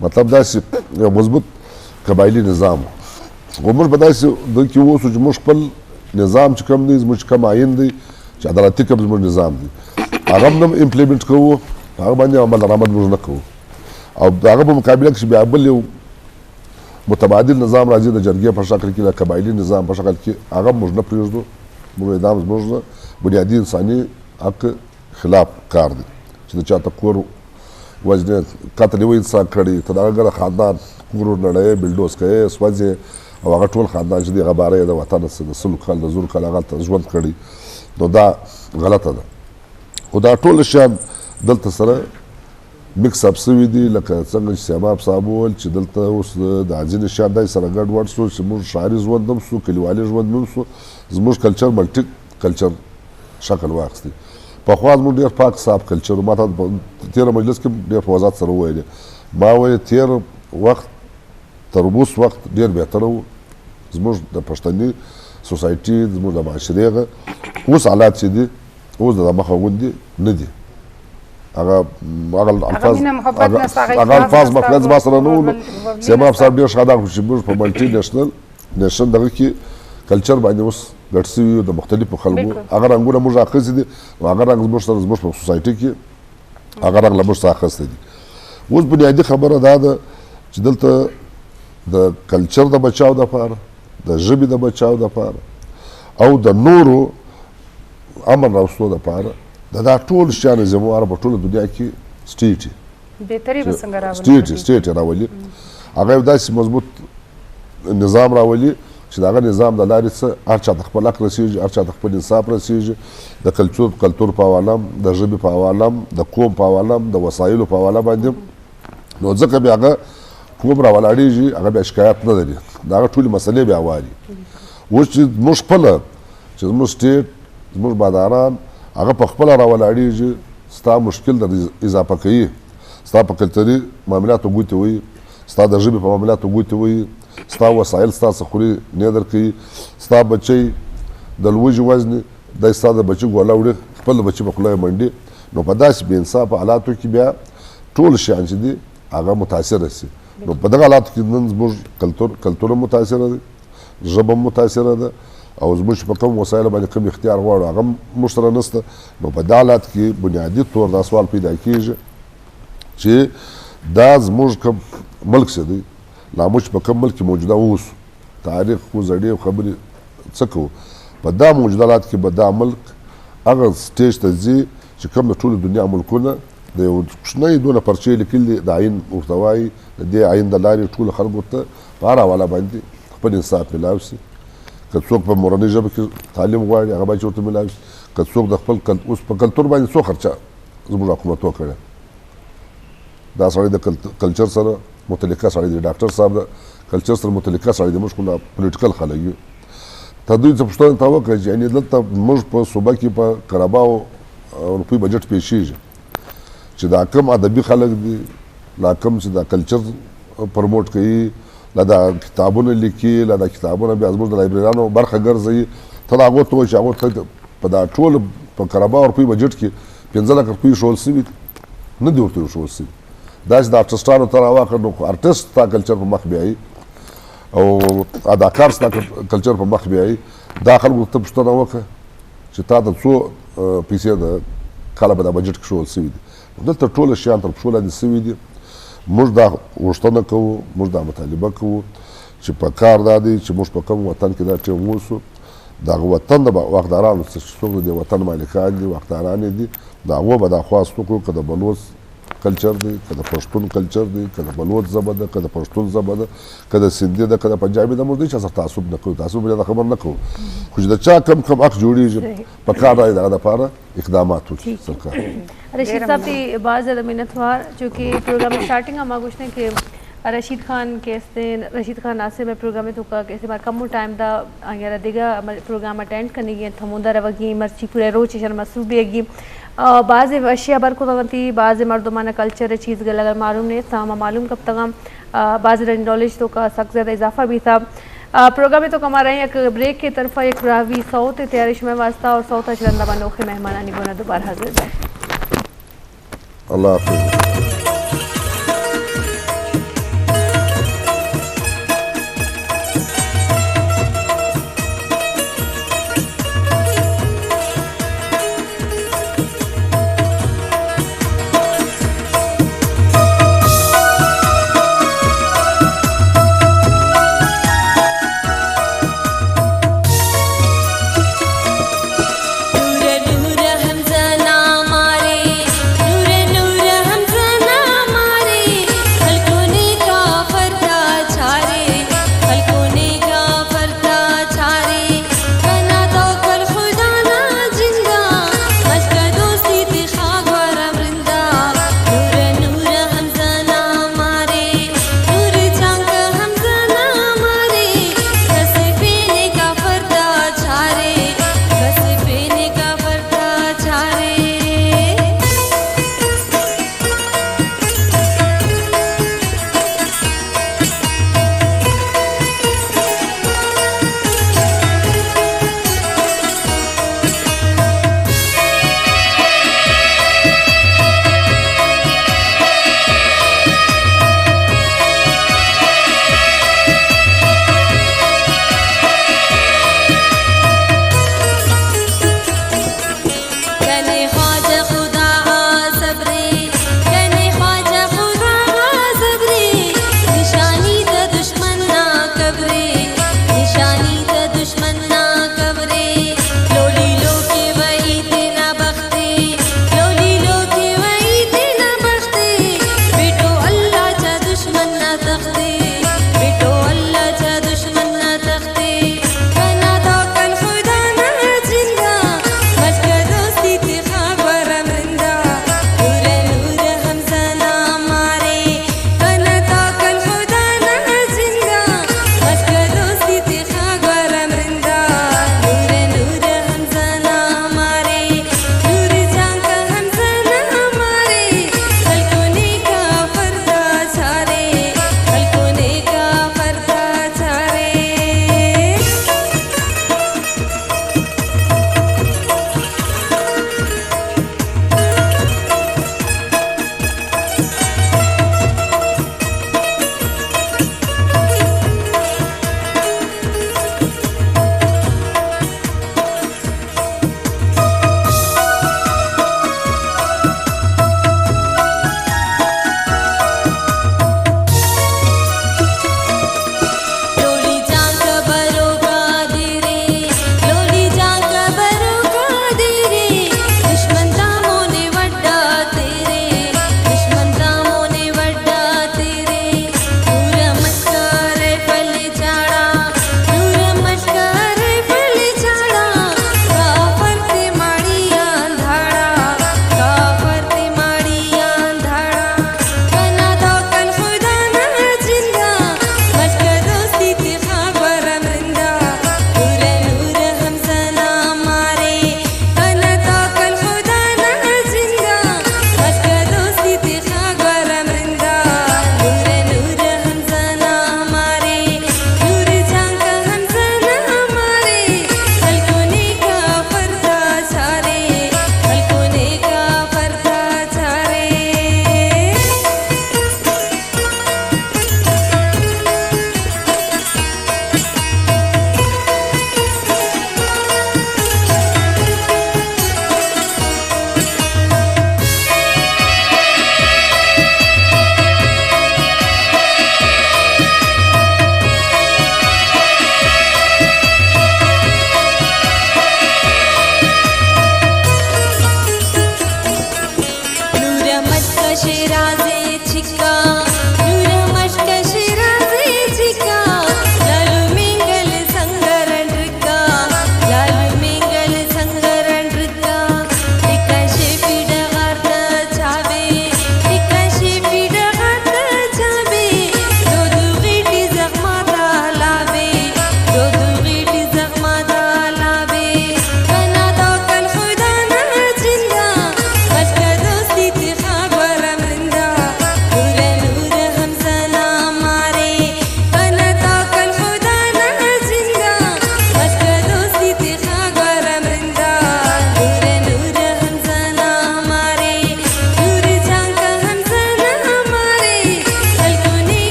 مطلب داسې یو مضبوط قبایلي نظام و. خو موږ په داسې دغه کې اوسو چې موږ خپل نظام چې کوم دی، زموږ چې کوم آئین دی، چې عدالتي کوم زموږ نظام دی، هغه هم نه امپلیمنټ کوو، په هغه باندې عمل درآمد موږ نه کوو. او د هغه په مقابله کې چې بیا بل یو متبادل نظام راځي، د جرګې په شکل کې، د قبایلي نظام په شکل کې، هغه موږ نه پرېږدو. موږ دا زموږ بنیادي انساني حق خلاف کار دی چې د چا ته کور وژنې، قتل یو انسان کړي، ته د هغه ګره خاندان کور نړوې، بلډوز کوې، سوځې، او هغه ټول خاندان چې دی هغه باره د وطن څخه د سلو کال، د زرو کال هغه ته ژوند کړي، نو دا غلطه ده. خو دا ټول شیان دلته سره مکس اپ شوي دي، لکه څنګه چې سیماب صاحب وویل چې دلته اوس د، دا ځینې شیان داسې سره ګډ وډ سو چې موږ ښاري ژوند هم سو، کلیوالي ژوند هم سو، زموږ کلچر ملټي کلچر شکل واخیستی. پخوا زموږ ډېر پاک صاف کلچر و. ما ته په تېره مجلس کې ډېر په وضاحت سره وویلې. ما ویل تېر وخت تر اوس وخت ډېر بهتره و. زموږ د پښتني سوسایټي، زموږ د معاشرې هغه اوس حالات چې دي، اوس د مخه غوندې نه دي. هغه، هغه هغه الفاظ، مینه محبت هغه، نشته، هغه هغه اخلاص الفاظ نشته، مفرد زما سره نه و. ورور-، ورور-، مینه سیماب نشته. صاحب ډېر ښه دا خو چې موږ په ملټي نېشنل، نېشنل دغه کې کلچر باندې اوس ګډ شوي یو د مختلفو خلکو. بالکل. هغه رنګونه موږ اخیستي دي، او هغه رنګ زموږ سره، زموږ په سوسایټي کې هغه رنګ له موږ څخه اخیستی دی. اوس بنیادي خبره دا ده چې دلته د کلچر د بچاو دپاره، د ژبې د بچاو دپاره او د نورو امن راوستو دپاره د دا ټول شیانو ذمه وار په ټوله دنیا کې سټیټ وي. بهتري به څنګه راولي سټیټ، په دې؟ سټیټ راولي. هغه یو داسې مضبوط نظام راولي چې د هغه نظام د لارې څه هر چا ته خپل حق رسېږي، هر چا ته خپل انصاف رسېږي، د کلچور، کلتور په حواله هم، د ژبې په حواله هم، د قوم په حواله هم، د وسایلو په حواله باندې هم. نو ځکه بیا هغه قوم راولاړېږي، هغه بیا شکایت نه لري، د هغه ټولې مسئلې بیا واري. اوس چې موږ خپله، چې زموږ سټیټ، زموږ باداران، هغه په خپله راولاړېږي، ستا مشکل در اضافه کوي، ستا په کلتوري معاملاتو ګوتې وهي، ستا د ژبې په معاملاتو ګوتې وهي، ستا وسایل ستا څخه خوري، نه درکوي، ستا بچی د لوږې وژني، دی ستا د بچي ګوله وړي، خپل بچي په خوله یې منډي. نو په داسې بې انصافه حالاتو کې بیا ټول شیان چې دي، هغه متاثره سي. نو په دغه حالاتو کې نن زموږ کلتور، کلتور هم متاثره دی، ژبه هم متاثره ده، او زموږ په کوم وسایلو باندې کوم اختیار غواړو، هغه هم موږ سره نشته. نو په دې حالت کې بنیادي تور دا سوال پیدا کیږي چې دا زموږ کوم ملک څه دی، لا موږ په کوم ملک کې موجوده اوسو، تاریخ خو زړې خبرې څه کوو. په دا موجوده حالت کې به دا ملک هغه سټیج ته ځي چې کوم د ټولې دنیا ملکونه د یو کوچنی دونه پرچې لیکلي دي، د آئین ورته وایي، د دې آئین د لارې ټولو خلکو ته په هره حواله باندې خپل انصاف میلاو سي. که څوک په مورنۍ ژبه کې تعلیم غواړي، هغه باید چې ورته میلاو سي. که څوک د خپل کل-، اوس په کلتور باندې څو خرچه زموږ حکومت وکړه، دا سړی د کلت-، کلچر سره متعلقه سړی دی، ډاکټر صاحب د کلچر سره متعلقه سړی دی، موږ خو لا پولیټیکل خلک یو. ته دوی ته پوښتنه ته وکړه چې یعنی دلته موږ په صوبه کې په کرباو، اه، روپۍ بجټ پیشیږي چې دا کم ادبي خلک دي، دا کم چې دا کلچر پروموټ کوي، لدا کتابونه لیکي، لدا کتابونه بیا زموږ د لایبریرانو برخه ګرځوي. ته دا هغو ته وایي چې هغو ته په دا ټول په کره باه روپۍ بجټ کې پنځه لکه روپۍ ښوول شوي دي؟ نه دي ورته ښوول شوي. داسې د آرټسټانو ته راواخله، نو خو آرټسټ ستا کلچر په مخ بیایي او اداکار ستا کل-، کلچر په مخ بیایي. دا خلکو ته پوښتنه وکړه چې تا ته څو، اه، پیسې د کاله په دا بجټ کې ښوول شوي دي؟ دلته ټول شیان تر پښو لاندې شوي دي. موږ دا غوښتنه کوو، موږ دا مطالبه کوو چې په کار دا دی چې موږ په کوم وطن کې دا ټیم اوسو، د هغه وطن د با-، واکدارانو څخه چې څوک د دې وطن مالکان دي، واکداران یې دي، د هغو به دا خواست وکړو، که د بلوچ کلچر دی، که د پښتون کلچر دی، که د بلوچ ژبه ده، که د پښتون ژبه ده، که د سندي ده، که د پنجابي ده، موږ د هیچا سره تعصب نه کوو، تعصب باندې خبر نه کوو. خو چې د چا کم کم حق جوړیږي، په کار دی د هغه لپاره اقدامات وکړي سرکار. رشید صاحب، تی باز زیادہ منت وار، چونکہ پروگرام اسٹارٹنگ ہم ما گوشتیں کہ رشید خان کہ استیں، رشید خان ناصر میں پروگرام تو کا کہ استیں، مار کمو ٹائم دا، آگے را دیگا عمل پروگرام اٹینڈ کرنے گئے، ہمودا روگی، مرچی پورے روچ شر مصروف بیگی. آ، بعض اشیاء بر کو تغنتی، بعض مردمان کلچر چیز گل اگر معلوم نہیں تھا، ہم معلوم کب تک ہم، آ، بعض رنج نالج تو کا سک زیادہ اضافہ بھی تھا. آ، پروگرام تو ہمارا یک بریک کے طرف یک راوی سوت تیاری شمع واسطہ اور سوت اچ رندہ بنوخ مہمانانی گونا دوبارہ حاضر بے. اللہ حافظ.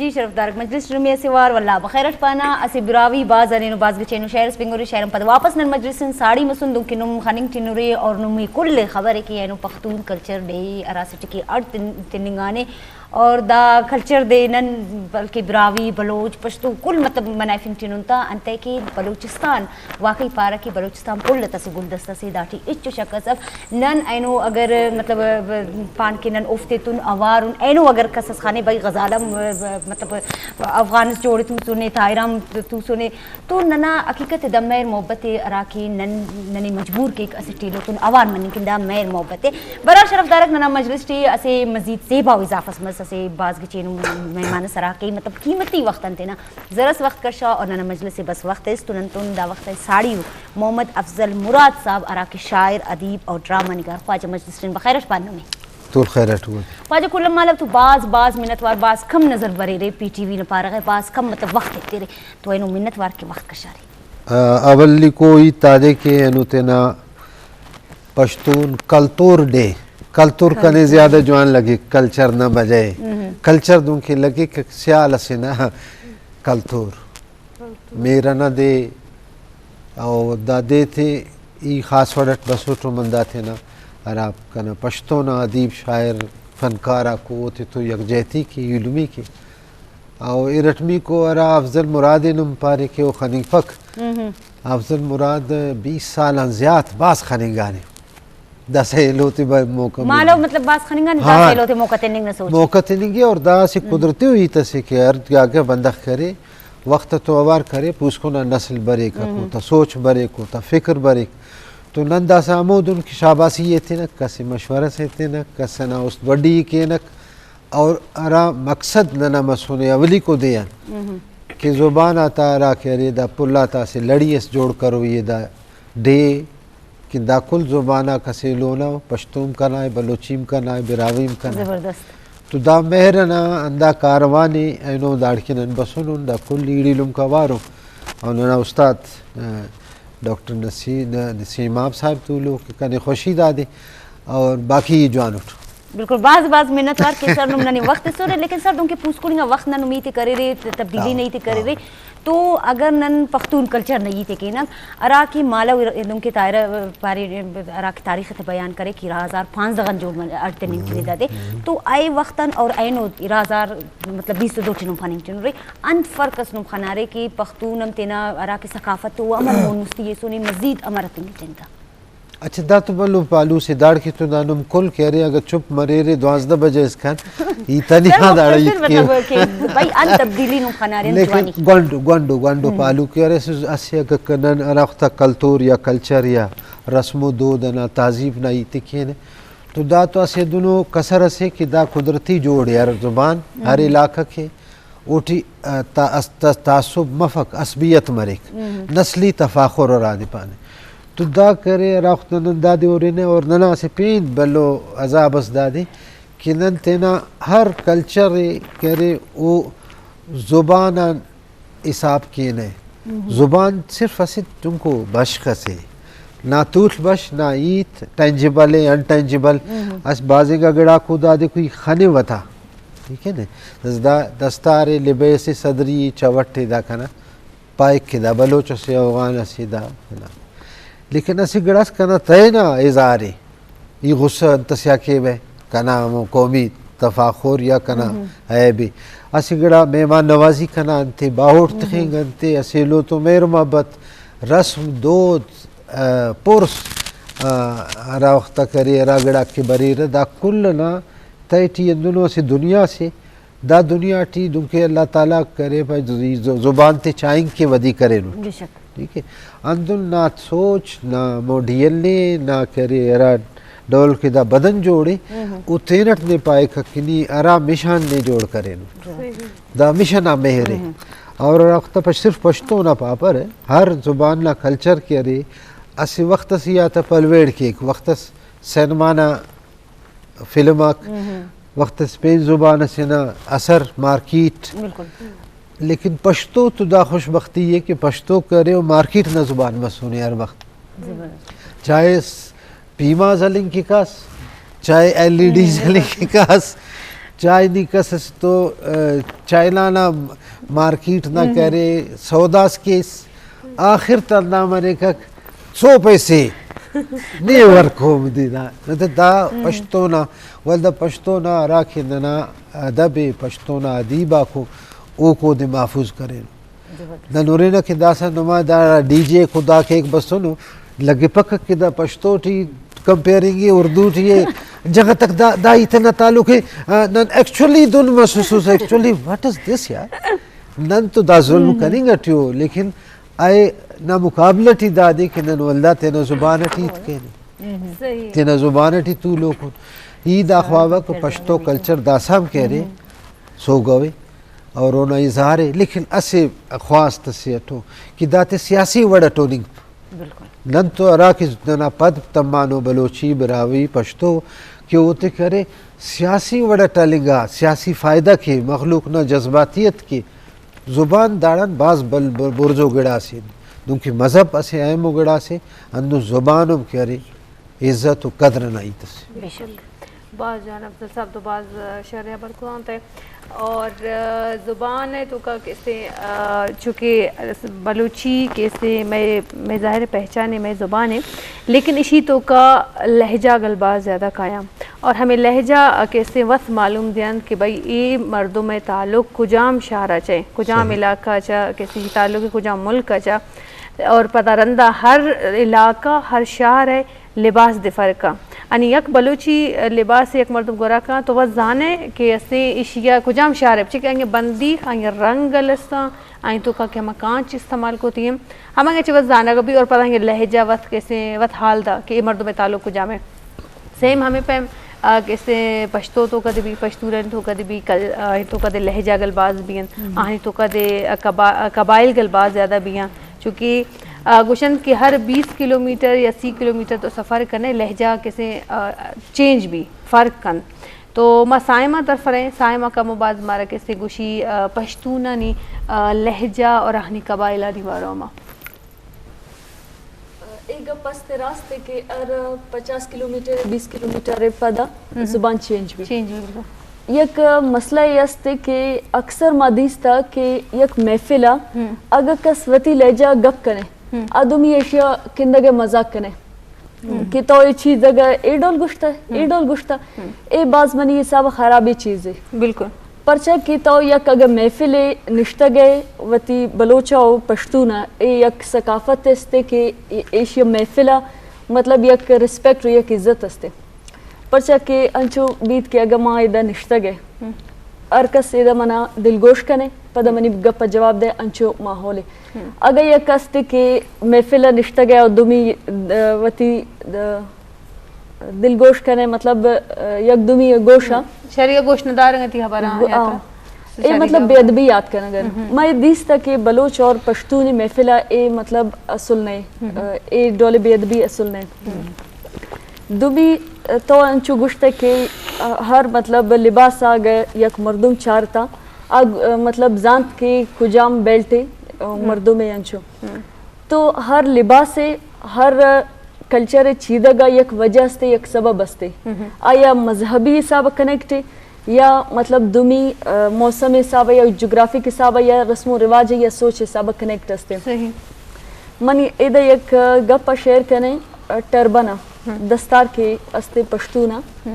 جی شرف دارگ مجلس نمی اسے وار واللہ بخیر اٹ پانا اسے براہوئی باز ارینو باز گچینو شعر اس بنگورے شعر ہم پد واپس نن مجلس ان ساڑی مسن دنکہ نم خننگ ٹنورے اور نمی کل خبر ہے کہ اینو پختون کلچر ڈے اراسٹی کہ اڑ تن- تننگانے اور دا کلچر دے نن بلکہ براہوئی بلوچ پشتو کل مطلب منائفنگ ٹنن تا انتئے کہ بلوچستان واقعی پارہ کہ بلوچستان پل ات اسہ گلدستہ سے داٹی ہچو شک اس اف۔ نن اینو اگر مطلب پان کہ نن اوفتے تون اوار ان اینو اگر کس اس خانے بھئی غزالہ م- مطلب افغان اس جوڑ توسنے طاہرام توسنے تو ننا حقیقت دا مہر محبت ء ہرا کہ نن ننے مجبور کیک اسٹ ایلو تون اوار مننگ کن دا مہر محبت ء۔ برار شرف دارک ننا مجلس ٹی اسہ مزید زیبا و اضافہ اس مس اسہ باز گچینو مہمان اس ہرا کہ مطلب قیمتی وخت انتینا زرس وخت کشا اور ننا مجلس ء بس وخت اس تو نن تون دا وخت ء ساڑی ء محمد افضل مراد صاحب ہرا کہ شاعر، ادیب اور ڈرامہ نگار خواجہ مجلس ٹی بخیر اٹ پانہ میں۔ تول خیر اٹ گوج۔ خواجہ کلم مالو تو باز باز منت وار باز کم نظر بریرے پی ٹی وی نا پارہ غا باز کم مطلب وخت ایترے تو اینو منت وار کہ وخت کشارے۔ آ، اولی کو ہیت دادے کہ اینو تینا پشتون کلتور ڈے، کلتور کنے زیادہ جوان لگے، کلچر نہ بجائے۔ کلچر دونکہ لگے کہ سیال اسے نا کلتور۔ میرہ نا دے او دا دے تے ای خاص وڑ اٹ بسوٹ و من دا تینا ہرا کنا پشتو نا ادیب شاعر فنکار آکو اوتے تو یکجہتی کے ایلمی کے او ارٹمی کو ہرا افضل مراد نم پارے کہ او خننگپک۔ افضل مراد بیس سال آن زیات باز خننگانے۔ داسہ ایلو تے با-، موقع مالو ملے۔ مطلب باز خننگانے، ہاں۔ داسہ ایلو تے موقع تننگ نا سوچ۔ موقع تننگے اور دا اسہ قدرتی ہیت اسے کہ ہر جاگہ بندغ کرے، وخت تو اوار کرے، پوسکن آ نسل بریک، اوتا سوچ بریک، اوتا فکر بریک۔ تو نن داسہ ہمودن کہ شاباسی ایتنک، کس مشورہ سے ایتنک، کس نا است بڈی کینک، اور ہرا مقصد ننا مسنے اولیکو دے آن کہ زبان آتا ہرا کہ ارے دا پل آتا اسہ لڑی اس جوڑ کروئی دا ڈیہہ کہ دا کل زبان آک اسہ ایلو نا، پشتوم کنا ء، بلوچیم کنا ء، براہوئیم کنا۔ زبردست۔ تو دا مہر ئنا ہندا کاروان ء اینو داڑکن نن بسنن، دا کل ایڑی لمک اوارو۔ اور ننا استاد، آ، ڈاکٹر نسی-، ن-، نسیم آب صاحب تولو کہ کنے خوشی دادے اور باقی جوان اٹ۔ بالکل، باز باز منت وار کہ سر نم ننے وخت سورے، لیکن سر دنکہ پوسکن انگا وخت نن امیت کریرے، ت-، تبدیلی ہاں، نہیں تے کریرے۔ ہاں۔ تو اگر نن پختون کلچر نا ہیت ء کینہ، ہرا کہ مالو ار-، دنکہ طاہرہ پارے، ہرا کہ تاریخ تے بیان کرے کہ ارا ہزار پانزدہ غن جوڑ من-، اڈ تننگ کنے دادے۔ تو اے وخت ان اور اینو ارا ہزار مطلب بیست و دو ٹی نم خننگ ٹنرے، انت فرق اس نم خنارے کہ پختون ہم تینا ہرا کہ ثقافت و امر مون مستی ایسونے مزید امر اتنگ ٹنتا۔ اچھا، دا تو بھلو پہلو سے داڑکہ تو دا نم کل کہ ارے اگہ چپ مریرے دوازدہ بجہ اسکان، ای تنی سر، ہاں داڑا مختصر ایت کے۔ مطلب کہ بھائی ان تبدیلی نم خنارے ان لیکن جوانی۔ گونڈ، گونڈو، گونڈو ہم۔ پہلو کہ ارے اسے، اسے اگہ کنن ہرا وختا کلتور یا کلچر یا رسم و دود نا تہذیب نا ایت کینے۔ تو دا تو اسے دنو کسر اسے کہ دا قدرتی جوڑے ہر زبان، ہر ہم۔ علاقہ کے۔ اوٹی، آ، تا-، اس-، تا-، تعصب مفک، عصبیت مریک، ہم۔ نسلی تفاخر اورا دے پانے۔ تو دا کرے ہرا وخت نن دادے ہرنہ اور ننا اسہ پین بھلو عذاب اس دادے کہ نن تینا ہر کلچر ء کرے او زبان آن حساب کینہ۔ ہم۔ زبان صرف اسہ چنکو بشخ اسے، نا توڷ بش، نا ہیت، ٹینجیبل ء، ان ٹینجیبل۔ ہم۔ اس بازینگا گڑاکو دادے کوئی خنے وتا۔ ٹھیک ہے نا؟ دس-، دا دستار ء، لبیس ء، صدری ء، چوٹ ء دا کنا پائک کہ دا بلوچ اسے، اوغان اسے، دا فلاں۔ لیکن اسہ گڑاس کنا تینا اظہار ء، ای غصہ انت اسیا کیوہ، کنا ہمو قومی تفاخر یا کنا ہم۔ عیب ء۔ اسہ گڑا مہمان نوازی کنا انت ء، باہوٹ ہم۔ تخنگ انت ء، اسہ ایلو تو مہر محبت، رسم دود، آ، پرس، آ، ہرا وخت کرے، ہرا گڑا کہ بریرہ، دا کل نا تہٹی ہندنو اسہ دنیا سے، دا دنیا ٹی دنکہ اللہ تعالیٰ کرے پہ ز-، ز-، زبان تے چائنگ کے ودی کرینٹ۔ بے شک۔ ٹھیک ہے۔ ہندن نا سوچ، نا ہمو ڈی این اے، نا کرے ہرا ڈول کہ دا بدن جوڑے، ہم۔ او تینٹ نے پائک کہ نی ہرا مشان نے جوڑ کرینٹ۔ صحیح۔ دا مشن آ مہر ہے۔ ہم۔ اور ہرا وخت پہ صرف پشتو نا پاپر ہے، ہر زبان نا کلچر کہ ارے، اسہ وخت اس ای آتا پلویڑ کیک، وخت اس سینما نا فلم آک، ہم۔ وخت اس پین زبان اسے نا اثر، مارکیٹ۔ بالکل۔ لیکن پشتو تو دا خوش بختی ہے کہ پشتو کرے و مارکیٹ نا زبان مسونے ہر وخت۔ زبردست۔ چاہے س-، پیما زلنگ کے کاس، چاہے ایل ای ڈی ہم۔ زلنگ کے کاس، چائنی کس اس تو، آ، چائنا نا مارکیٹ نا کرے، سوداس کیس، آخر تندا مریکک سو پیسے نے ورکو دینا۔ نہ تو دا پشتونا، ولدا پشتونا ہرا کہ ننا ادب، پشتونا ادیب آکو، او کو دے محفوظ کرین۔ نن ہرینہ کہ داسہ نما دا ڈی جے کو دا کیک بسنو، لگپک کہ دا پشتو ٹی کمپیئرنگ ءِ، اردو ٹی ءِ، جہاں تک دا، دا ای تینا تعلق ءِ، آ، نن ایکچولی دن محسوس، ایکچولی واٹ از دس یار؟ نن تو دا ظلم کننگ ٹی ہو، لیکن اے نا مقابلہ ٹی دا دے کہ نن ولدا تینا زبان ٹی ہیت کینہ۔ تینا زبان ٹی تولوک اُن۔ ای دا خواوہ کہ پشتو کلچر داسہ ہم کیرے، سوگوے اور اونا اظہار ءِ، لیکن اسہ خواست اسے اٹو کہ داتے سیاسی وڑ اٹو ننگ۔ نن تو ہرا کہ ننا پد تمانو بلوچی، براہوئی، پشتو کہ اوتے کرے سیاسی وڑ اٹ ہلنگا، سیاسی فائدہ کے، مخلوق نا جذباتیت کے۔ زبان داڑان بھاز بل-، بر-، برزو گڑاسے، دنکہ مذہب اسہ اہمو گڑاسے، ہندن زبان ہم کہ ارے عزت و قدر نا ہیت اسے۔ بے شک۔ باز جوان افضل صاحب تو باز شرح ہبر کتانتے۔ اور، آ، زبان ءِ توکا کسے، آ، چونکہ بلوچی کسے مئے، مئے ظاہر پہچان ءِ، مئے زبان ءِ، لیکن اشی توکا لہجہ گل باز زیادہ کایاں۔ اور ہمیں لہجہ کسے وت معلوم دیان کہ بھئی اے مردم ءِ تعلق کجام شہر ءَ چہ، کجام علاقہ ءَ چہ، کسے تعلق کجام ملک ءَ چہ۔ اور پدا رندا ہر علاقہ، ہر شہر ءِ لباس دے فرق آں۔ یعنی یک بلوچی لباس یک مردم گورا کاں تو وت زانے کہ اسے ایشی ءَ کجام شہر ءَ، چہ کہ آئی بندیخ، آئی رنگ الستاں، آئی توکا کہ ہما کانچ استعمال کوتی ہیں۔ ہمنگا چہ وت زانگ بی اور پدا آئی لہجہ وت کسے وت حال دا کہ اے مردم ءِ تعلق کجام ءِ۔ سیم ہمیں پیم، آ، کسے پشتو توکا دے بی، پشتونانی توکا دے بی، کل-، آ، توکا دے لہجہ گل باز بی انت۔ آہانی توکا دے، آ، قبا-، آ، قبائل گل باز زیادہ بی انت۔ چونکہ، آ، گوشنت کہ ہر بیست کلومیٹر یا سی کلومیٹر تو سفر کنے، لہجہ کسے، آ، چینج بی، فرق کنت۔ تو ما سائمہ طرف رہیں، سائمہ کمو باز مارا کسے گوشی، آ، پشتونانی، آ، لہجہ اور آہانی قبائلانی بارو ما۔ اے گپ است راست ہے کہ ہر پچاس کلومیٹر، بیست کلومیٹر پدا زبان چینج بی۔ چینج بی، بالکل۔ یک مسئلہ اے است کہ اکثر ما دیستا کہ یک محفل آ اگہ کس وتی لہجہ گپ کنے، آ دومی ایشیا کندگ مذاق کنے۔ کہ تو اے چیز اگہ اے ڈول گوشتہ، اے ڈول گوشتہ، اے باز منی حساب خرابی چیز ہے۔ بالکل۔ پرچا کہ تو یک اگہ محفل نشتگ ئے، وتی بلوچ و پشتون ء اے یک ثقافت است کہ اے-، ایشی محفل ء مطلب یک ریسپیکٹ و یک عزت است۔ پرچا کہ انچو بیت کہ اگہ ما ادا نشتگ ئے، ہر کس ادا منا دلگوش کنے، پدا منی گپ ء جواب دے، انچو ماحول ہے۔ اگہ یک است کہ محفل ء نشتگ ئے و دومی، اه، وتی، اه، دلگوش کنے، مطلب، اه، یک دومی گوش ء۔ شری ء گوش ندارگ ء تئی ہبراں گو-، یات آ۔ ء۔ اے شری مطلب ء بے ادبی یات کنگ ء۔ ما اے دیست کہ بلوچ اور پشتونی محفل ء اے مطلب اصل نہ اے، اه، اے ڈول بے ادبی اصل نہ اے۔ دومی، اه، تو انچو گوشت کہ، اه، ہر مطلب لباس آ اگہ یک مردم چارتا، آ، اه، مطلب زانت کہ کجام بیلٹ ء، اه، مردم ء انچو۔ تو ہر لباس ء، ہر کلچر ء چیدگ ء یک وجہ است، یک سبب است۔ آیا مذہبی حساب ء کنیکٹ یا مطلب دومی، اه، موسم حساب ء یا جغرافک حساب ء یا رسم و رواج ء یا سوچ حساب ء کنیکٹ است۔ صحیح۔ منی ادا یک، اه، گپ ء شیئر کنے، اه، ٹربن ء دستار کہ است پشتون ء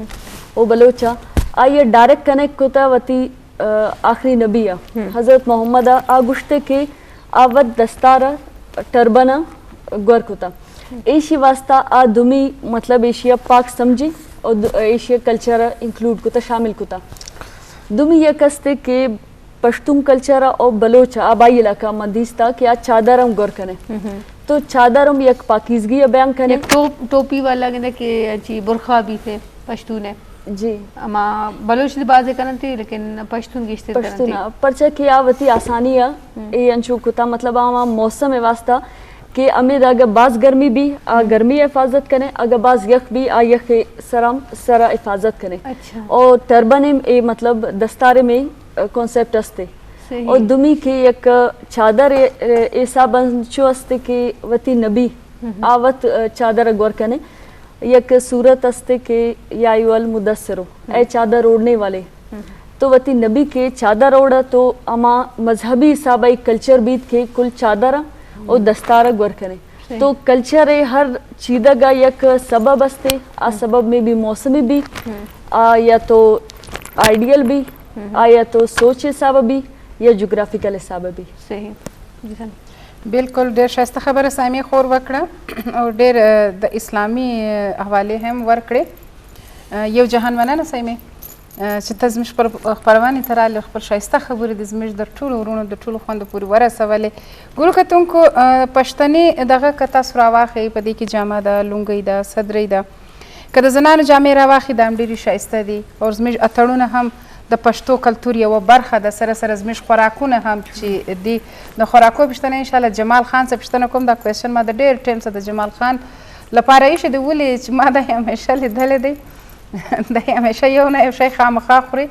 او بلوچ ء، آئی ء ڈائریکٹ کنیکٹ کتا وتی اه، آخری نبی ء، حضرت محمد ء آ گوشت کہ آ وت دستار ء ٹربن ء گور کتہ۔ ایشی واسطہ آ دومی مطلب ایشی ء پاک سمجھی اور د-، ایشی ء کلچر ء انکلوڈ کتہ، شامل کتہ۔ دومی یک است کہ پشتون کلچر ء او بلوچ ء آبائی علاقہ ما دیستا کہ آ چادر ہم گور کنے۔ تو چادر ہم یک پاکیزگی ء بیان کنے۔ یک ٹوپ-، ٹوپی والا گندے کہ چی برخا بیتے پشتون ء۔ جی۔ اما بلوچ دی بازے کننتی، لیکن پشتون گیشتر پشتون کننتی۔ آ، پرچہ کہ آ وتی آسانی آ، اے انچو کتا، مطلب، آ موسم ء واسطہ کہ ہمے اگہ باز گرمی بی، آ گرمی ء حفاظت کنے، اگہ باز یخ بی، آ یخ ء سرا، سرا حفاظت کنے۔ اچھا۔ او ٹربن ء اے، مطلب، دستار ء میں، آ، کانسیپٹ استے۔ صحیح۔ او دومی کہ یک چادر ء، اے حساب انچو استے کہ وتی نبی، آ وت، آ، چادر ء گور کنے۔ یک سورت استے کہ یا ایھا المدثر، اے چادر اوڑھنے والے۔ تو وتی نبی کہ چادر اوڑا تو ہما مذہبی حساب ء کلچر بیت کہ کل چادر ء او دستار ء گور کنے۔ تو کلچر ء ہر چیدگ ء یک سبب استے، آ سبب میں بھی موسمی بھی، آ یا تو آئیڈیل بھی، آ یا تو سوچ حساب بھی، یا جغرافیکل حساب بھی۔ صحیح۔ جی سر۔ بالکل، ډېر ښایسته خبره سایمې خور وکړه او ډېر، اه، د اسلامي، اه، حوالې هم ورکړې. اه، یو جهان مننه سایمې، اه، چې ته زموږ خپل خپرونې ته رالې، خپل ښایسته خبرې دې زموږ د ټولو وروڼو، د ټولو خویندو پورې ورسولې. ګلو کتونکو، اه، پښتني دغه که تاسو راواخلئ، په دې کې جامه ده، لونګۍ ده، صدرۍ ده، که د زنانو جامې راواخلئ، دا هم ډېرې ښایسته دي. او زموږ اتړونه هم د پښتو کلتور یوه برخه ده. سره سره زموږ خوراکونه هم چې دي، د خوراکو پوښتنه انشاءالله جمال خان څخه پوښتنه کوم. دا کوېسچن ما د ډېر ټایم څخه د جمال خان لپاره ایښی دی، ولې چې ما دا همیشه لیدلی دی. دی همیشه یو نه یو شی خامخا خوري.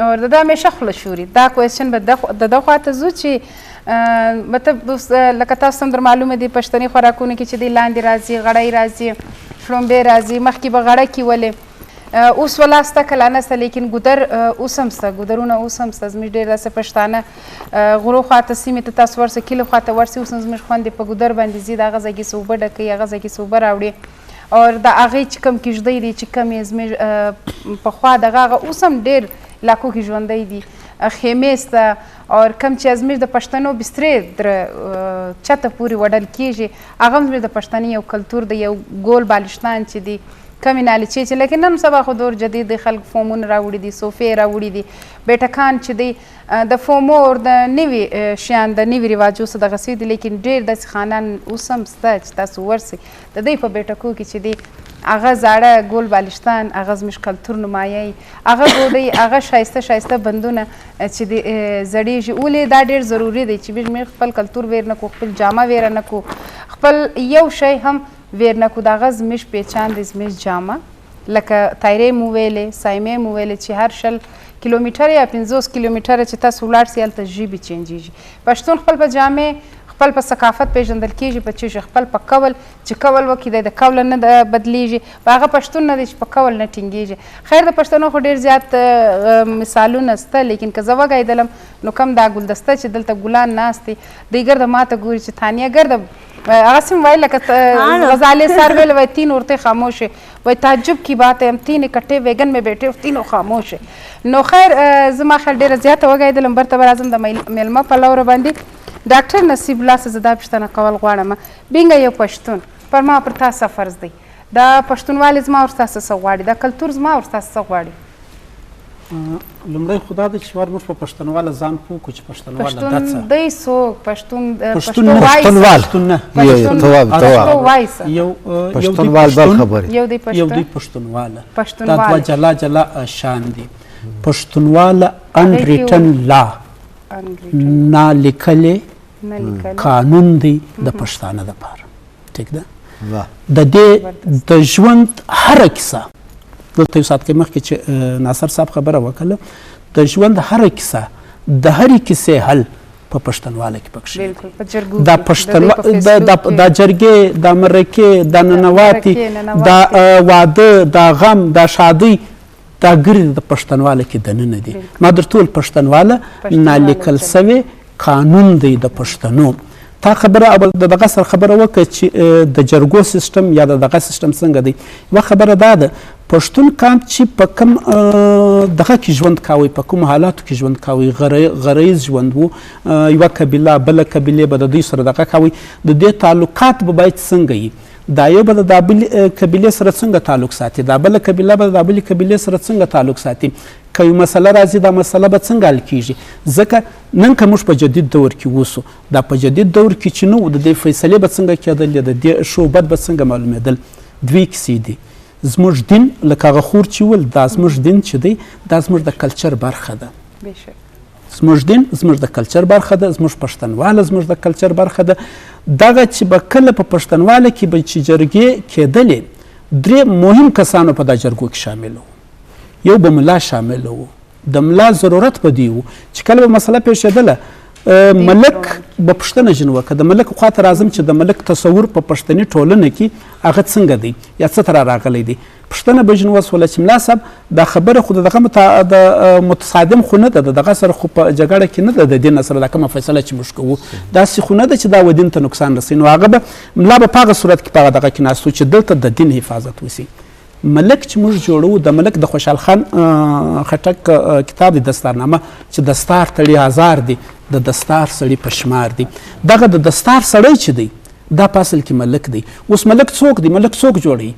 او د ده همیشه خوله شوري. دا کوېسچن به د خو-، د ده خوا ته ځو چې، اه، مطلب، اوس، اه، لکه تاسو هم در معلومه دي، پښتني خوراکونو کې چې دی لاندې راځي، غړی راځي، شړومبې راځي، مخکې به غړکې ولې. اه، اوس ولا سته کله نه سته، لیکن ګودر، اه، اوس هم سته، ګودرونه اوس هم سته. زموږ ډېر داسې پښتانه، اه، غرو خوا ته سیمې ته تاسو ورسئ، کلیو خوا ته ورسئ، اوس هم زموږ خویندې په ګودر باندې ځي، د هغه ځای کې څه اوبه ډکوي، هغه ځای کې څه اوبه راوړي. او د هغې چې کوم کیږدۍ دي، چې کومې زموږ، اه، پخوا دغه، هغه اوس هم ډېر علاقو کې ژوندۍ دي. اه، خیمې سته، او کوم چې زموږ د پښتنو بسترې در، اه، چته پورې وډل کېږي، هغه هم زموږ د پښتني یو کلتور دی، یو ګول بالشتان چې دي، کمې نالچې چې، لیکن نن سبا خو دور جدید دی، خلک فومونه راوړي دي، صوفې راوړي دي، بیٹکان چې دی، اه، د فومو او د نوي، اه، شیان، د نوي رواجو څخه دغه سوي دي، لیکن ډېر داسې خانان اوس هم سته چې تاسو ورسئ، د دوی په بیٹکو کې چې دی، هغه زاړه ګول بالشتان، هغه زموږ کلتور نمایي، هغه ګوډۍ، هغه ښایسته ښایسته بندونه، اه، چې دی، اه، زړېږي. ولې دا ډېر ضروري دی چې موږ خپل کلتور ویر نه کړو، خپل جامه ویره نه کړو، خپل یو شی هم ویر نه کړو، دا هغه زموږ پېچان دی، زموږ جامه. لکه تایرې مو ویلې، سایمې مو ویلې، چې هر شل کیلومتر یا پنځوس کیلومتر چې تاسو ولاړ سئ، هلته ژبې چینجېږي. پښتون خپل په جامې، خپل په ثقافت پېژندل کېږي، په چیش خپل په قول، چې قول وکړي، دی د قول نه د-، بدلېږي. په هغه پښتون نه دی چې په قول نه ټینګېږي. خیر، د پښتنو خو ډېر زیات، اه، مثالونه سته، لیکن که زه وغایدلم، نو کوم دا ګلدسته چې دلته ګلان ناست دي، دی ګرده ما ته ګوري چې تانیه ګرده، اه، هغه سم وایي لکه ت-، غزالې سر ویل وایي، تین عورتیں خاموش ہے. وای تعجب کی بات ہے، ہم تین اکٹھے ویگن میں بیٹھے اور تینوں خاموش ہے. نو خیر، اه، زما خیال ډېره زیاته وغایدلم، برته به راځم د میل-، میلمه په لور باندې. ډاکټر نصیب الله سه زه دا پوښتنه کول غواړم، بینګه یو پښتون پر ما پر تاسو فرض دی، دا پښتونوالې زما ور تاسو څه غواړي، دا کلتور زما ور تاسو څه غواړي؟ اه، لومړی خو دا ده چې ور موږ په پښتونواله ځان پوه کړو چې پښتونواله دا څه؟ پښتون دی څوک؟ پښتون، اه، پښتون پښتو نه. وایي څه؟ پښتون نه. پښتون یو، یو، نه. تواب، پښتو تواب. وایي څه؟ یو، اه، یو دی پښتونوال بل پښتون، خبرې. یو دی یو پښتون. دی پښتونواله. دا دوه پښتونواله. جلا جلا، اه، شان دي. پښتونواله هغه کې انریټن و-، لا، انریټن. نا لیکلې نه لیکلې. قانون دی د مهم. پښتانه دپاره. ٹھیک ده؟ واه. د دې زبردست. د ژوند هره کیسه، دلته یو ساعت کې مخکې چې، اه، ناصر صاحب خبره وکړه، د ژوند هره کیسه، د هرې کیسې حل په پښتنواله کې پکې دی. بالکل، په جرګو دا کې، د پښتنوا-، دوی په دا، دا، فیسبوک کې. دا جرګې، دا مرکې، دا دا ننواتې، مرکې، ننواتې. دا، اه، واده، دا غم، دا ښادۍ، دا ګردې د پښتنواله کې دننه دي. بالکل. ما در ټول پښتنواله پښتنواله نالیکل چلوي. سوی قانون دی د پښتنو. تا خبره او د دغه سره خبره وکړه چې، اه، د جرګو سیستم یا د دغه سیستم څنګه دی. یوه خبره دا ده، پښتون قام چې په کوم، اه، دغه کې ژوند کاوه، په کوم حالاتو کې ژوند کاوه، غره-، غره ییز ژوند وو، اه، یوه قبیله بله قبیله به د دوی سره دغه کاوه، د دې تعلقات به باید څنګه وي؟ دا یو به د دا بلې، اه، قبیلې سره څنګه تعلق ساتي، دا بله قبیله به د دا بلې قبیلې سره څنګه تعلق ساتي، که یو مسله راځي، دا مسله به څنګه حل کیږي؟ ځکه نن که موږ په جدید دور کې اوسو، دا په جدید دور کې چې نه وو، د دې فیصلې به څنګه کېدلې، د دې ښو بد به څنګه معلومېدل؟ دوې کیسې دي. زموږ دین، لکه هغه خور چې وویل، دا زموږ دین چې دی، دا زموږ د کلچر برخه ده. بېشکه. زموږ دین زموږ د کلچر برخه ده، زموږ پښتنواله زموږ د کلچر برخه ده. دغه چې به کله په پښتنواله کې به چې جرګې کېدلې، درې مهم کسانو په دا جرګو کې شامل وو. یو به ملا شامل وو، د ملا ضرورت په دې وو چې کله به مسله پېښېدله، اه، ملک به پوښتنه جنوکه، د ملک خوا ته راځم چې د ملک تصور په پښتني ټولنه کې هغه څنګه دی یا څه ته را راغلی دی. پوښتنه به جنوسوله چې ملا صاحب، دا خبره خو د دغه متا-، د، اه، متصادم خو نه ده، د دغه سره خو په جګړه کې نه ده، د دین سره دا کومه فیصله چې موږ کوو، داسې خو نه ده چې دا و دین ته نقصان رسوي. نو هغه به، ملا به په هغه صورت کې په هغه دغه کې ناست و چې دلته د دین حفاظت وسي. ملک چې موږ جوړوو، د ملک د خوشحال خان، اه، خټک، اه، کتاب دی دستارنامه، چې دستار تړي آزار دی، د دستار سړي په شمار دی. دغه د دستار سړی چې دی، دا په اصل کې ملک دی. اوس ملک څوک دی؟ ملک څوک جوړوي؟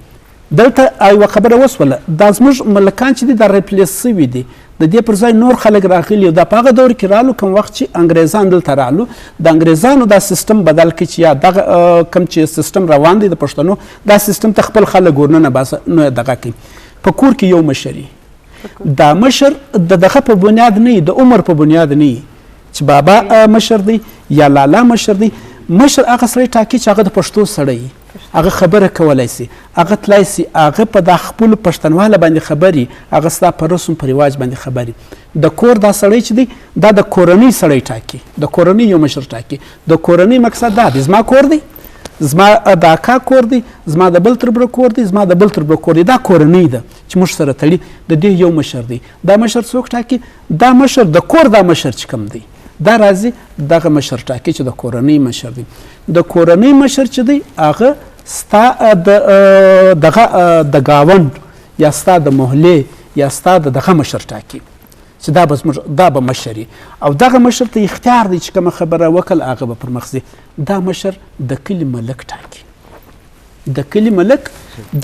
دلته یوه خبره وسوله، دا زموږ ملکان چې دي، دا ریپلیس شوي دي، د دې پر ځای نور خلک راغلي. دا په هغه دور کې رالو، کوم وخت چې انګریزان دلته رالو، د انګریزانو دا سیستم بدل کړي چې یا دغه، اه، کوم چې سیستم روان دی د پښتنو، دا سیستم ته خپل خلک ورننه باسه، نو دغه کوي. په کور کې یو مشر وي. دا مشر د دغه په بنیاد نه وي، د عمر په بنیاد نه وي. چې بابا، اه، مشر دی یا لالا مشر دی، مشر هغه سړی ټاکي چې هغه د پښتو سړی وي، هغه خبره کولای سي، هغه تلای سي، هغه په دا خپل پښتنواله باندې خبري، هغه ستا په رسم په رواج باندې خبري. د کور دا سړی چې دی، دا د کورنۍ سړی ټاکي، د کورنۍ یو مشر ټاکي. د کورنۍ مقصد دا دی، زما کور دی، زما، اه، د اکا کور دی، زما د بل تربره کور دی، زما د بل تربره کور دی، دا کورنۍ ده. چې موږ سره تړي، د دې یو مشر دی. دا مشر څوک ټاکي؟ دا مشر، د کور دا مشر چې کوم دی، دا راځي، دغه مشر ټاکي چې د کورنۍ مشر دی. د کورنۍ مشر چې دی، هغه ستا، اه، د، اه، دغه، اه، د ګاونډ یا ستا د محلې یا ستا د دغه مشر ټاکي چې دا به زموږ، دا به مشر وي. او دغه مشر ته اختیار دی چې کومه خبره وکړل، هغه به پر مخ ځي. دا مشر د کلي ملک ټاکي. د کلي ملک،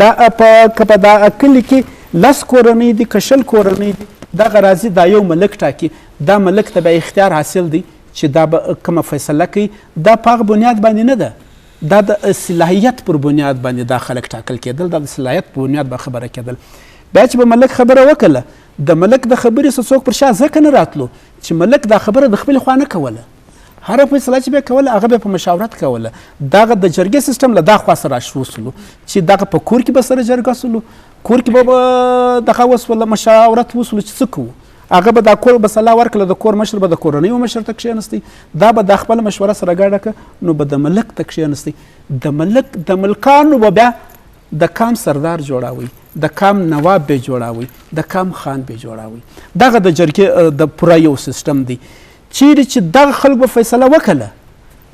دا په، که په دا کلي کې لس کورنۍ دي، که شل کورنۍ دي، دغه راځي، دا یو ملک ټاکي. دا ملک ته بیا اختیار حاصل دی چې دا به کومه فیصله کوي. دا په هغه بنیاد باندې نه ده، دا د صلاحیت پر بنیاد باندې دا خلک ټاکل کېدل، دا د صلاحیت په بنیاد به خبره کېدل. بیا چې به ملک خبره وکړه، د ملک د خبرې څه څوک پر شا ځکه نه راتلو چې ملک دا خبره د خپلې خوا نه کوله. هره فیصله چې به کوله، هغه به په مشاورت کوله. دغه د جرګې سیستم له دا خوا سره شروع سولو، چې دغه په کور کې به سره جرګه سولو، کور کې به، به دغه وسوله، مشاورت وسولو چې څه کوو. هغه به دا کور به سلا ورکړه، د کور مشر به د کورنۍ و مشر ته کښېنستی، دا به دا خپله مشوره سره ګډه کړه، نو به د ملک ته کښېنستی. د ملک، د ملکانو به بیا د قام سردار جوړاوی، د قام نواب به جوړاوی، د قام خان به جوړاوی. دغه د جرګې، اه، د پوره یو سیستم دی. چیرې چې دغه خلکو به فیصله وکړه،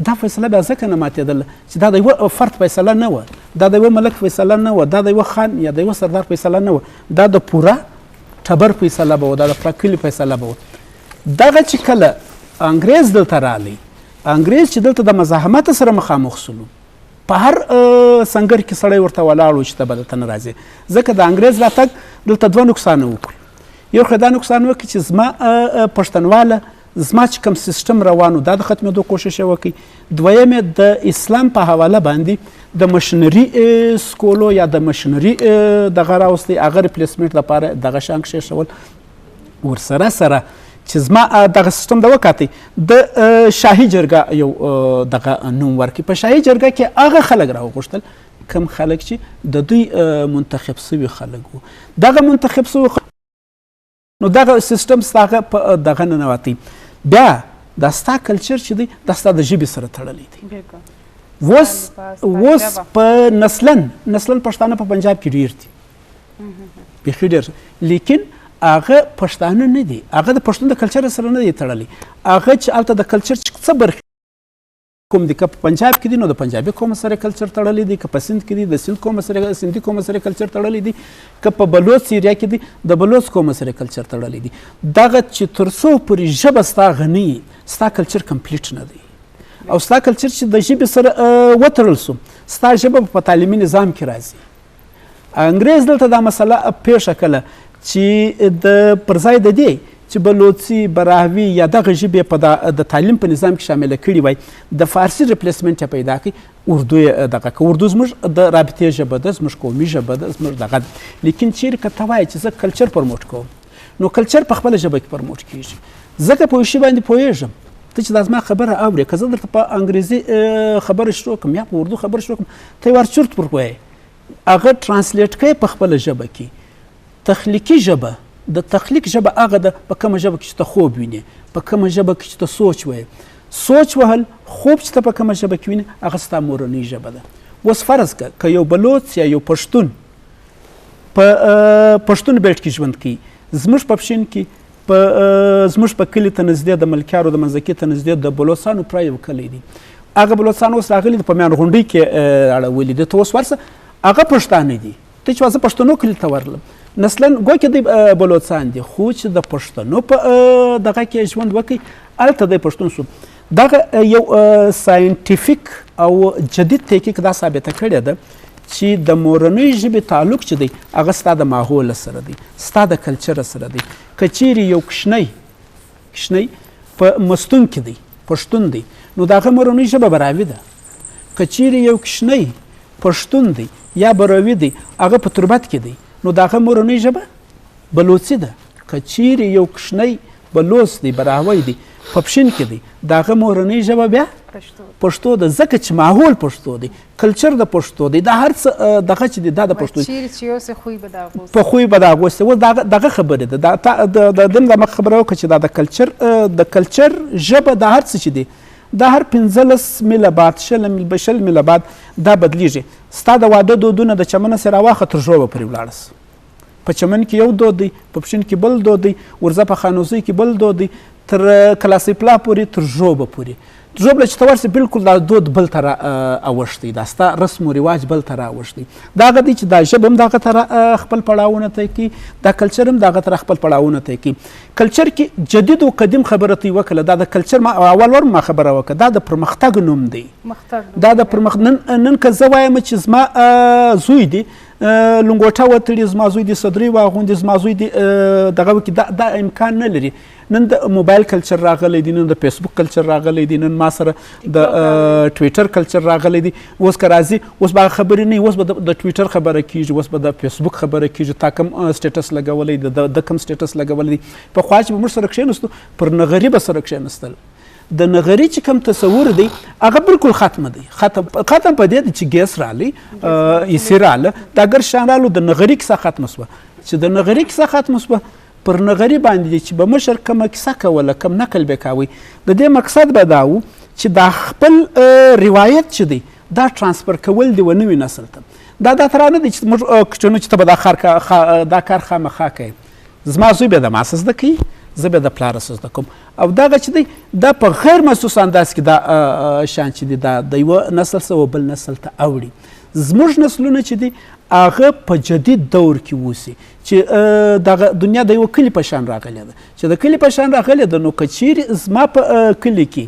دا فیصله بیا ځکه نه ماتېدله چې دا د یوه فرد فیصله نه وه، دا د یوه ملک فیصله نه وه، دا د یوه خان یا د یوه سردار فیصله نه وه، دا د پوره ټبر فیصله به وه، دا د پوره کلي فیصله به وه. دغه چې کله انګریز دلته راغی، انګریز چې دلته د مزاحمت سره مخامخ سولو، په هر، اه، سنګر کې سړی ورته ولاړ و چې ته به دلته نه راځې. ځکه د انګریز راتګ دلته دوه نقصان وکړو. یو خو دا نقصان وکړي چې زما، اه، اه، پښتنواله، زما چې کوم سیستم روان و، دا د ختمېدو کوشش یې وکړي. دویم یې د اسلام په حواله باندې د مشنري، اه، سکولو یا د مشنري، اه، دغه راوستي، هغه ریپلیسمنټ لپاره دغه شان کېښول. ورسره سره چې زما، اه، دغه سیستم د وکاتی، د، اه، شاهي جرګه یو، اه، دغه نوم ورکړي. په شاهي جرګه کې هغه خلک راوغوښتل، کوم خلک چې د دوی، اه، منتخب سوي خلک وو. دغه منتخب سوي خلک، نو دغه سیستم ستاغه په، اه، دغه ننوتی. بیا دا ستا کلچر چې دی، دا ستا د ژبې سره تړلی دی. اوس، اوس په نسلاً، نسلاً پښتانه په پنجاب کې ډیر دي. بیخي ډیر. لیکن هغه پښتانه نه دي. هغه د پښتون د کلچر سره نه دی تړلی. هغه چې هلته د کلچر چې څه برخې کوم دي، که په پنجاب کې دي، نو د پنجابي قوم سره کلچر تړلی دی، که په سند کې دي، د سند قوم سره، سندي قوم سره کلچر تړلی دی، که په بلوچ ایریا کې دي، د بلوچ قوم سره کلچر تړلی دی. دغه چې تر څو پورې ژبه ستا غني، ستا کلچر کمپلیټ نه دی. او ستا کلچر چې د ژبې سره، اه، وتړل سو، ستا ژبه په تعلیمي نظام کې راځي. انګریز دلته دا مسله پیښه کړه چې د، پر ځای د دې چې بلوچي، براهوي یا دغه ژبې په دا، د تعلیم په نظام کې شامله کړي وای، د فارسي ریپلیسمنت یې پیدا کړي، اردو یې دغه کړ. اردو زموږ د رابطې ژبه ده، زموږ قومي ژبه ده، زموږ دغه ده. لیکن چیرې که ته وایې چې زه کلچر پروموټ کوم، نو کلچر په خپله ژبه کې پروموټ کیږي. زه که په یو شي باندې پوهېږم، ته چې دا زما خبره اورې، که زه درته په انګریزي، اه، خبره شروع کړم یا په اردو خبره شروع کړم، ته یې ور چورت پر وایې. هغه ټرانسلیټ کوي په خپله ژبه کې. تخلیقي ژبه، د تخلیق ژبه هغه ده په کومه ژبه کې چې ته خوب وینې، په کومه ژبه کې چې ته سوچ وایې. سوچ وهل، خوب چې ته په کومه ژبه کې وینې، هغه ستا مورنۍ ژبه ده. اوس فرض کړه، که یو بلوڅ یا یو پښتون په، اه، پښتون بیلټ کې ژوند کوي، زموږ په پشین کې، په، اه، زموږ په کلي ته نږدې، د ملکیارو د منزکي ته نږدې د بلوڅانو پوره یو کلی دی. هغه بلوڅان اوس راغلي دي، په میان غونډۍ کې، اه، اړولي دي. ته اوس ورسه، هغه پښتانه دي. ته چې وازه پښتنو کلي ته ورلم. نسلاً ګوکې دی، اه، بلوچان دي، خو چې د پښتنو په، اه، دغه کې ژوند وکړي، هلته دی پښتون سو. دغه، اه، یو، اه، ساینتیفیک او جدید تحقیق دا ثابته کړې ده چې د مورنۍ ژبې تعلق چې دی، هغه ستا د ماحول سره دی، ستا د کلچر سره دی. که چیرې یو کوچنی کوچنی په مستونگ کې دی، پښتون دی، نو د هغه مورنۍ ژبه براوي ده. که چیرې یو کوچنی پښتون دی یا براوي دی، هغه په تربت کې دی، نو د هغه مورنۍ ژبه بلوچي ده. که چیرې یو کوچنی بلوچ دی، براهوی دی، په پشین کې دی، د هغه مورنۍ ژبه بیا پښتو ده. پښتو ده، ځکه چې ماحول پښتو دی. کلچر د پښتو دی، دا هر څه، اه، دغه چې دی، دا د پښتو دی. چیرې چې اوسې، خوی به د هغو په خوی به د هغو سي. اوس دغه، دغه خبرې ده. دا تا، د، د، دم دمه خبره وکړه چې دا د کلچر، اه، د کلچر ژبه، دا هر څه چې دی، دا هر پنځلس میله بعد، شل میل-، شل میله بعد دا بدلیږي. ستا د واده دودونه د چمنه سره واخه تر ژوبه پورې ولاړس. په چمن کې یو دود دی، په پشین کې بل دود دی، ورزه په خانوزۍ کې بل دود دی، تر کلاسي پلا پورې، تر ژوبه پورې. ژوبله چې ته ورسې، بالکل دا دود بل ته را، اه، اوښتی، دا ستا رسم و رواج بل ته را اوښتی. دا هغه دی چې دا ژبه هم دغه ته را، اه، خپل پړاوونه طی کوي، دا کلچر هم دغه ته را خپل پړاوونه طی کوي. کلچر کې جدید و قدیم خبره تی وکړه، دا د کلچر ما اول ور ما خبره وکړه، دا د پرمختګ نوم دی. دا د پرمخ-، نن، نن که زه وایم چې زما، اه، زوی دی، اه، لنگوټه وتړي، زما زوی دی صدرۍ واغوندي، زما زوی دی، اه، دغه وکړي، دا، دا امکان نه لري. نن د موبایل کلچر راغلی دی، نن د فیسبوک کلچر راغلی دی، نن ما سره د، اه، ټویټر کلچر راغلی دی. اوس که راځي، اوس به هغه خبرې نه وي، اوس به د، د ټویټر خبره کیږي، اوس به د فیسبوک خبره کیږي، تا کوم، اه، سټیټس لګولی دی، د، د کوم سټیټس لګولی دی. پخوا چې به موږ سره کښېنستو، پر نغري به سره کښېنستل. د نغري چې کوم تصور دی، هغه بالکل ختم دی. ختم، ختم په دې دی چې ګیس رالی، اه، ایسی راله، دا ګر شان رالو، د نغري کیسه ختمه سوه. چې د نغري کیسه ختمه سوه، پر نغري باندې دی چې به مشر کومه کیسه کوله، کوم نقل به کاوی. د دې مقصد به دا و چې دا خپل، اه، روایت چې دی، دا ټرانسفر کول دی و نوي نسل ته. دا، دا ترانه دی چې موږ، اه، کوچنو چې ته به دا خار کا-، خا-، دا کار خامخا کوي. زما زوی به د ما سره زده کوي، زه به د پلار سره زده کوم. او دغه چې دی، دا په غیر محسوس انداز کې دا، اه، اه، شان چې دی، دا د یوه نسل سره و بل نسل ته اوړي. زموږ نسلونه چې دی، هغه په جدید دور کې اوسي، چې، اه، دغه دنیا د یوه کلي په شان راغلې ده. چې د کلي په شان راغلې ده، نو که چیرې زما په، اه، کلي کې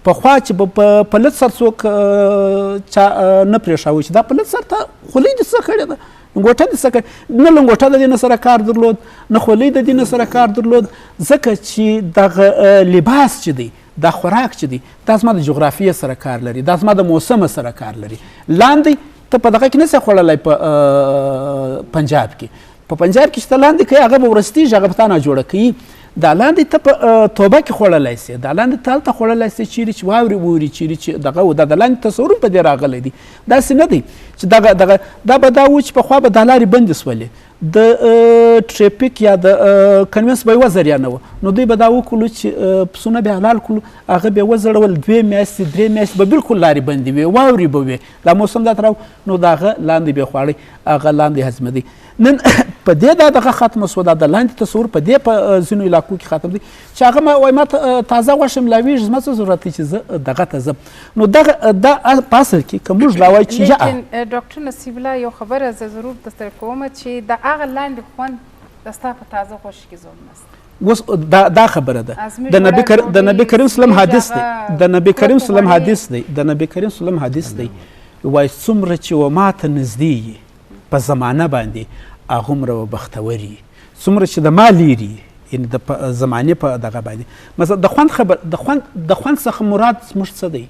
پخوا چې په، په، په لت سر څوک، اه، چا، اه، نه پرېښاوه، چې دا په لت سر ته خولۍ دې څه کړې ده؟ لنگوټه دې څه کړې؟ نه لنگوټه د دې نه سره کار درلود، نه خولۍ د دې نه سره کار درلود، ځکه چې دغه، اه، لباس چې دی، دا خوراک چې دی، دا زما د جغرافیې سره کار لري، دا زما د موسم سره کار لري. لاندې ته په دغه کې نه سې خوړلی په، اه، پنجاب کې. په پنجاب کې چې ته لاندې کوي، هغه به ورستیږي، هغه به تا نه جوړه کوي. دا لاندې ته په، اه، توبه کې خوړلی سې، دا لاندې ته هلته خوړلی سې، چیرې چې واورې ووري، چیرې چې دغه و، دا د لاندې تصور په دې راغلی دی. داسې نه دی چې دغه، دغه، دا به دا و چې پخوا به دا لارې بندې سولې. د، اه، ټریفیک یا د، اه، کنوینس به یوه ذریعه نه و. نو دوی به دا وکړو چې، اه، پسونه به حلال کړو، هغه به وزړول، دوې میاشتې، درې میاشتې به بالکل لارې بندې وې، واورې به وې. دا موسم دا تراو، نو د هغه لاندې به خوړی، هغه لاندې هضمېدی. نن په دې دا دغه ختمه سوه، دا د لاندې تصور په دې په، اه، ځینو علاقو کې ختم دی. چې هغه ما وای، ما ته، اه، تازه غوښه ملاویږي، زما څه ضرورت دی چې زه، اه، دغه ته ځم؟ نو دغه، اه، دا، اه، په اصل کې که موږ دا وای چې یا لیکن، اه، ډاکټر نصیب الله، یو خبره زه ضرور درته کوم چې د هغه لاندې خوند د ستا په تازه غوښه کې ضرور نشته. اوس دا، دا خبره ده. د نبی کر-، د نبی کریم صلی الله علیه وسلم حدیث دی. د نبی کریم صلی الله علیه وسلم حدیث دی. د نبی کریم صلی الله علیه وسلم حدیث دی. وای، څومره چې و ما ته نږدې یي په زمانه باندې، هغومره و بختور یي. څومره چې د ما لیري، یعنی د په زمانې په دغه باندې. مثلا د خوند خبر، د خوند، د خوند څخه مراد زموږ څه دی؟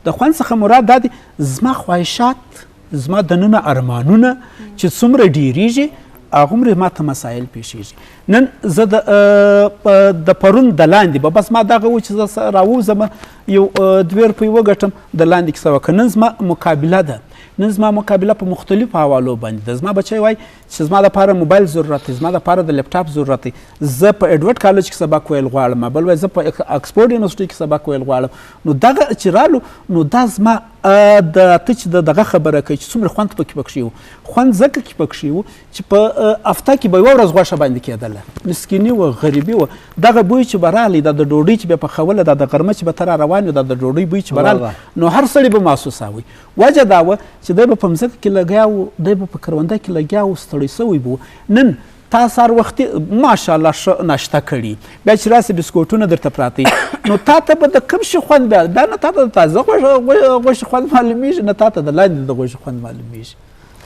د خوند څخه مراد دا دی، زما خواهشات، زما د ننه ارمانونه چې څومره ډیریږي، هغومره ما ته مسایل پیښیږي. نن زه د، اه، په، د پرون د لاندې به، بس ما دغه و چې زه س-، راووځم، یو، اه، دوې روپۍ وګټم، د لاندې کیسه وکړه. نن زما مقابله ده. نن زما مقابله په مختلفو حوالو باندې ده. زما بچی وای چې زما لپاره موبایل ضرورت دی، زما لپاره د لپټاپ ضرورت دی. زه په ایډورډ کالج کې سبق ویل غواړم، بل وای زه په اک-، اکسفورډ یونیورسيټي کې سبق ویل غواړم. نو دغه چې رالو، نو دا زما، آه، د ته چې د دغه خبره کوي چې څومره خوند پکې پکې و. خوند ځکه کې پکې و چې په، آه، هفته کې به یوه ورځ غوښه باندې کېدله. مسکیني و، غریبي و. دغه بوی چې به راغلی، دا د ډوډۍ چې به پخوله، دا د غرمه چې به ته را روان یو، دا د ډوډۍ بوی چې به واه، راغلی، واه. نو هر سړی به محسوساوی. وجه دا وه چې دی به په مځکه کې لګیا و، دی به په کرونده کې لګیا و، ستړی شوی به و. نن تا سهار وختي، ماشاءالله، ښه ناشته کړي، بیا چې راسي بسکوټونه درته پراته وي. نو تا ته به د کوم شي خوند بیا؟ بیا نه تا ته د تازه غوښه، غوښ-، غوښې خوند معلومېږي، نه تا ته د لاندې د غوښې خوند معلومېږي.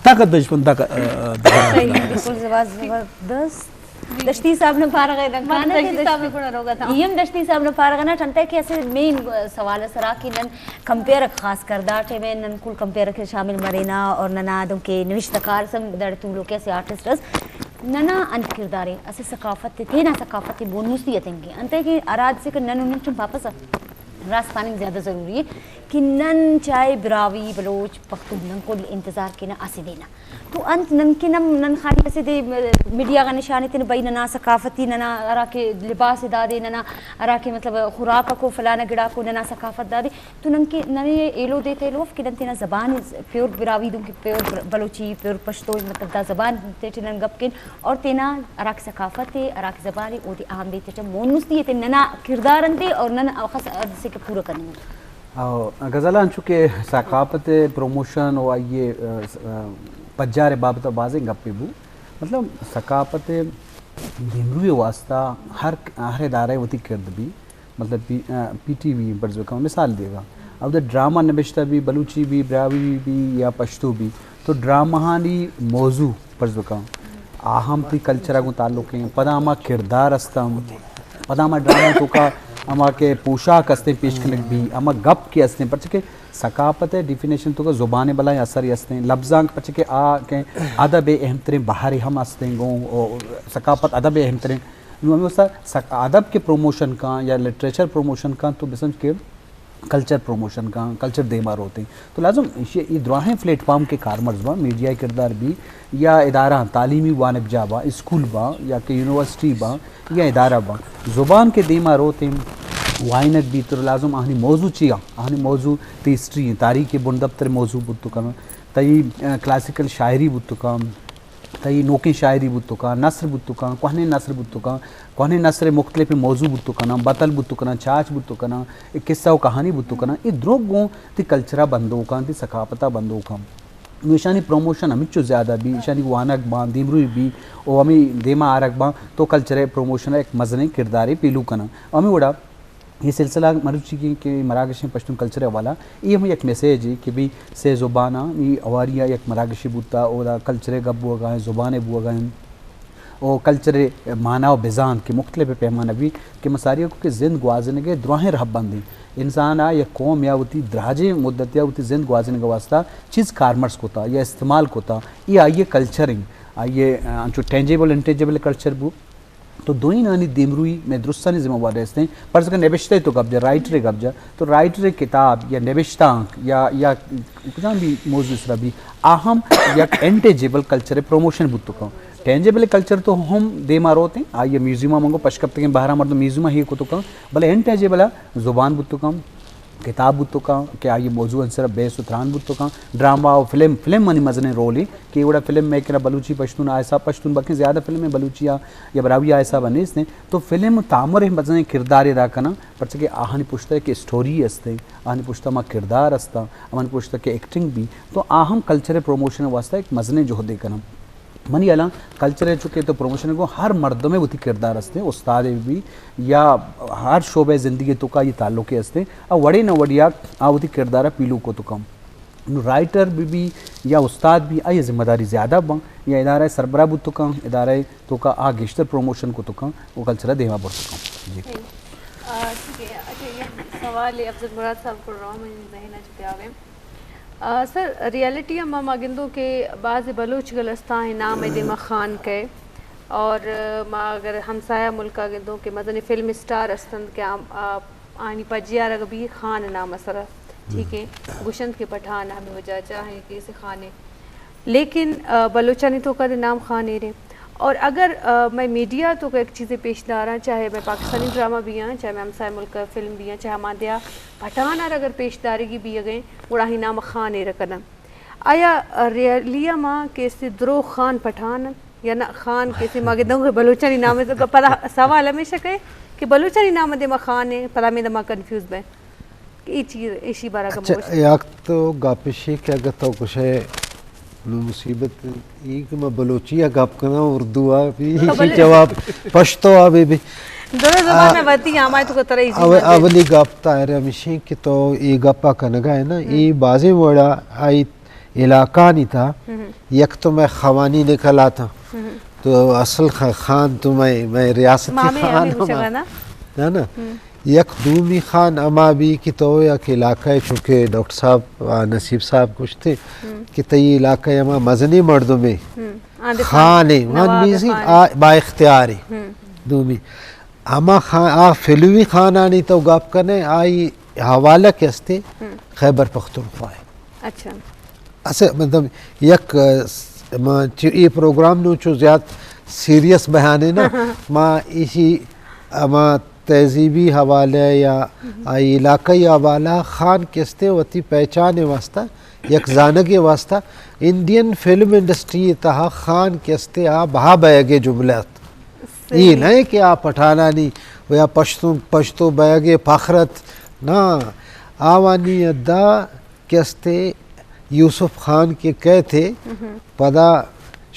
دغه د ژوند دغه، آه، دغه صحیح، بالکل زبر-، زبردست. دشتی صاحب نه فارغ اے، ما دشتی صاحب نه گڑا روگا تھا. ایم دشتی صاحب نه فارغ نه ٹنٹے کہ اسے مین سوال سرا کہ نن کمپیئر خاص کر دا ٹائم نن کل کمپیئر کے شامل مرینا اور ننا دوں کے نوشتہ کار سم دڑ تو لوگ کیسے آرٹسٹ اس ننا انت کردارے اسے ثقافت تینا ثقافت بونوسی اتنگے انتے کہ اراد سے کہ نن انہوں چم واپس راست پاننگ زیادہ ضروری ہے کہ نن چاہے براہوئی، بلوچ، پختون، نن کل انتظار کینہ اسہ دے نا۔ تو انت نن کن ہم نن خالی اسہ دے میڈیا غا نشان ایتن بھئی ننا ثقافتی ننا ہرا کہ لباس دادے، ننا ہرا کہ مطلب خوراک کو فلانا گڑا کو ننا ثقافت دادے۔ تو نن کہ ننے ایلو دے تیلو اف کہ نن تینا زبان پیور براہوئی دوں کہ پیور بلوچی، پیور پشتو مطلب دا زبان تیٹی نن گپ کن۔ اور تینا ہراکہ ثقافت ء، ہراکہ زبان ء، اودے عام بیت ٹی مونستی ء، تینا ننا کردار انت ء اور نن اوخس حد سے کہ پورا کننگ۔ او، غزل انچو کہ ثقافت ء پروموشن و آئی ء، ا، س-، ا، پجار ء بابت ء بازیں گپے بو۔ مطلب ثقافت ء دیمروی ء واسطہ ہر، ہر ادارہ ء وتی کرد بی۔ مطلب پی، آ، پی ٹی وی فرض بکن، مثال دیگا۔ اودا ڈرامہ نبشتہ بی، بلوچی بی، براہوئی بی یا پشتو بی، تو ڈرامہانی موضوع فرض بکن، آ ہم تی کلچر گوں تعلق ہیں، پدا ہما کردار استم، پدا ہما ڈرامہ توکا ہما کہ پوشاک استیں پیش کنگ بی، ہما گپ کے استیں، پرچہ کہ ثقافت ء ڈیفینیشن توکا زبان بلائیں اثر استیں، لبزانک پرچہ کہ آ کہ ادب اہم ترین بہرے ہم استیں گوں، او ثقافت ادب اہم ترین نو ہمے واسطہ سک-، ادب کے پروموشن کاں یا لٹریچر پروموشن کاں تو بسمجھ کہ کلچر پروموشن کاں، کلچر دیما روتیں۔ تو لازم ایشی، ای دراہیں پلیٹ فارم کے کارمرز باں، میڈیا کردار بی یا ادارہ تعلیمی وانگجاہ باں، اسکول باں یا کہ یونیورسٹی باں یا ادارہ باں، زبان کے دیما روتیں، وائنگ بی تو لازم آہنی موضوع چی آں؟ آہنی موضوع تی ہسٹری ہیں، تاریخ کے بندپتر موضوع بوت کناں، تئی، آ، کلاسیکل شاعری بوت کاں، تئی نوکیں شاعری بوت کاں، نثر بوت کاں، کوہنیں نثر بوت کاں، کوہنیں نثر مختلف موضوع بوت کناں، بتل بوت کناں، چاچ بوت کناں، اے قصہ و کہانی بوت کناں، اے دروگ گوں تی کلچرا بندوکاں، تی ثقافتا بندوکاں۔ نو ایشانی پروموشن ہمینچو زیادہ بی، ایشانی وانگ باں، دیمروی بی، او ہمیں دیما آرگ باں، تو کلچر پروموشن ایک مزنیں کردارے پیلو کناں۔ ہمیں وڑا اے سلسلہ مروچی کہ، کہ مراگشیں پشتون کلچر ء حوالہ، اے ہم یک میسج ہے کہ بھئی سے زباناں نی اواری ء یک مراگشے بوتا، اودا کلچر ء گپ بوگا ہیں، زبان ء بوگا ہیں، او کلچر ء معنی و بزان کہ مختلف پیمانہ بھی کہ مساری کو کہ زند گوازنگ ء دراہیں رہ بندیں۔ انسان ء یک قوم یا وتی دراجیں مدت یا وتی زند گوازنگ ء واسطہ چیز کارمرز کتا یا استعمال کتا، اے آئی ء کلچر ہیں، آئی ء انچو ٹینجیبل انٹینجیبل کلچر بو۔ تو دوئینانی دیمروی میں درستانی ذمہ واری ہستیں۔ فرض کن نبشتہ تو گپ جا، رائٹر گپ جا، تو رائٹر کتاب یا نبشتانک یا، یا کجام بھی موضوع سرا بھی، آ ہم یک انٹینجیبل کلچر پروموشن بوت کن۔ ٹینجیبل کلچر تو ہم دیما روت ہیں، آئی میوزیم منگو پشکپتگیں بہرا مردم میوزیم ہی کت کن، بلے انٹینجیبل زبان بوت کن۔ کتاب بوت کاں کہ آئی موضوع انسر بحث و تران بوت کاں، ڈرامہ و فلم، فلم منی مزنیں رول ہیں کہ وڑا فلم میکر بلوچی پشتون آ حساب پشتون بلکیں زیادہ فلم ہیں بلوچی آ یا براہوئی آ حساب نیست ہیں، تو فلم تامر ہیں مزنیں کردار ادا کناں، پرچہ کہ آہانی پشتہ کہ اسٹوری است ہیں، آہانی پشتہ ما کردار استاں، آہانی پشتہ کہ ایکٹنگ بھی، تو آہم کلچر پروموشن واسطہ ایک مزنیں جہدے کناں۔ منی الان کلچر ء چونکہ تو پروموشن کو ہر مردم ء وتی کردار است، استاد ء بھی یا ہر شعبہ زندگی تو کا یہ تعلق است، آ وڑے نہ وڑیا آ وتی کردار ء پیلو کو تو کم۔ نو رائٹر بھی بھی یا استاد بھی آئی ذمہ داری زیادہ بن یا ادارہ سربراہ بوت تو کم، ادارہ تو کا آ گیشتر پروموشن کو تو کم، وہ کلچر دیما بر تو کم۔ جی۔ آ، ٹھیک ہے۔ اچھا، یہ سوال ہے افضل مراد صاحب کو رہا، مجھے ذہن آ چکے آ گئے۔ آ، سر، ریئلٹی ہم ما گندوں کہ بعض بلوچ گل استاں نام ء دیما خان کئے اور ما اگر ہمسایہ ملک ء گندوں کہ مزنیں فلم اسٹار استنت کہ آ، آ، آنی پجیارگ بھی خان نام ء سر ء۔ ٹھیک ہے، گوشنت کہ پٹھان ہمیں وجہ چاہیں کہ اسے خانے، لیکن بلوچانی توکا دے نام خان ایرے۔ اور اگر میں میڈیا توکا ایک چیزیں پیش داراں، چاہے میں پاکستانی ڈرامہ بھی آں، چاہے میں ہمسائے ملک فلم بھی آں، چاہے ہما دیا پٹھان آر اگر پیش دارگی بھی اگیں، گڑا ہی نام خان ایرے کنن۔ آیا ریئلی ما کیسے درو خان پٹھان انت یا نہ خان کیسے ما گدوں کہ بلوچانی نام ہے؟ تو پدا سوال ہمیشہ کہے کہ بلوچانی نام دے ما خان ہے، پدا میں دما کنفیوز بے کہ ای چیز ایشی بارا کا اچھا، موش۔ یک تو گپ ایشی کہ اگر تو کچھ ہے نو مصیبت ای کہ میں بلوچی آ گپ کناں، اردو آ بھی ایشی جواب پشتو آ بھی بھی۔ درو زبان میں وتی آمائے تو کو ترا ایزی اولی گپ تا ہے ہمیشی کہ تو ای گپ آ کنگا ہے نا، ای بازی وڑا آئی علاقانی تا، یک تو میں خوانی نکلاتا، تو اصل خان تو میں میں ریاستی خان ہما ہے نا، یک دومی خان اما بھی کہ تو یک علاقہ ہے، چونکہ ڈاکٹر صاحب نصیب صاحب گوشتے کہ تئی علاقہ اما مزنی مردم ہے، خان ہے، من میزی با اختیار ہے۔ دومی ہما خان آ فلوی خانانی تو گپ کنے، آئی حوالہ کہ استے خیبر پختونخوا ہے۔ اچھا۔ اسے مطلب یک ما چی ای پروگرام نو چو زیاد سیریس بیانے نا، ما ایشی ما تہذیبی حوالے یا آئی علاقائی حوالہ خان کہ استے وتی پہچان واسطہ، یک زانگے واسطہ انڈین فلم انڈسٹری تہا خان کہ استے آ بہا بیگے جملہ ات۔ ای نہ کہ آ پٹھانانی و یا پشتو پشتو بیگے فخرت نا، آوانی ادا کہ استے یوسف خان کہ کئے تھے، پدا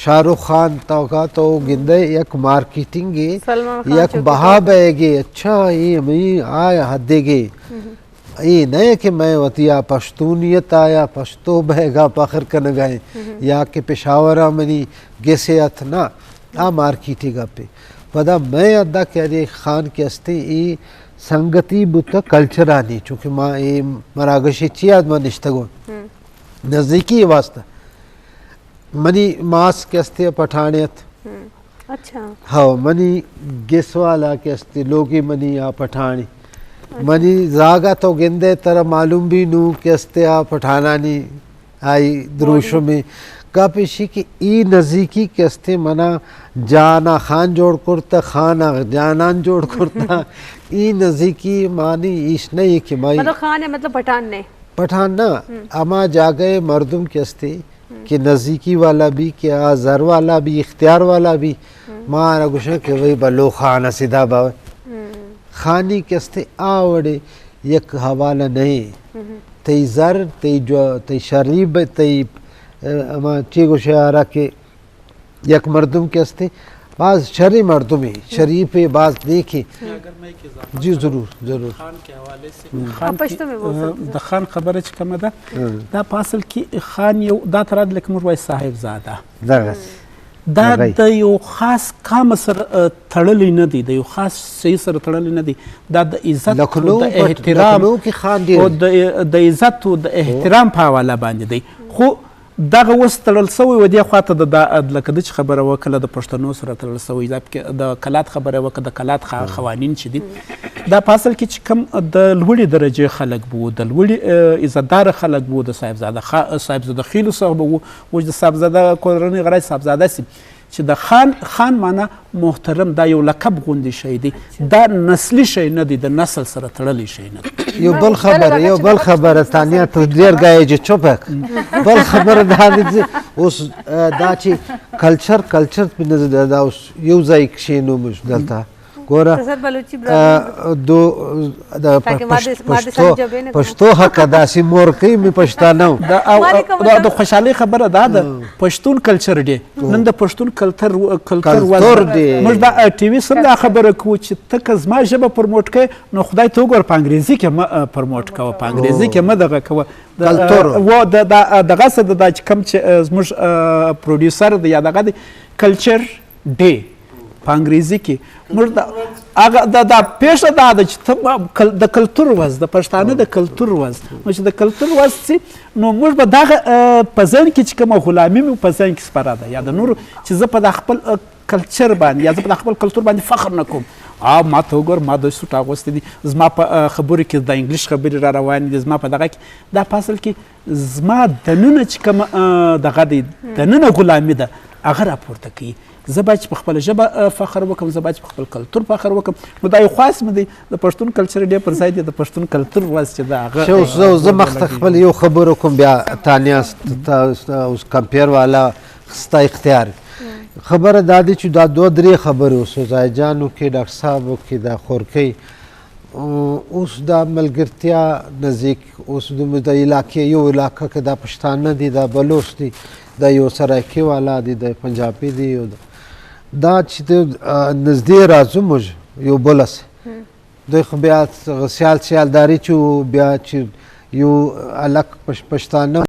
شاہ رخ خان توکا تو گندے یک مارکیٹنگ یک بہا بیگے، اچھا ای ہمیں آ حدے گے۔ ای نہ کہ میں وتی آ پشتونیت آ یا پشتو بیگا فخر کنگا ہیں یا کہ پشاور آ منی گسے ات نا، آ مارکیٹی گپے۔ پدا میں ادا کہ ارے خان کہ استے ای سنگتی بوتا کلچرانی، چونکہ ما اے مراگشے چی آد ما نشتگوں نزدیکی واسطہ۔ منی ماس کہ استے پٹھانے ات۔ اچھا۔ ہاں، منی گس والا کہ استے لوگی منی آ پٹھانی۔ منی زاگا تو گندے ترا معلوم بھی نو کہ استے آ پٹھانانی آئی دروشم ء۔ گپ ایشی کہ ای نزیکی کہ استے منا جانا خان جوڑ کرتا، خانا جانان جوڑ کرتا۔ ای نزیکی معنی ایش نہیں کہ مائی مطلب خان ہے، مطلب پٹھان نے۔ پٹھان نا، ہما جاگہ مردم کہ استے کہ نزیکی والا بھی، کہ آ زر والا بھی، اختیار والا بھی، مارا گوشن کہ وہی بلو خان سیدھا باوے۔ خانی کہ استے آ وڑے یک حوالہ نہیں۔ تئی زر، تئی جو، تئی شریف، تئی، اه، ہما چی گوشے آرا کہ یک مردم کہ استے، باز شری مردمے، شریفے، باز نیکے۔ جی، ضرور، ضرور۔ خان کے حوالے سے، خان کی، اه، د خان خبره چې کومه ده، دا په اصل کې خان یو، دا تراد لکه موږ وای صاحب زاده۔ دغه دا د یو خاص قام سره، اه، تړلی نه دی، د یو خاص شي سره تړلی نه دی۔ دا د عزت او د احترام او د، د عزت او د احترام په حواله باندې دی۔ خو دغه اوس تړل سوی و دې خوا ته د، دا، لکه د چې خبره وکړه، د پښتنو سره تړل سوی، دا پکې د کلات خبره وکړه، د کلات خا-، قوانین چې دي، دا په اصل کې چې کوم د لوړې درجې خلک بو، د لوړې، اه، عزتدار خلک بو، د صاحبزاده خا-، صاحبزاده خېلو څخه به وو، اوس د صاحبزاده کورنۍ غړی صاحبزاده سي، چې د خان، خان معنا محترم، دا یو لقب غوندې شی دی. دا نسلي شی نه دی، د نسل سره تړلی شی نه دی. یو بل خبره، یو بل خبره، تانیا، ته ډېر ګایې چې چوپ یې. بل خبره دا دی چې اوس، اه، دا چې کلچر، کلچر په نظر دا، دا اوس یو ځای کېنو موږ دلته. ګوره، اه، دو، د پښتو، پښتو حق داسې مور کوي، مې پښتانه و. دا او، دا د خوشحالۍ خبره دا ده. پښتون کلچر ډې. نن د پښتون کلتر و-، کلتور ورځ ده. موږ دا، اه، ټي وي سم دا خبره کوو چې ته که زما ژبه پروموټ کوې، نو خدای ته وګوره، په انګریزي کې مه، اه، پروموټ کوه، په انګریزي کې مه دغه کوه. د، اه، و د، دا، اه، دغه څه ده، دا چې کوم چې، اه، زموږ، اه، پروډیوسر دی یا دغه دی، کلچر ډې په انګریزي کې. موږ د، هغه د، دا پېښه دا ده چې ته ما کل-، د کلتور ورځ، د پښتانه د کلتور ورځ. نو چې د کلتور ورځ سي، نو موږ به دغه، اه، په ذهن کې چې کومه غلامي مو په ذهن کې سپره ده، یا د نورو چې زه په دا خپل، اه، کلچر باندې، یا زه په دا خپل کلتور باندې فخر نه کوم، آ ما ته وګور، ما د سوټ اغوستی دی، زما په، اه، خبرو کې د انګلیش خبرې را روانې دي، زما په دغه کې دا په اصل کې زما دننه چې کوم، اه، دغه دی، دننه غلامي ده، هغه راپورته کوي. زه باید چې په خپله ژبه، اه، فخر وکم، زه باید چې په خپل کلتور فخر وکم. نو دا یو خواست مې دی، د پښتون کلچر ډې پر ځای دی، د پښتون کلتور ورځ چې ده، هغه، شو، زه، زه مخته خپل یو خبر وکم، بیا تانیا ست-، تا-، تا-، اوس کمپیر والا ستا اختیار. خبره دا دی چې دا دوه درې خبرې اوس زای جانو کې ډاکټر صاحب او کې دا خورکۍ، او اوس دا ملګرتیا نزدیک، اوس د، د علاقې یو علاقه کې دا پښتانه دي، دا بلوچ دي، دا یو سرایکي والا دي، دا پنجابي دي، یو دا، دا چې د، اه، نزدې راځو موږ یو بل سره. دوی خو بیا سیال سیالداري چې بیا چې یو الک پش-، پښتانه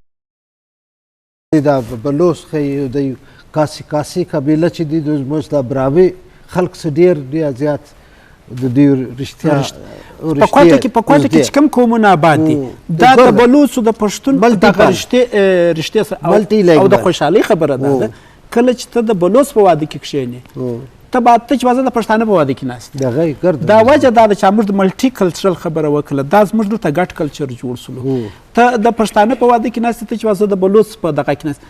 دا بلوچ خي، دی کاسي، کاسي قبیله چې دي، دوی زموږ دا براوي خلک څه ډېر، ډېر زیات د دوی رشتیا، رشت-، په کوټه کې، په کوټه کې چې کوم قومونه آباد دي، دا د بلوچو د پښتون دغه رشتې، اه، رشتې سره او، او د خوشحالۍ خبره دا ده. کله چې ته د بلوچ په واده کې کښېنې، ته به، ته چې وازه د پښتانه په واده کې ناست یې. دا وجه دا ده چې موږ د ملټي کلچرل خبره وکړه، دا زموږ دلته ګډ کلچر جوړ سولو. ته د پښتانه په واده کې ناست یې، ته چې وازه د بلوچ په دغه کې ناست،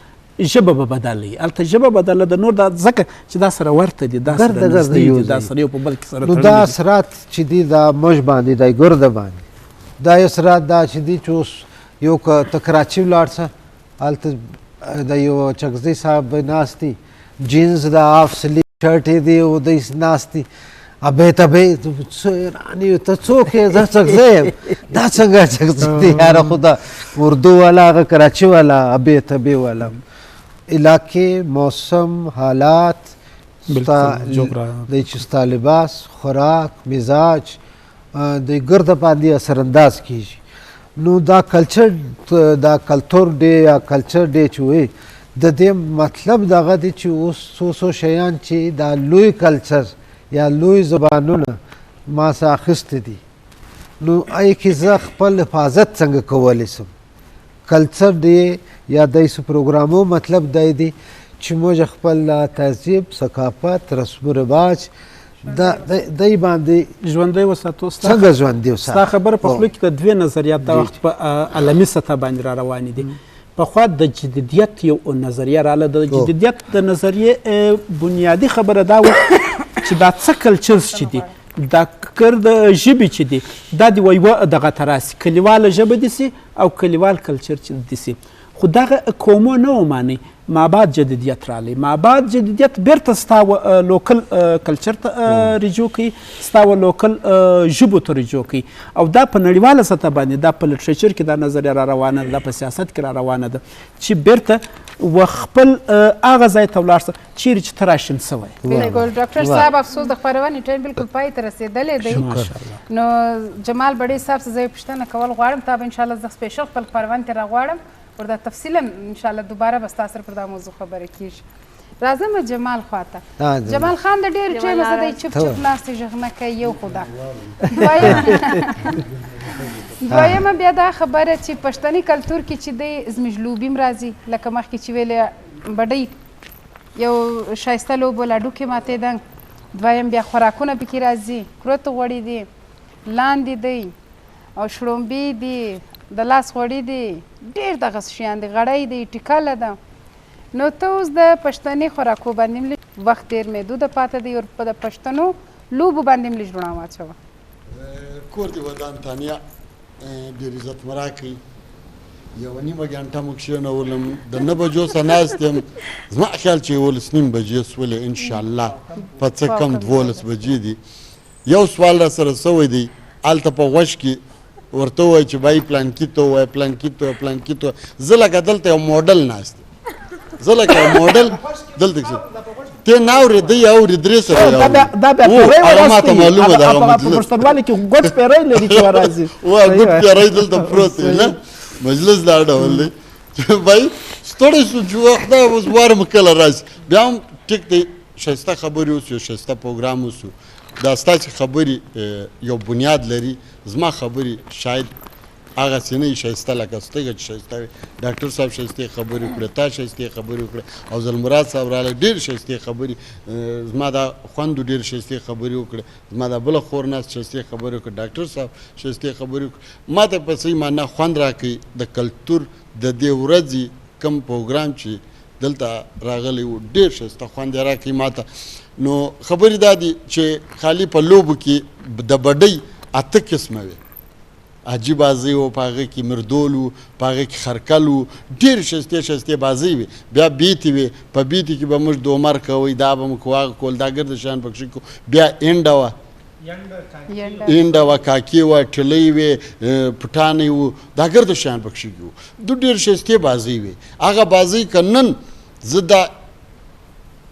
ژبه به بدله وي. هلته ژبه بدله ده، نور دا ځکه چې دا سره ورته دي، دا سره نزدې دي، دا سره یو په بل کې سره تړلي دي. نو دا اثرات چې دي، دا موږ باندې، دا ګرده باندې، دا اثرات دا چې دي چې اوس یو که ته کراچي ولاړ سه، هلته د یو چکزی صاحب ناستی، جینز دا هاف سلیو شرٹ یې دی، او دی ناستی. ابے تبے، ته څو ایرانی یو، ته څوک یې؟ زه چکزی یم. دا څنګه چکزی دی؟ یاره خدا، اردو والا، هغه کراچي والا، ابے تبے والا. علاقې، موسم، حالات، ستا، د چې ستا لباس، خوراک، مزاج، اه، د ګرده باندې اثر انداز کیږي. نو دا کلچر، دا کلتور ډې یا کلچر ډې چې وي، د دې مطلب دغه دی چې اوس څو څو شیان چې دا لوی کلچر یا لوی زبانونه ما سه اخیستې دي، نو ای کې زه خپل حفاظت څنګه کولی سم؟ کلچر ډې یا دای سو پروګرامو مطلب دای دی چې موږ خپل تهذیب، ثقافت، رسم و رواج، دا، دا، دای باندې ژوندی وساتو. ستا څنګه ژوندی وساتو؟ ستا خبره په خوله کې د دوې نظریات دا وخت په، اه، عالمي سطح باندې را روانې دي. پخوا د جدیدیت یو نظریه رااله. د جدیدیت د نظریې، اه، بنیادي خبره دا وه چې دا څه کلچرز چې دي، دا ګرده ژبې چې دي، دا د یوه دغه ته راسي، کلیواله ژبه دي سي او کلیوال کلچر چې دي سي. خو دغه قومو نه وماني، مابعد جدیدیت رالی. مابعد جدیدیت بیرته ستا و، اه، لوکل، اه، کلچر ته، اه، رجوع کوي، ستا و لوکل، اه، ژبو ته رجوع کوي. او دا په نړیواله سطح باندې، دا په لټریچر کې دا نظریه را روانه ده، دا په سیاست کې را روانه ده، چې بیرته و خپل، اه، هغه ځای ته ولاړ سه، چیرې چې ته راشین سوی. بالکل. ډاکټر صاحب، افسوس د خپرونې ټایم بالکل پای ته رسېدلی دی. نو جمال بډې صاحب سره زه یو پوښتنه کول غواړم، تا به انشاءالله زه سپیشل خپل خپرونې ته راغواړم. ورته تفصیلاً انشاءالله دوباره به ستاسو سره پر دا موضوع خبره کیږي. راځم جمال خواته. جمال خان، د ډېر ټایم زه دی چپ چپ ناست، غږ نه کوي، یو خو دا. دویم، دویمه بیا دا خبره چې پښتني کلتور کې چې دی زموږ لوبې هم راځي، لکه مخکې چې ویلې بډۍ یو ښایسته لوبو لاډو کې ماتېدنګ. دویم بیا خوراکونه پکې راځي، کروت غوړي دي، لاندې دی. او شړومبې دي، د لاس غوړي دي، ډېر دغه شیان دي، غړی دی، ټیکله ده. نو ته اوس د پښتني خوراکو باندې هم لږ وخت ډېر محدود پاتې دی او په د پښتنو لوبو باندې هم لږ رونه واچوه. کور دې ودان تانیا، اه، ډېر عزت مراکړي. یوه نیمه ګنټه مو کښېنولم، د نه بجو سره ناست یم. زما خیال چې یولس نیم بجې سولې، انشاءالله په څه کم دولس بجې دي. یو سوال را سره سوی دی، هلته په غوږ کې ورته ووایه چې بای پلانکي ته ووایه، پلانکي ته ووایه، پلانکي ته ووایه. زه لکه دلته یو موډل ناست یم. زه لکه یو موډل دلته کښې. ته نه اورې، دی اوري، درې سره یې اوري. دا بیا، دا بیا او پیری هغه ما ته معلومه ده، هغه په، په مجلس. پښتونوالي کې ګوت پیری لري چې ورازي. او ها، ګوت پیری دلته پروت دی، نه؟ مجلس دا ډول دی. بای، ستړی شو چې وخت دا اوس وارم کله راشي. بیا هم ټیک دی. ښایسته خبرې اوسو، یو ښایسته پروګرام اوسو. دا ستاسې خبرې، اه، یو بنیاد لري. زما خبرې شاید هغه سینه شایسته لکه سترگه چې شایسته وي. ډاکټر صاحب شایسته خبرې وکړې، تا شایسته خبرې وکړې، افضل مراد صاحب راغله، ډېر شایسته خبرې، اه، زما دا خوند ډېر شایسته خبرې وکړې، زما دا بله خور ناست شایسته خبرې وکړې، ډاکټر صاحب شایسته خبرې وکړې. ما ته په صحیح معنا خوند راکوي د کلتور د دې ورځې کوم پروګرام چې دلته راغلی و، ډېر ښایسته خوند یې راکوي ما ته. نو خبرې دا دي چې خالي په لوبو کې د بډۍ اته قسمه وې. حاجي بازۍ و، په هغه کې مردول و، په هغه کې خرکل و، ډېرې ښایستې ښایستې بازۍ وې. بیا بیتې وې، په بیتې کې به موږ دومر کوئ، دا به مو کوو، هغه کول، دا ګرده شیان پکې کوو. بیا اینډه وه، اینډه وه، کاکې وه، ټلۍ وې، اه، پټانۍ و، دا ګرده شیان پکې کوو. دو ډېر ښایستې بازۍ وې. هغه بازۍ که نن زه دا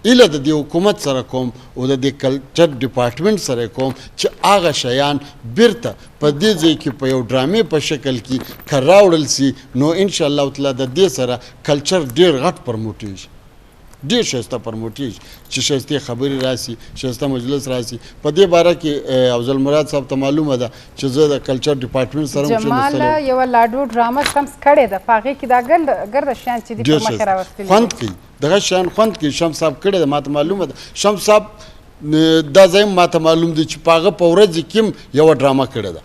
هیله د دې حکومت سره کوم او د دې کلچر ډیپارټمنټ سره کوم چې هغه شیان بیرته په دې ځای کې په یو ډرامې په شکل کې که راوړل سي، نو ان شاء الله تعالی د دې سره کلچر ډېر غټ پرموټېږي، ډېر ښایسته پرموټېږي چې ښایستې خبرې راسي، ښایسته مجلس راسي. په دې باره کې، اه، افضل مراد صاحب ته معلومه ده چې زه د کلچر ډیپارټمنټ سره هم کېناستلی وم. یوه لاډو ډرامه شمس کړې ده، په هغې کې دا ګرده، ګرده شیان چې دي په مخه راوستلي دي. خوند کوي. دغه شیان خوند کوي. شمس صاحب کړی دی، ماته معلومه ده. شمس صاحب، اه، دا ځای هم ماته معلوم دی چې په هغه په ورځ کې هم یوه ډرامه کړې ده.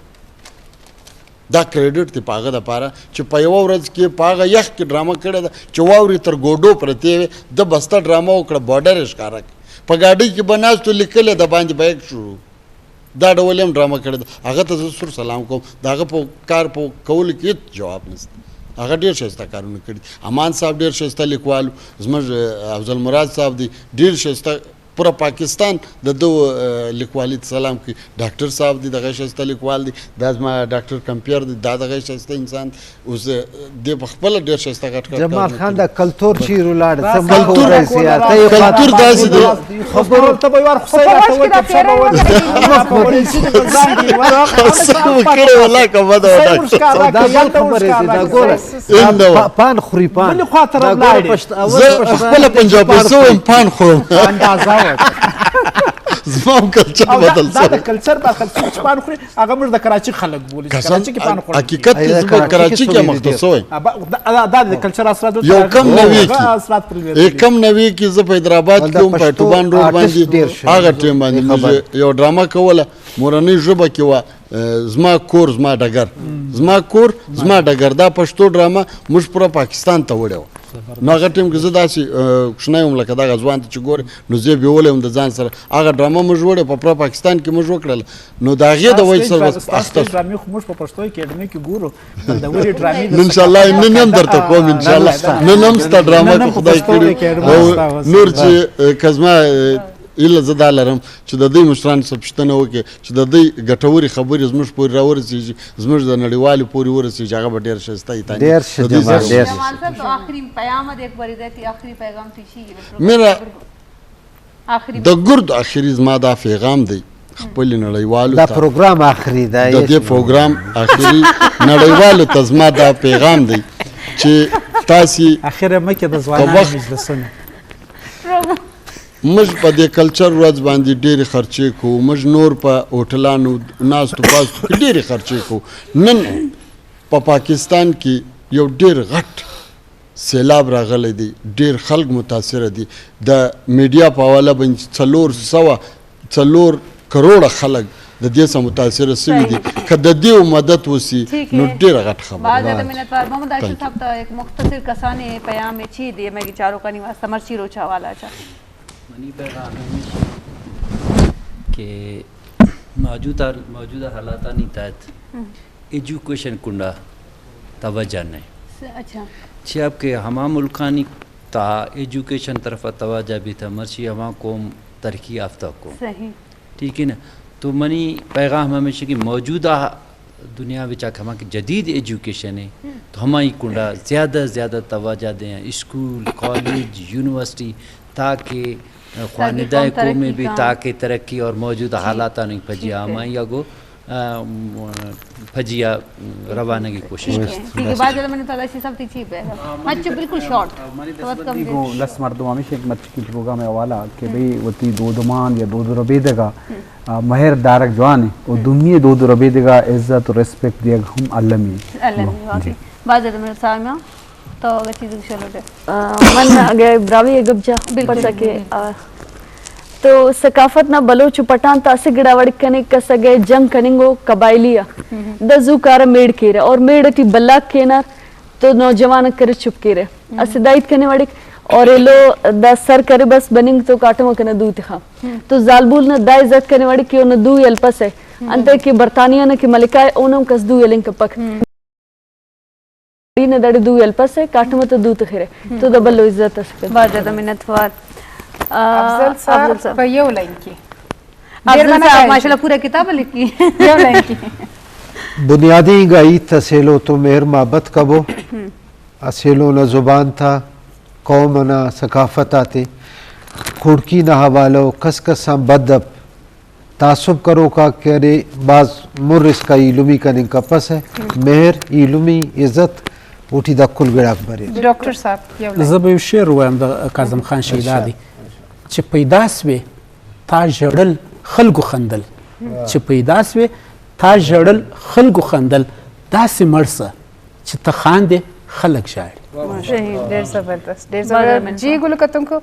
دا کریډیټ دی په هغه دپاره چې په یوه ورځ کې په هغه یخ کې ډرامه کړې ده چې واورې تر ګوډو پرتې وې. د بسته ډرامه وکړه، بارډر یې ښکاره کړ. په ګاډۍ کې به ناست و، لیکلې ده باندې بیک شروع. دا ډول هم ډرامه کړې ده. هغه ته زه سور سلام کوم. د هغه په کار په کولو کې هیڅ جواب نشته. هغه ډېر ښایسته کارونه کړي. امان صاحب ډېر ښایسته لیکوال و. زموږ، اه، افضل مراد صاحب دی، ډېر ښایسته. پوره پاکستان د ده، اه، لیکوالي ته سلام کوي. ډاکټر صاحب دی، دغه ښایسته لیکوال دی. دا زما ډاکټر کمپیر دی، دا دغه ښایسته انسان. اوس، اه، دې په خپله ډېر ښایسته غټ کار جمال کارونه خان، کړي. دا کلتور چیرې ولاړ؟ څه مه کلتور، کوئ، سیاست ته یې کلتور پاتې داسې دی. خبرو ته به یې وار خو سیاست ته وایي، کپسه به وایي. مخ به دې شي. قسم وکړی، والله که بده وه دا. دا بل خبرې دي، دا ګوره. اینده وه. پا-، پان خوري، پان. بلې خوا ته دا ګوره، راولاړې. پشت-، اول زه پشت-، خپله پنجابی سوم، پان خورم. اندازه وه. زما هم کلچر او دا، بدل دا سوی. د کلچر برخه ده، څوک چې پان خوري، هغه موږ د کراچي خلک بولي، چې کسان کراچي کې پان خوړل کېږي. حقیقت دی، زه په کراچي کراچي کې سوی مخته دی. سوی. ابا، دا، دا، دا د کلچر اثرات دلته یو کم راغلي. نوي هغه کې. اثرات پر یو کم نوي کې زه په حیدرآباد کې وم، په اتوبان روډ باندې. هغه ټیم باندې موږ یو ډرامه کوله، مورنۍ ژبه کې وه، اه، زما کور، زما ډګر. زما کور، زما ډګر. دا پښتو ډرامه موږ پوره پاکستان ته وړې وه. نو هغه ټیم کې زه داسې، اه، کوچنی وم، لکه دغه ځوان ته چې ګورې، نو زه یې بیولی وم د ځان سره. هغه ډرامه موږ وړې، په پوره پاکستان کې موږ وکړله. نو د هغې د وجې سره بس اخته شو. ستاسو ډرامې خو موږ په پښتو اکیډمي کې ګورو. خوندورې ډرامې د انشاءالله نن هم درته کوم، انشاءالله. نن هم ستا ډرامه نن هم په خدای پښتو کړي. اکیډمي او ستا وسه. نور چې، اه، که زما، اه، هیله زه دا لرم، چې د دوی مشرانو څخه پوښتنه وکړي چې د دوی ګټورې خبرې زموږ پورې راورسېږي، زموږ د نړیوالو پورې ورسېږي، هغه به ډېر ښایسته وي. تاني ډېر ښه د دوی جمال، سره ډېر ښه. جمال صاحب، تو آخری پیام دې، ایک بار دې آخری پیغام ته شي. میرا آخری د ګرد آخري زما دا پیغام دی خپل نړیوالو دا ته. پروګرام آخري دی. د دې پروګرام آخري نړیوالو ته زما دا پیغام دی چې تاسې آخر مکه د ځوانانو په وخت مجلسونه. موږ په دې کلچر ورځ باندې ډېرې خرچې کوو، موږ نور په هوټلانو ناستو پاستو کې ډېرې خرچې کوو. نن په پاکستان کې یو ډېر غټ سیلاب راغلی دی، ډېر خلک متاثره دي. د میډیا په حواله باندې څلور سوه، څلور کروڑه خلک د دې څخه متاثره سوي دي. صحیح. که د دې مدد وسي، ٹھیک نو ہے. ڈیرہ غٹ خبر. بہت زیادہ منت وار. محمد عاشق صاحب، تو ایک مختصر کسانیں پیام چی دیے میں چاروکانی واسطہ، مرچی روچا والا چا. منی پیغام ہمیش کہ موجودہ، موجودہ حالاتانی تحت ایجوکیشن کنڈا توجہ نہ. اچھا. چیا کہ ہما ملکانی تہا ایجوکیشن طرف توجہ بیتا، مرچی ہما قوم ترقی یافتہ قوم. صحیح. ٹھیک ہے نا؟ تو منی پیغام ہمیش کہ موجودہ دنیا وچ آ کہ ہما کہ جدید ایجوکیشن ہے، تو ہمائی کنڈا زیادہ زیادہ توجہ دیں، اسکول، کالج، یونیورسٹی، تاکہ خواندہ قومے بھی، تاکہ ترقی اور موجودہ حالاتانی پجی ہمائی آگو آ، م-، پجیا روانگی کوشش ٹھیک ہے، کریں۔ ٹھیک ہے، بہت زیادہ منت وار، صاحب تئی چی پہ؟ اچھا، بالکل شارٹ۔ تو بہت کم دیر۔ گوں لس مردم ہمیش ایک مرچی کی پروگرام ءِ حوالہ کہ بھئی وتی دودمان یا دود و ربیدگا، آ، مہر دارگ جوان ہے، اور دومی دود و ربیدگا عزت و ریسپیکٹ دیگ ہم المی۔ المی، جی۔ بہت زیادہ منت سائمہ۔ تو اگہ چیز گوشگ لوٹے؟ آ، من اگہ براہوئی ءِ گپ جا، بالکل، پرچا کہ، بالکل۔ آ، تو ثقافت نا بلوچ و پٹھان تا اسہ گڑا وڑ کنے، کس اگہ جنگ کننگ و قبائلی آ، دا زو کارہ میڑ کیرہ اور میڑ ٹی بلاک کینار تو نوجوان کرے چپ کیرہ۔ اسہ دا ہیت کنے وڑک اور ایلو دا سر کرے بس بننگ تو کاٹم کنا دو تخا۔ تو زالبول نا دا عزت کنے وڑک کہ اونا دو ہلپسہ۔ انتئے کہ برطانیہ نا کہ ملکہ ءِ، اونم کس دو ہلنگ کپک۔ نہ داڑے دو ہلپسہ، کاٹم تو دو تخرہ۔ تو دا بھلو عزت اس۔ بہت زیادہ منت وار۔ آ، افضل صاحب، افضل صاحب۔ پہ یو لائن کی۔ افضل صاحب، ماشاءاللہ، پورا کتاب لکھی۔ یو لائن کی۔ بنیادی انگا ہیت اسہ ایلو تو مہر محبت کبو۔ اسہ ایلو نا زبان تا، قوم نا ثقافت آتے، خڑکی نا حوالہ و کس کس آن بد اپ تعصب کروکا کہ ارے بھاز مر اسکا ایلمی کننگ کپسہ، مہر، ایلمی، عزت اوٹی دا کل گڑاک بریر۔ ڈاکٹر صاحب، یو لائن۔ زه به یو شعر ووایم د کاظم خان شیدا دی، چې پیداس وې تا ژړل خلکو خندل، چې پیداس وې تا ژړل خلکو خندل، داسې مړ سه چې ته خاندې خلک ژاړي۔ صحیح، ډېر زبردست، ډېر زبردست۔ جی ګل کتونکو،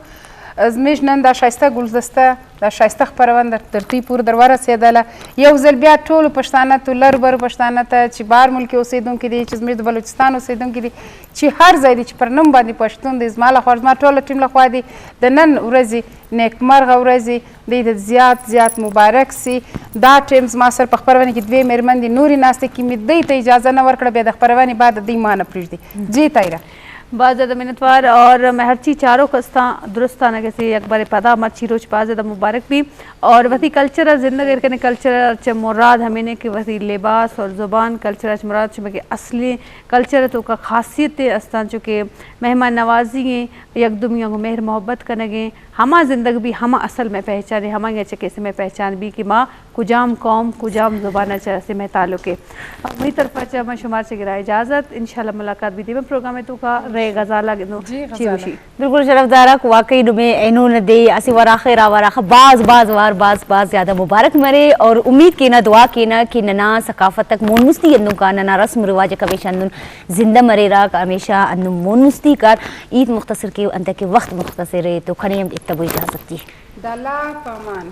زموږ نن دا ښایسته ګلدسته، دا ښایسته خپرونه در، تر دوی پورې در ورسېدله. یو ځل بیا ټولو پښتانه ته، لرو برو پښتانه ته چې بهر ملک اوسېدونکي دي، چې زموږ د بلوچستان اوسېدونکي دي، چې هر ځای دي چې پر نوم باندې پښتون دی، زما لخوا، زما ټوله ټیم لخوا دي د نن ورځې نیکمرغه ورځې دوی ته زیات زیات مبارک سي. دا ټیم زما سره په خپرونه کې دوې مېرمن دي، نورې ناستې، که مې دوی ته اجازه نه ورکړه، بیا د خپرونې بعد دوی ما نه پرېږدي. جی طاهره. باز زیادہ منتوار اور میں ہرچی چاروک استاں درستاں اگہ سے یک بارے پدا مرچی روچ باز زیادہ مبارک بی اور وتی کلچر ء زندگ ایر کنے۔ کلچر چہ مراد ہمینے کہ وتی لباس اور زبان، کلچر چہ مراد شمے کہ اصلی کلچر توکا خاصیت استاں، چونکہ مہمان نوازی ایں، یک دومی آنگو مہر محبت کنگ ایں، ہما زندگ بی ہما اصل مئے پہچان ایں، ہمائی ء چہ کسے مئے پہچان بی کہ ما کجام قوم، کجام زبان ء چہ اسے مئے تعلق ایں۔ منی طرف ء چہ من شمار چہ گرا اجازت، انشاءاللہ ملاقات بی دیمے پروگرام ء توکا۔ رے غزالہ گندو جی، چی غزالہ۔ گوشی؟ بالکل شرف دارک، واقعی نمے اینو نہ دے، اسے وراخے را وراخ باز باز وار باز باز زیادہ مبارک مرے اور امید کینا دعا کینا کہ ننا ثقافت تک مون مستی ہندن کا، ننا رسم رواج کمیشہ ہندن زندہ مریرک، ہمیشہ ہندن مون مستی کار۔ عید مختصر کے انت کہ وقت مختصر ہے تو کھنے ہم اتبو اجازت دی۔ دلا پامان۔